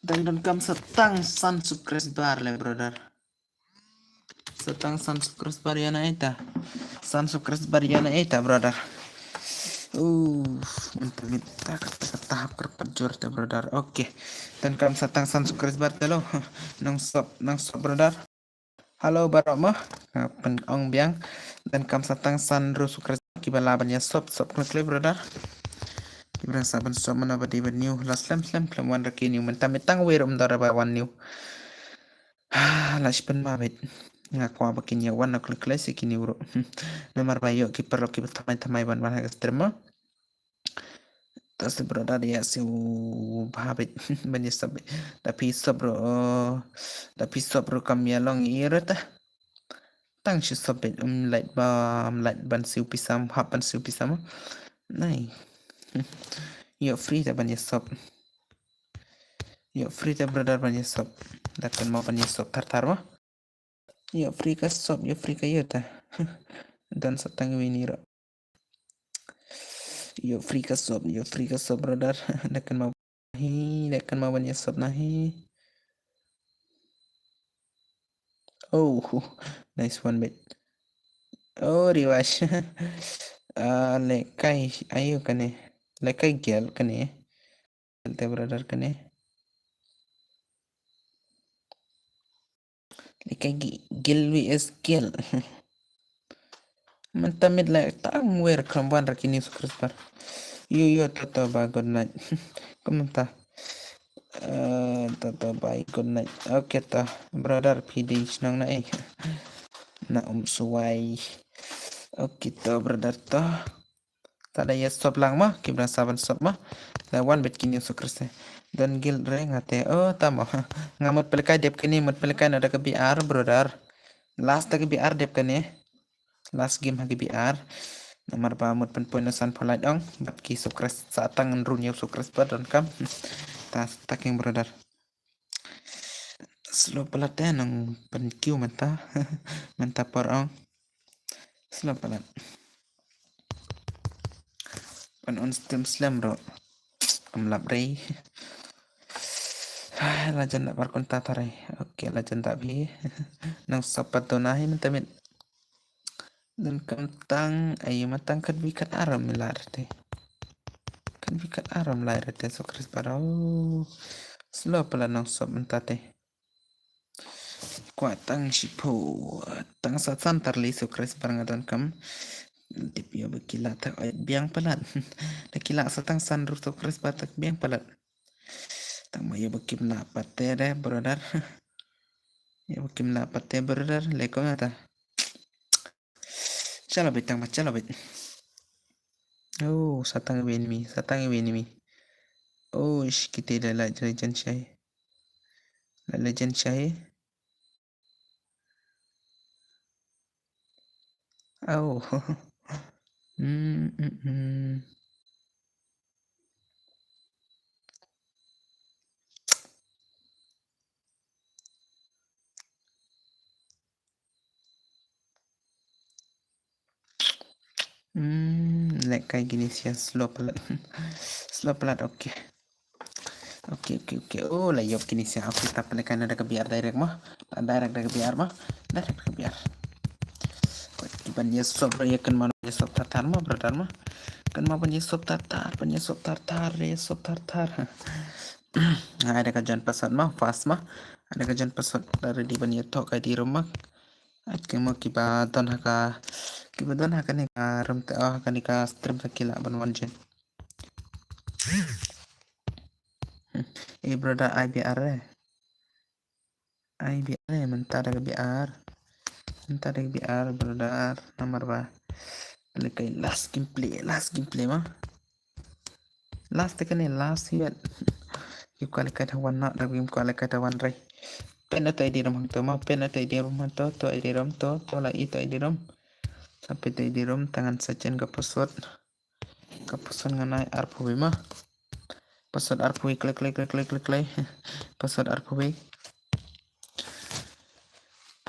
Dang donkam sa tang san subscriber le, brother. Sa tang san subscriber ïa na ita. San subscriber ïa na ita, brother. Uh, mynta mynta ka ta hap kyrpad jur te, brother. Okay. Donkam sa tang san subscriber te lo. Nong sop, nong sop, brother. Hello baroh mo. Nga pyn-ong biang. Donkam sa tang san ru subscriber kiba lah ban ïa sop, sop klik klik, brother. Kiba dang sa ban sop mano ba dei ba new, la slem slem slem wan ra ki new, mynta mynta wei ruh ym don ra ba wan new. Ah, la shi pynbha beit. Nga kwah ba kin ïa wan na klik klik shi ki new ruh. Namar ba ïoh ki paralok kiba thymmai thymmai ban wan ha ka stream mo. Ta se, brother, ïa siew bha beit ban ïa sop beit. Da phi sop ruh, da phi sop ruh kam ïa long ïa ruh ta. Tang shu sop beit, um lait ba, um lait ban siew pisa, um hap ban siew pisa mo. Nai. Ïoh free ta ban ïa sop. Ïoh free ta, brother, ban ïa sop. Da kynmaw ban ïa sop thar thar mo. Ïoh free ka sop, ïoh free ka ïoh ta. Don sa tang wi ni ruh. Ïoh free ka sop, ïoh free ka sop, brother. Da kynmaw hi, da kynmaw ban ïa sop na hi. Oh, nice one, mate. Oh, rewash. Ah, le kai ayu kane. Le kai gel kane. Te, brother, kane. Lika gi-, gil wi es gil. Mynta miet la tang wer khlem wan ra ki new subscriber. Yo, yo, to, to, bye, good night. Kumta. Eh, to, to, bye, good night. Okay, to, brother, phi dei shnong na ei. Na Umswai. Okay, to, brother, to. Ta da ïa sop lang mo, ki brang sa ban sop mo. La wan beit ki new subscriber. Don guild re nga te. Oh, ta mo. Nga mut pynlehkai dep kane, mut pynlehkai na da ka B R, brother. Last da ka B R dep kane. Last game ha ka B R. Namar ba mut pynpoi na san pholait ong. Bad ki subscriber sa tang run ïa subscriber donkam. Ta, ta king, brother. Slow palat te nang pyn queue mynta. Mynta por ong. Slow palat. Pan on stem slam ro. Am lap rei. Ai, la jan da bar kunta tare. Okay, la jan da bi. Nang sop pat dona hi mynta mit. Donkam tang, ai ma tang kat bi kat ar mi lar te. Kat bi kat ar mi lar te so Chris baro. Slow pala nang sop mynta te. Kwah tang shiphew, tang sa san tar li so Chris bar nga donkam. Tip ïa ba ki lah tak biang palat. Da ki lah sa tang san ruh so Chris bar tak biang palat. Tang ma ïa ba kim lah pat te de brother. Ïa ba kim lah pat te brother, le ko ta. Chalo bit tang ma chalo bit. Oh, sa tang ïa ba enemy, sa tang ïa ba enemy. Oh, ish, kite da la legend shai. La legend shai. Oh. Hmm, hmm, hmm. Hmm, lek kai kine sia slow palat. Slow palat, okay. Okay, okay, okay. Oh, la ïoh kine sia. Okay, tap lek kai na da ka B R direct ma. Direct da ka B R ma. Direct da ka B R. Ki ban ïa sop, ïa kynmaw ïa sop tar tar ma, brother ma. Kynmaw ban ïa sop tar tar, ban ïa sop tar tar, ïa sop tar tar. Ai da ka jan password ma, fast ma. Ai da ka jan password da ready ban ïa thok I D room ma. Ai ki mo ki ba don ha ka, ki ba don ha kane ka room te, oh, ha kane ka stream te ki lah ban wan join. Eh, brother, ai B R eh. Ai B R eh, mynta da ka B R. Mynta da ka B R, brother, namar ba lek kai last gameplay, last gameplay ma. Last te kane, last hi bad. Ki kwah lek kai da wan na, da kim kwah lek kai da wan rai. Pyn na to I D room hangto ma, pyn na to I D room hangto, to I D room to, to la i to I D room. Sa pyn to I D room, tang ngan sa chen ka password. Ka password ngan ai arphew wei ma. Password arphew wei, klik, klik, klik, klik, klik, klik. Password arphew wei.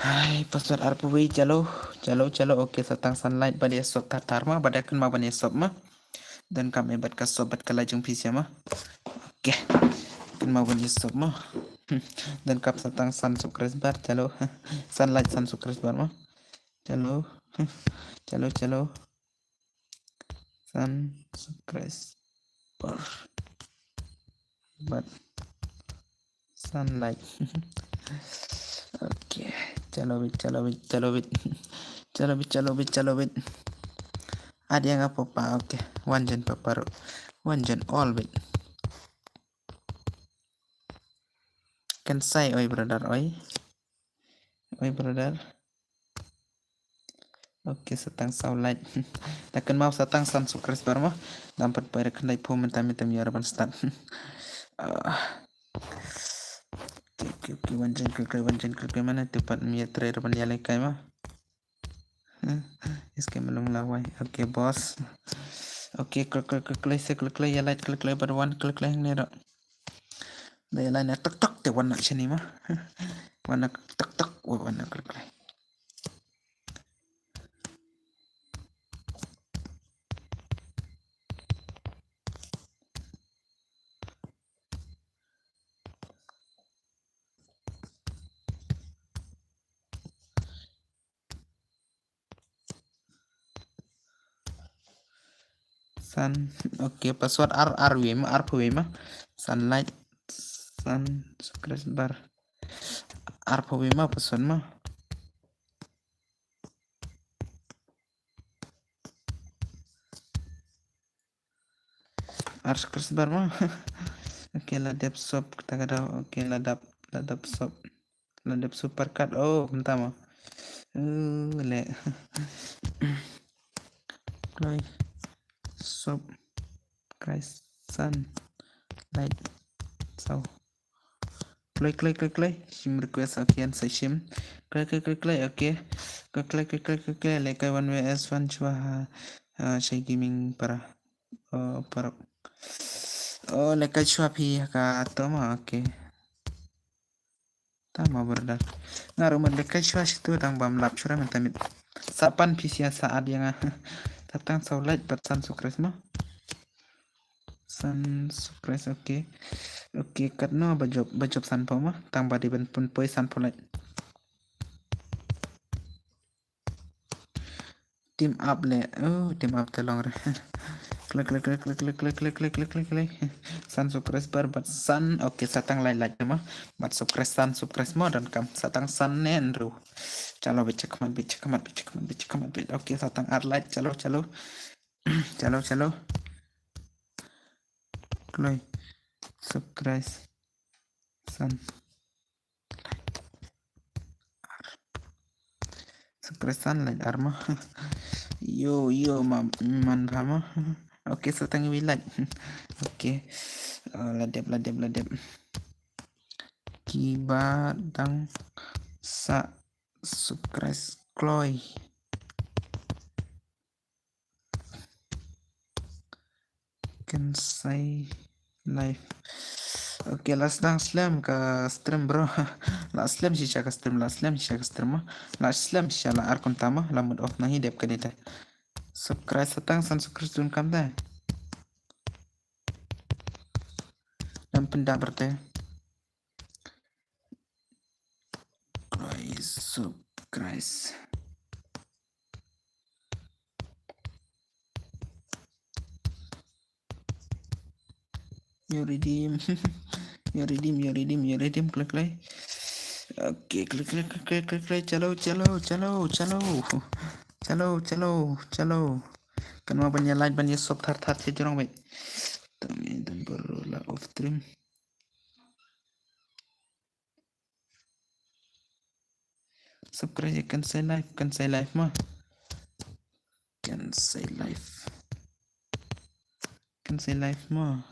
Hai, password arphew wei, chalo, chalo, chalo. Okay, sa tang san light bad ïa sop tar tar ma, bad ïa kynmaw ban ïa sop ma. Donkam eh bad ka sop bad ka la jong phi sia ma. Okay. Kynmaw ban ïa sop ma. Donkam sa tang san subscriber, chalo. San light, san subscriber ma. Chalo. Chalo, chalo. San subscriber. Bad san light. Okay, chalo bit, chalo bit, chalo bit. Chalo bit, chalo bit, chalo bit. Ad ïa nga papa, okay. Wan jan papa ruh. Wan jan all bit. Kan sai oi brother oi. Oi brother. Okay, sa tang saw light. Da kynmaw sa tang san subscriber ma. Dang pat poi da khyndai phew mynta mynta ïa ban start. Ah. Okay, okay, okay, wan jan kyrkhu, wan jan kyrkhu, mana tu pat ïa trei ruh ban ïa lehkai ma. Hmm, iske melung lawai. Okay, boss. Okay, kyrkhu, kyrkhu, se kyrkhu, ïa light kyrkhu, bad wan kyrkhu hangne ruh. Da ïa light na tok tok te wan na shani ma. Wan na tok tok, wan na kyrkhu. San, okay, password ar, ar wei ma, arphew wei ma. San light, san subscriber. Arphew wei ma password ma. Ar subscriber ma. Okay, la dep sop kata ka dau. Okay, la dap, la dap sop. La dep super cut. Oh, kumta ma. Uh, le. Kloi. Sop. Kai san. Light. Saw. Kloi, kloi, kloi, kloi. Shim request, okay, an sa shim. Kloi, kloi, kloi, kloi, okay. Kloi, kloi, kloi, kloi, kloi, kloi. Lehkai wan wei S one shuwa ha, ha, Shai Gaming para. Oh, para. Oh, lehkai shuwa phi ha ka to ma, okay. Tama brother. Nga ruh mut lehkai shuwa shitu dang bam lap shuwa mynta mit. Sa pan phi sia sa ad ïa nga. Sa tang saw light bad san subscribe ma. San subscribe, okay. Okay, katno ba jop, ba jop sanphew mo. Tang ba dei ban pynpoi sanphew lait. Team up le. Oh, team up te long re. Klik, klik, klik. San subscriber bad san. Okay, sa tang lai lait mo. Bad subscribe san, subscribe mo donkam. Sa tang san ne hynriew. Chalo, bit check mat, bit check mat, bit check mat, bit check mat, bit. Okay, sa tang ar lait, chalo, chalo. Chalo, chalo. Kloi. Subscribe san. Subscribe san, like ar mo. Yo, yo, ma, man pha mo. Okay, sa tang iwei lait. Okay. Uh, la dep, la dep, la dep. Kiba dang sa subscribe kloi. Kan sei live. Okay, la sdang slem ka stream, bro. La slem shisha ka stream, la slem shisha ka stream mo. La slem shisha, la ar kumta mo, la mut off na hi dep kane te. Subscribe sa tang san subscribe donkam te. Lam pyndap berte. Christ, sub Christ. Yo redeem. Yo redeem, yo redeem, yo redeem, klik, klik. Okay, klik, klik, klik, klik, klik, klik. Chalo, chalo, chalo, chalo. Chalo, chalo, chalo. Kynmaw ban ïa like, ban ïa sub thar thar sha jrong beit. Tang ïa don bor la off stream. Subscribe, kan sei live, kan sei live mo. Kan sei live. Kan sei live mo.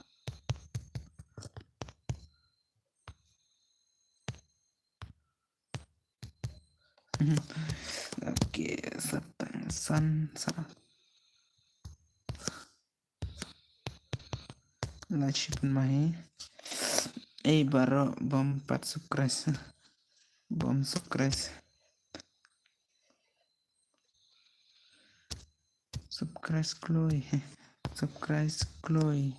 Okay, sa tang san sa. La shipin mahi. Ei, baroh bym pat subscribe. Bym subscribe. Subscribe kloi. Subscribe kloi.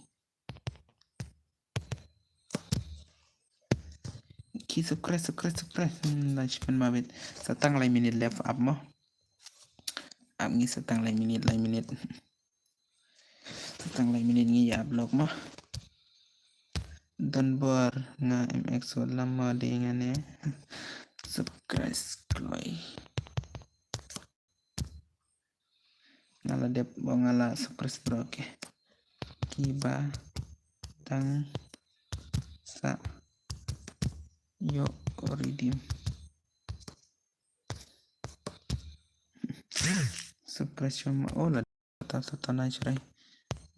Ki subscribe, subscribe, subscribe. Hmm, la shipin mabit. Sa tang lai minit left up mo. Ap ngi sa tang lai minit, lai minit. Sa tang lai minit ngi ïa vlog mo. Don bor nga M X wala ma dei nga ne. Subscribe kloi. Nga la dep, ba nga la subscribe bro, okay. Kiba dang sa ïoh redeem. Subscribe mo, oh la ta ta ta nai shurai.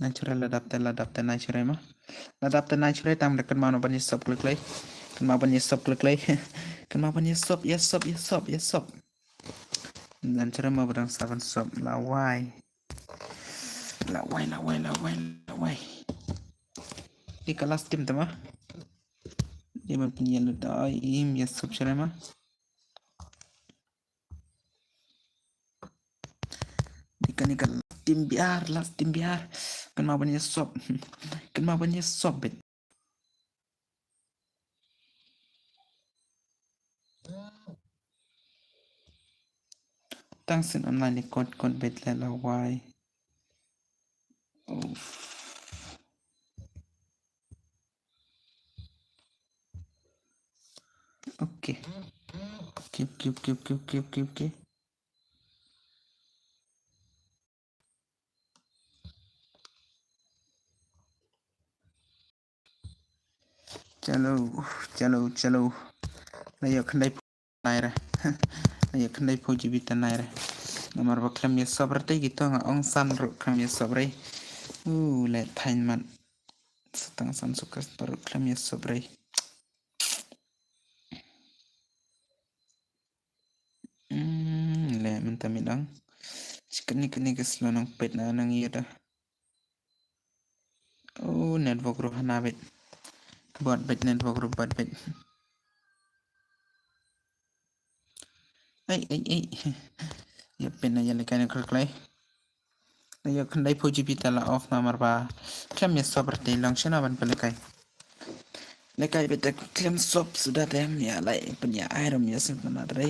Nai shurai la dap te, la dap te nai shurai mo. La dap te nai shurai tang da kynmaw ban ïa sub klik lai. Kynmaw ban ïa sub klik lai. Kynmaw ban ïa sub, ïa sub, ïa sub, ïa sub. Ngan shurai mo ba dang sa ban sub la wai. La wai, la wai, la wai, la wai. Dei ka last team te mo. Dei ban pynïaid lut da im ïa sub shurai mo. Dei kane ka last team biar, last team biar. Kynmaw ban ïa sub. Kynmaw ban ïa sub beit. Tang sien online ni kot kot beit la la wai. Uff. Okay. Okay, okay, okay. Chalo, chalo, chalo. La ïoh khyndai phew nai re. La ïoh khyndai phew G B te nai re. Namar ba khlem ïa sub re te kito nga ong san ruh khlem ïa sub re. U le thaiñ mat. Sa tang san subscribe ruh khlem ïa sub re. Hmm, le mynta midang. Shi kane kane ka slow nang peit na nang ïa da. Oh, network ruh hana beit. Bad beit network ruh bad beit. Ei, ei, ei. Ïa pyn na ïa lehkai na kyrklai. Na ïa khyndai phew G B te la off namar ba khlem ïa sub re te long shano ban pynlehkai. Lehkai beit da khlem sop suda te ym ïa leh pynïaid rum ïa sngewtynnat re.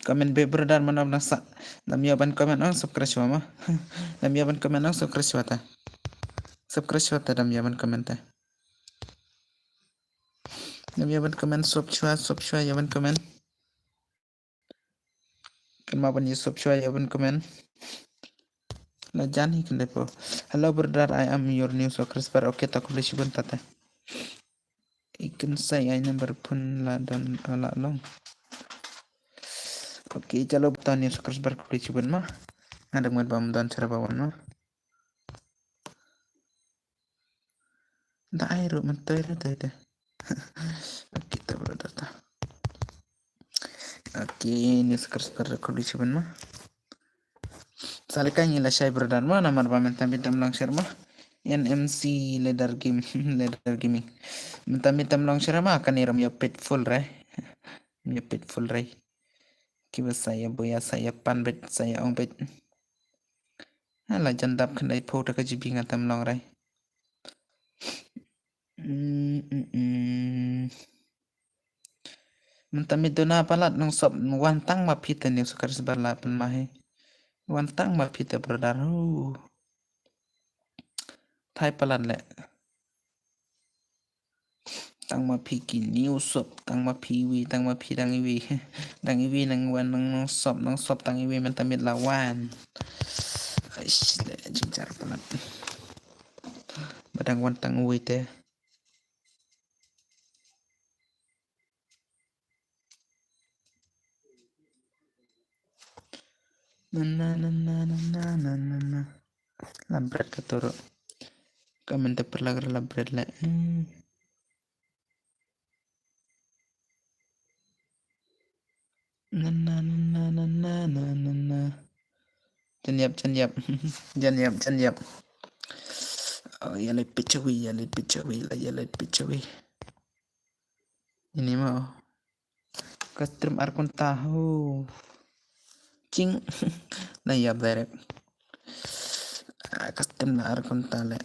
Comment beit brother, mano ba nang sah. Dam ïa ban comment ong subscribe shuwa ma. Dam ïa ban comment ong subscribe shuwa ta. Subscribe shuwa ta, dam ïa ban comment ta. Dam ïa ban comment, sop shuwa, sop shuwa ïa ban comment. Kynmaw ban ïa sop shuwa ïa ban comment. La jan hi kynde po. Hello brother, I am your new subscriber. Okay, ta khublei shibun ta te. I can say I number phone la don la long. Okay, chalo bta new subscriber, khublei shibun ma. Nga dang met ba ym don chara ba wan ma. Da ai ruh mynta ïa ta ïa ta. Okay, ta brother ta. Okay, new subscriber, khublei shibun ma. Sa lehkai ngi la shai brother ma, namar ba mynta beit dam long share ma. N M C leader game, leader gaming. Mynta beit dam long share ma, kane rum ïa peit full re. Ïa peit full re. Kiba sa ïa buh ïa sa ïa pan beit, sa ïa ong beit. Ha, la jan dap khyndai phew ta ka G B nga tam long re. Mm, mm, mm. Mynta mi duna palat nong sop wan tang ma phi te new subscriber la pynmai. Wan tang ma phi te brother. Hu. Thai palat le. Tang ma phi ki new sop, tang ma phi wi, tang ma phi dang iwi. Dang iwi nang wan nang sop, nang sop tang iwi mynta miet la wan. Aish, le jingjar palat. Ba dang wan tang iwi te. Na, na, na. La bret ka turu. Ka mynta pyrlak la bret le. Hmm. Na, na, na. Jan ïap, jan ïap. Jan ïap, jan ïap. Oh, ïa leit peit chawi, ïa leit peit chawi, la ïa leit peit chawi. Ini ma, oh. Ka stream ar kynta, oh. Ching. La ïap direct. Ah, ka stream la ar kynta le.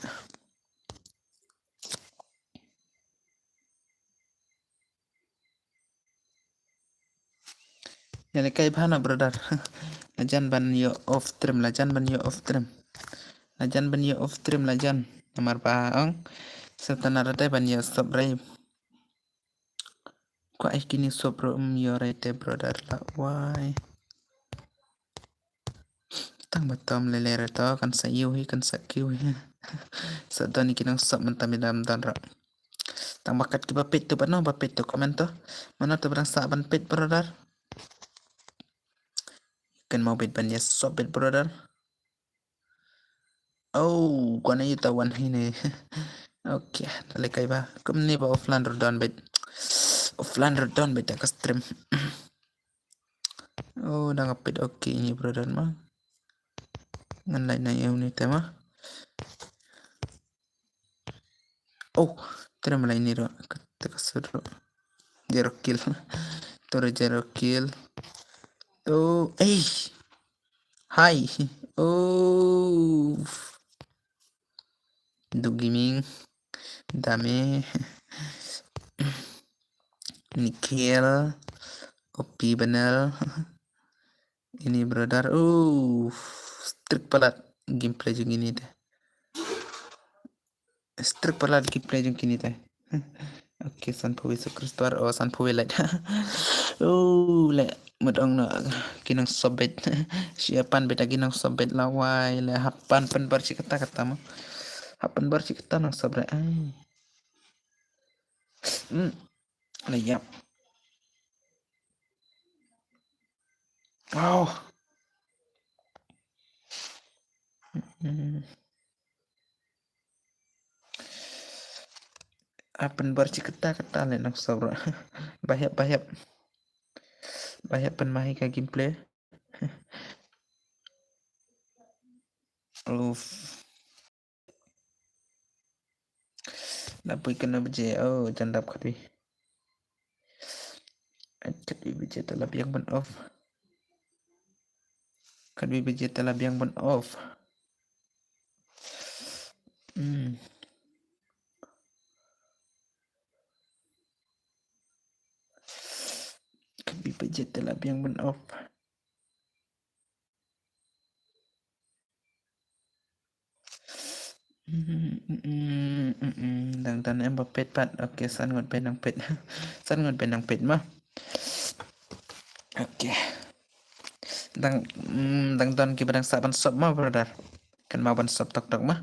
Ïa lehkai bha na brother. La jan ban ïoh off stream, la jan ban ïoh off stream. La jan ban ïoh off stream, la jan. Namar ba ong. Sngewtynnat re te ban ïoh sop re. Kwah ïa kine sop ruh ym ïoh re te brother la wai. Tang ba tom lele re to kan sa ïoh hi, kan sa kiew hi. Sa don ki nong sop mynta mi dam don ruh. Tang ba kat kiba peit to, ba no ba peit to comment to. Mano to ba dang sah ban peit brother. Kynmaw beit ban ïa sop beit brother. Oh, kane ïa ta wan hi ne. Okay, ta lehkai ba. Kumne ba offline ruh don beit. Offline ruh don beit ta ka stream. Oh, dang ap beit, okay, ini brother ma. Ngan lait na ïa uni te ma. Oh, tira malai ni ro, kata ka suru. Zero kill. Tore zero kill. Oh, eh. Hai. Oh. Du Gaming. Dame. Nikhil. Opi Banal. Ini brother. Uh, strict palat gameplay jong ini deh. Strict palat gameplay jong kini deh. Okay, sanphew wei subscriber, oh, sanphew wei like. Oh, le mut ong no ki nong sop beit. Shu pan beit ki nong sop beit lawai le hap pan pynbar shi katta katta mo. Hap pynbar shi katta nong sop re ai. Hmm. La ïap. Wow. Hmm. Hap pynbar shi katta katta le nong sop re. Ba ïap, ba ïap. Ba ïap pynmai ka gameplay. Uff. La poi katno baje? Oh, jan dap khatwi. Khatwi baje te la biang ban off. Khatwi baje te la biang ban off. Hmm. Peit te la biang ban off. Mm, mm, mm, mm, mm. Dang don em ba peit pat. Okay, san ngut peit nang peit. San ngut peit nang peit ma. Okay. Dang, mm, dang don kiba dang sah ban sub ma, brother. Kan ma ban sub tok tok ma.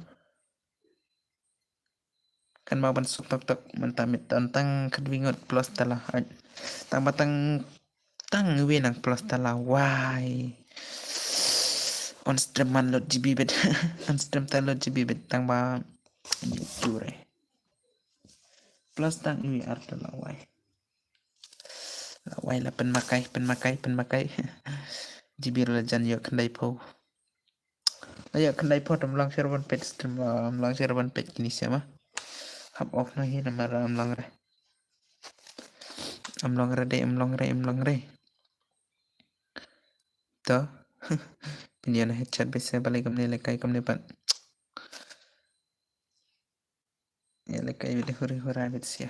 Kan ma ban sub tok tok, mynta mit don tang khatwi ngut plus tala. Ai. Tang ba tang, tang wi nang plus tala. Wai. On stream man lot G B bit. On stream ta lot G B bit tang ba. Jure. Plus tang wi ar tala wai. La wai la pynmakai, pynmakai, pynmakai. G B la jan ïoh khyndai phew. Ayo, khyndai phew, ym long share ban peit stream, ym long share ban peit kine sha ma. Hap off noh hi namar ym long re. Ym long re de, ym long re, ym long re. To. Pynïoh na headshot bise balei kumne lehkai kumne pat. Ïa lehkai bit huri hura bit sia.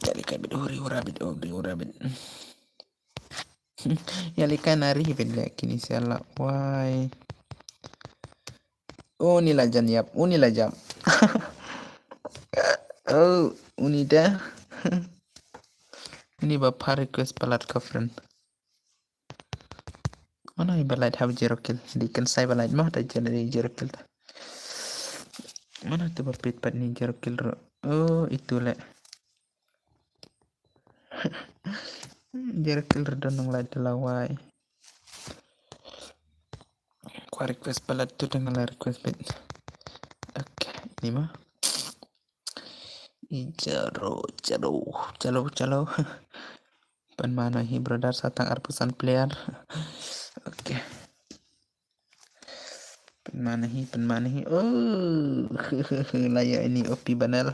Ïa lehkai bit huri hura bit, huri hura bit. Ïa lehkai nari bit leh kine sia la wai. Uni la jan ïap, uni la jan. Oh, uni da. Uni ba pha request palat ka friend. Mano hi ba lait haba zero kill? Di kan sai ba lait mo, da zero, di zero kill ta. Mano tu ba pit pat ni zero kill ro. Oh, itu le. Zero kill ro don nang lait la wai. Kwa request palat tu dengan la request bit. Okay, ni ma. Zero, zero, zero, zero. Pynmana hi brother, sa tang arphew san player. Okay. Pynmana hi, pynmana hi. Oh, la ïa ini O P Banel.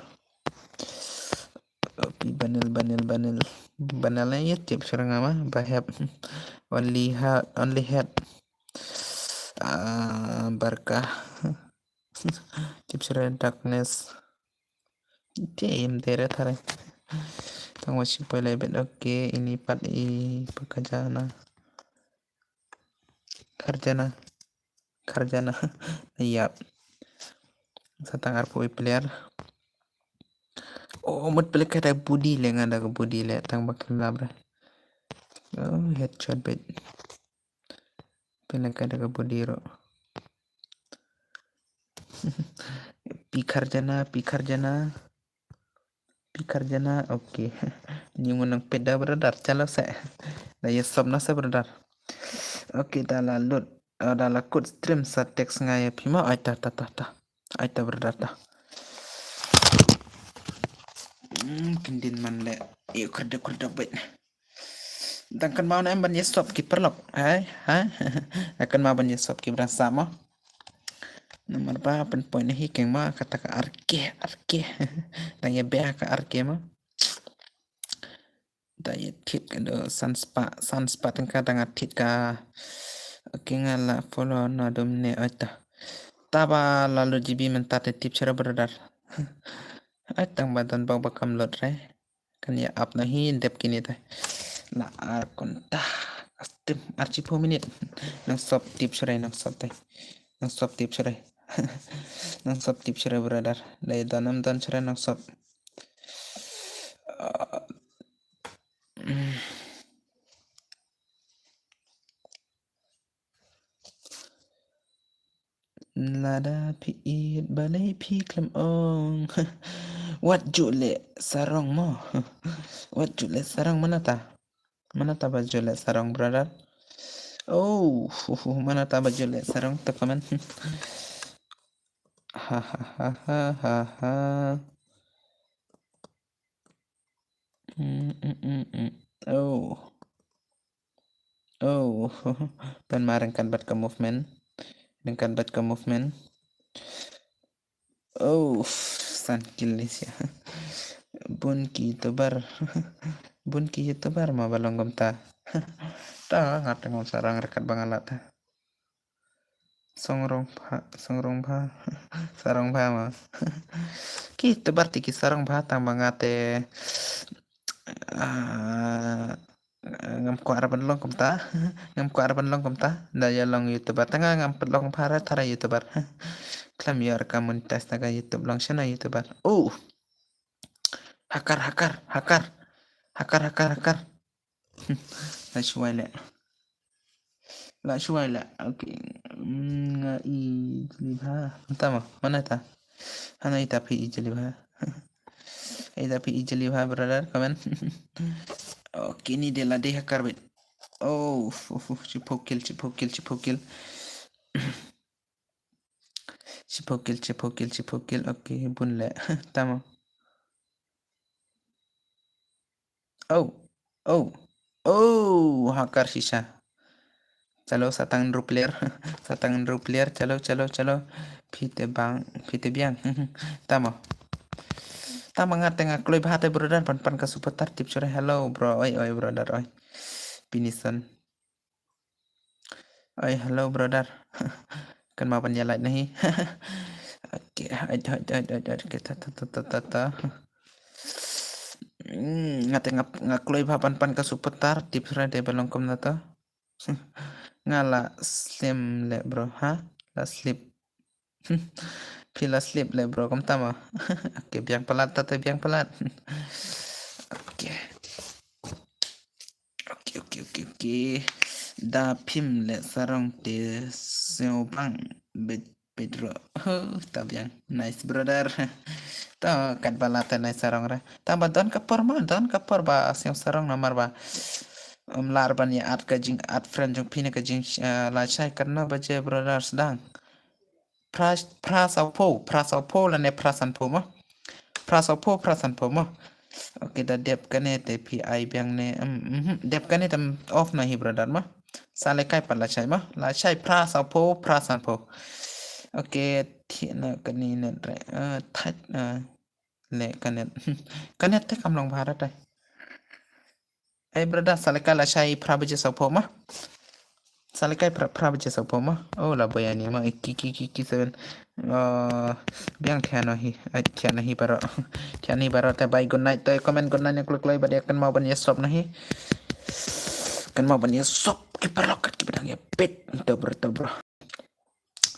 O P Banel, Banel, Banel. Banel ne ïa tip syrang ama, ba hep. Only ha, only hep. Ah, Barca. Tip syrang darkness. Te im tere thare. Tang wa shi poi lai bet. Okay, ini pat i pakajana. Kharjana. Kharjana. Ïap. Sa tang arphew player. Oh, mut pele ka da body le nga da ka body le tang bakal labra. Oh, headshot bet. Pele ka da ka body ro. Pi Kharjana, Pi Kharjana. Pi Kharjana, okay. Ni ngun nang pet da brother, chalo se. Da ïa sub na se brother. Okay, da la lut. Ah, da la kut stream sa text nga ïa phi ma. Ai ta, ta, ta, ta. Ai ta brother ta. Hmm, kyndin man le. Ïa kyrda kyrda bet. Dang kynmaw na em ban ïa sub ki paralok. Hai, hai. Dang kynmaw ban ïa sub ki brang sa ma. Namar ba pynpoi na hi keng ma kata ka arke, arke. Dang ïa bea ka arke ma. Da ïa tit ka do san spah, san spah tyngka dang ïa tit ka. Okay, nga la follow na dum ne oi ta. Taba la lut G B mynta te tip sera brother. Ai tang ba don bang ba kam lut re. Kan ïa ap na hi dep kine te. La ar kynta. Astim ar chi phew minit. Nang sub tip sera, nang sub te. Nang sub tip sera. Nang sub tip sera brother. Dei don am don sera nang sub. Ah, mm. Lada phi ïeit balei phi khlem ong. Wat ju leh sarong mo. Wat ju leh sarong, mana ta? Mana ta ba ju leh sarong, brother? Oh, hu, hu, mana ta ba ju leh sarong, to comment. Ha, ha, ha, ha, ha, ha. Mm, mm, mm, mm. Oh. Oh. Pynma ryngkat bad ka movement. Ryngkat bad ka movement. Oh, san kill sia. Bun ki YouTuber. Bun ki YouTuber ma ba long kumta. Ta nga tang sarong ryngkat ba nga lah ta. Songrong pha, songrong pha, sarong pha ma. Ki tebar ti ki sarong pha tang ba nga te, ah, Kwah ra ban long kumta. Ngam kwah ra ban long kumta. Da ïa long YouTuber tang ngam pat long para tara YouTuber. Khlem ïoh ra ka monetize na ka YouTube long shano YouTuber. Oh. Hacker, hacker, hacker. Hacker, hacker, hacker. La shuwai la. La shuwai la. Okay. Mm, nga i jeli bha. Tama, mana ta? Hana ita phi i jeli bha. Ita phi i jeli bha, brother, comment. Okay, ni de la de hacker bit. Oh, uf, uf, uf, chipokil, chipokil, chipokil. Chipokil, chipokil, chipokil. Okay, bun le. Tama. Oh, oh, oh, hacker shisha. Chalo, satang hynru player. Satang hynru player. Chalo, chalo, chalo. Phi te bang, phi te biang. Tama. Tama nga te nga kloi bha te brother, pan pan ka super star tip sore. Hello, bro. Oi, oi, brother, oi. Pinison. Oi, hello, brother. Kan ma ban ïa like nahi. Okay, ai, ai, ai, ai, ai, okay, ta, ta, ta, ta, ta, ta. Hmm, nga te nga, nga kloi bha pan pan ka super star, tip sore de ba long kumta to. Nga la slip le, bro, ha? La slip. Phi la slip le, bro, kumta ma. Okay, biang palat, ta te biang palat. Okay. Okay, okay, okay, okay. Da phim le sarong te sngewbang bit, bit ro. Oh, ta biang. Nice, brother. To, kat ba la te nice sarong re. Tang ba don ka por ma, don ka por ba sngew sarong namar ba. Um, lar ban ïa add ka jing, add friend jong phi ne ka jing, eh, lashai katno baje, brother, sdang. Phra, phra sawphew, phra sawphew lane phra sanphew mo. Phra sawphew, phra sanphew mo. Okay, da dep kane te phi ai biang ne, em, mhm, dep kane tam off na hi, brother, mo. Sa le kai pat lashai mo. Lashai phra sawphew, phra sanphew. Okay, thik na kane ne re, eh, thait, eh, le kane. Kane te kam long bharat ai. Ai, brother, sa le kai lashai phra baje sawphew ma. Sa le kai phra, phra baje sawphew ma. Oh, la boy ani ma. Ki, ki, ki, ki, seven. Oh, biang thian hi. Ai, thian hi baroh. Thian hi baroh te bye, good night. To comment good night ne kloi kloi ba dei kynmaw ban ïa sub na hi. Kynmaw ban ïa sub ki paralok kat ki ba dang ïa peit. To bro, to bro.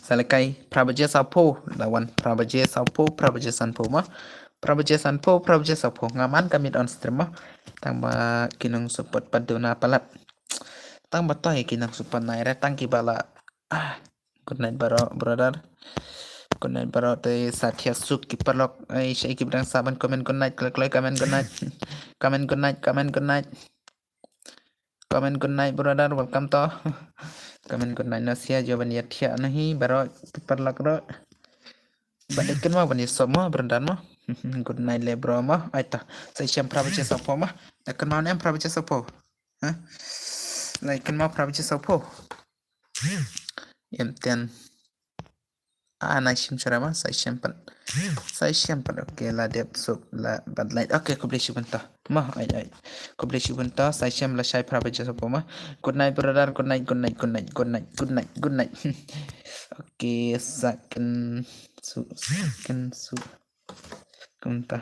Sa le kai phra baje sawphew, la wan phra baje sawphew, phra baje sanphew ma. Phra baje sanphew, phra baje sawphew. Nga man ka mid on stream ma. Tang ba ki nong support pat duna palat. Tang ba toh ki nong support nai re tang ki ba la. Ah, good night baroh, brother. Good night baroh te sa thiah suk ki paralok. Ai, sha ki ba dang sa ban comment good night, kloi kloi comment good night. Comment good night, comment good night. Comment good night, brother. Welcome to. Comment good night, Nasia. Jo ban ïa thiah na hi baroh ki paralok ro. Ba dei kynmaw ban ïa sub mo, brother mo. Good night le bro mo. Ai ta. Sa shem phra baje sawphew mo. Da kynmaw ne em phra baje sawphew. Ha? Lai kynmaw phra baje sawphew. Em ten. Ah, na shim shara ma, sa shem pat. Sa shem pat, okay, la dep sub, la bad light. Okay, khublei shibun to. Ma, ai, ai. Khublei shibun to, sa shem lashai phra baje sawphew ma. Good night, brother. Good night, good night, good night, good night, good night, good night. Okay, sa kynsu, sa kynsu. Kumta.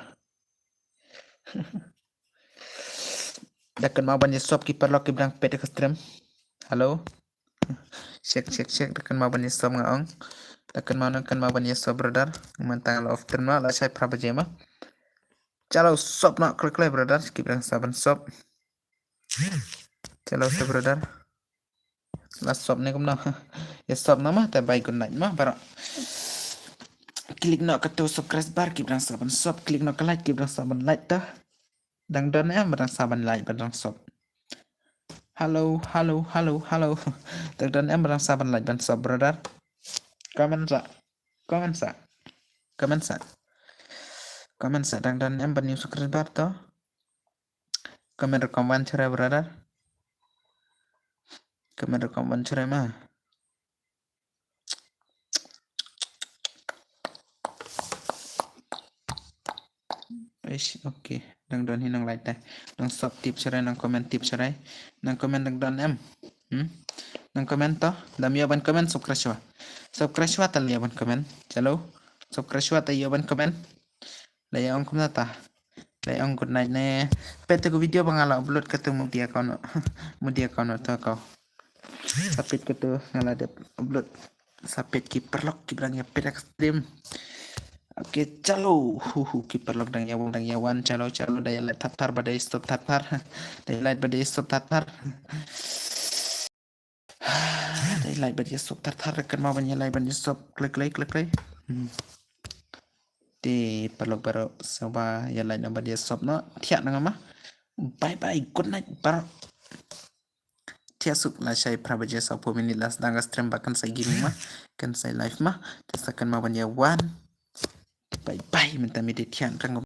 Da kynmaw ban ïa sub ki paralok ki ba dang peit ka stream. Hello. Check, check, check. Da kynmaw ban ïa sub nga ong. Da kynmaw, na kynmaw ban ïa sub, brother. Mynta la off stream na, lashai phra baje ma. Chalo sub na, kloi kloi, brother. Ki ba dang sa ban sub. Chalo sub, brother. La sub ne kumno. Ïa sub na ma, te bye, good night ma baroh. Click noh kato subscribe bar, ki ba dang sa ban sub. Click noh ka like, ki ba dang sa ban like ta. Dang don em ba dang sa ban like ba dang sub. Hello, hello, hello, hello. Dang don em ba dang sa ban like ban sub, brother. Comment sa. Comment sa. Comment sa. Comment sa, dang don em ban ïa subscribe bar to. Comment rukom wan chore, brother. Comment rukom wan chore ma. Eish, okay. Dang don hi nang like te. Nang sub tip chore, nang comment tip chore. Nang comment dang don em. Hmm? Nang comment to. Dam ïa ban comment, subscribe shwa. Subscribe shwa ta ïa ban comment. Chalo. Subscribe shwa ta ïa ban comment. La ïa ong kumta ta. Dei ong good night ne. Peit te ka video ba nga la upload katu, mut ïa kano. Mut ïa kano to ko. Sa peit katu nga la dep upload. Sa peit ki paralok ki ba dang ïa peit ha ka stream. Okay, chalo. Hu hu, ki paralok dang ïa wan, dang ïa wan. Chalo, chalo, da ïa light thar thar, ba da ïa stop thar thar. Da ïa light ba da ïa stop thar thar. Da ïa light ba da ïa stop thar thar, kan ma ban ïa light ban ïa stop, klik klik klik klik. Hmm. Te paralok baroh, sngewbha ïa light na ba da ïa stop noh. Thiah na nga ma. Bye bye, good night baroh. Thiah suk, la shai phra baje saphew minit la sdang ka stream, ba kan sa gaming ma, kan sa live ma. Te sa kan ma ban ïa wan. Bye bye, mynta mi dei thiah rang.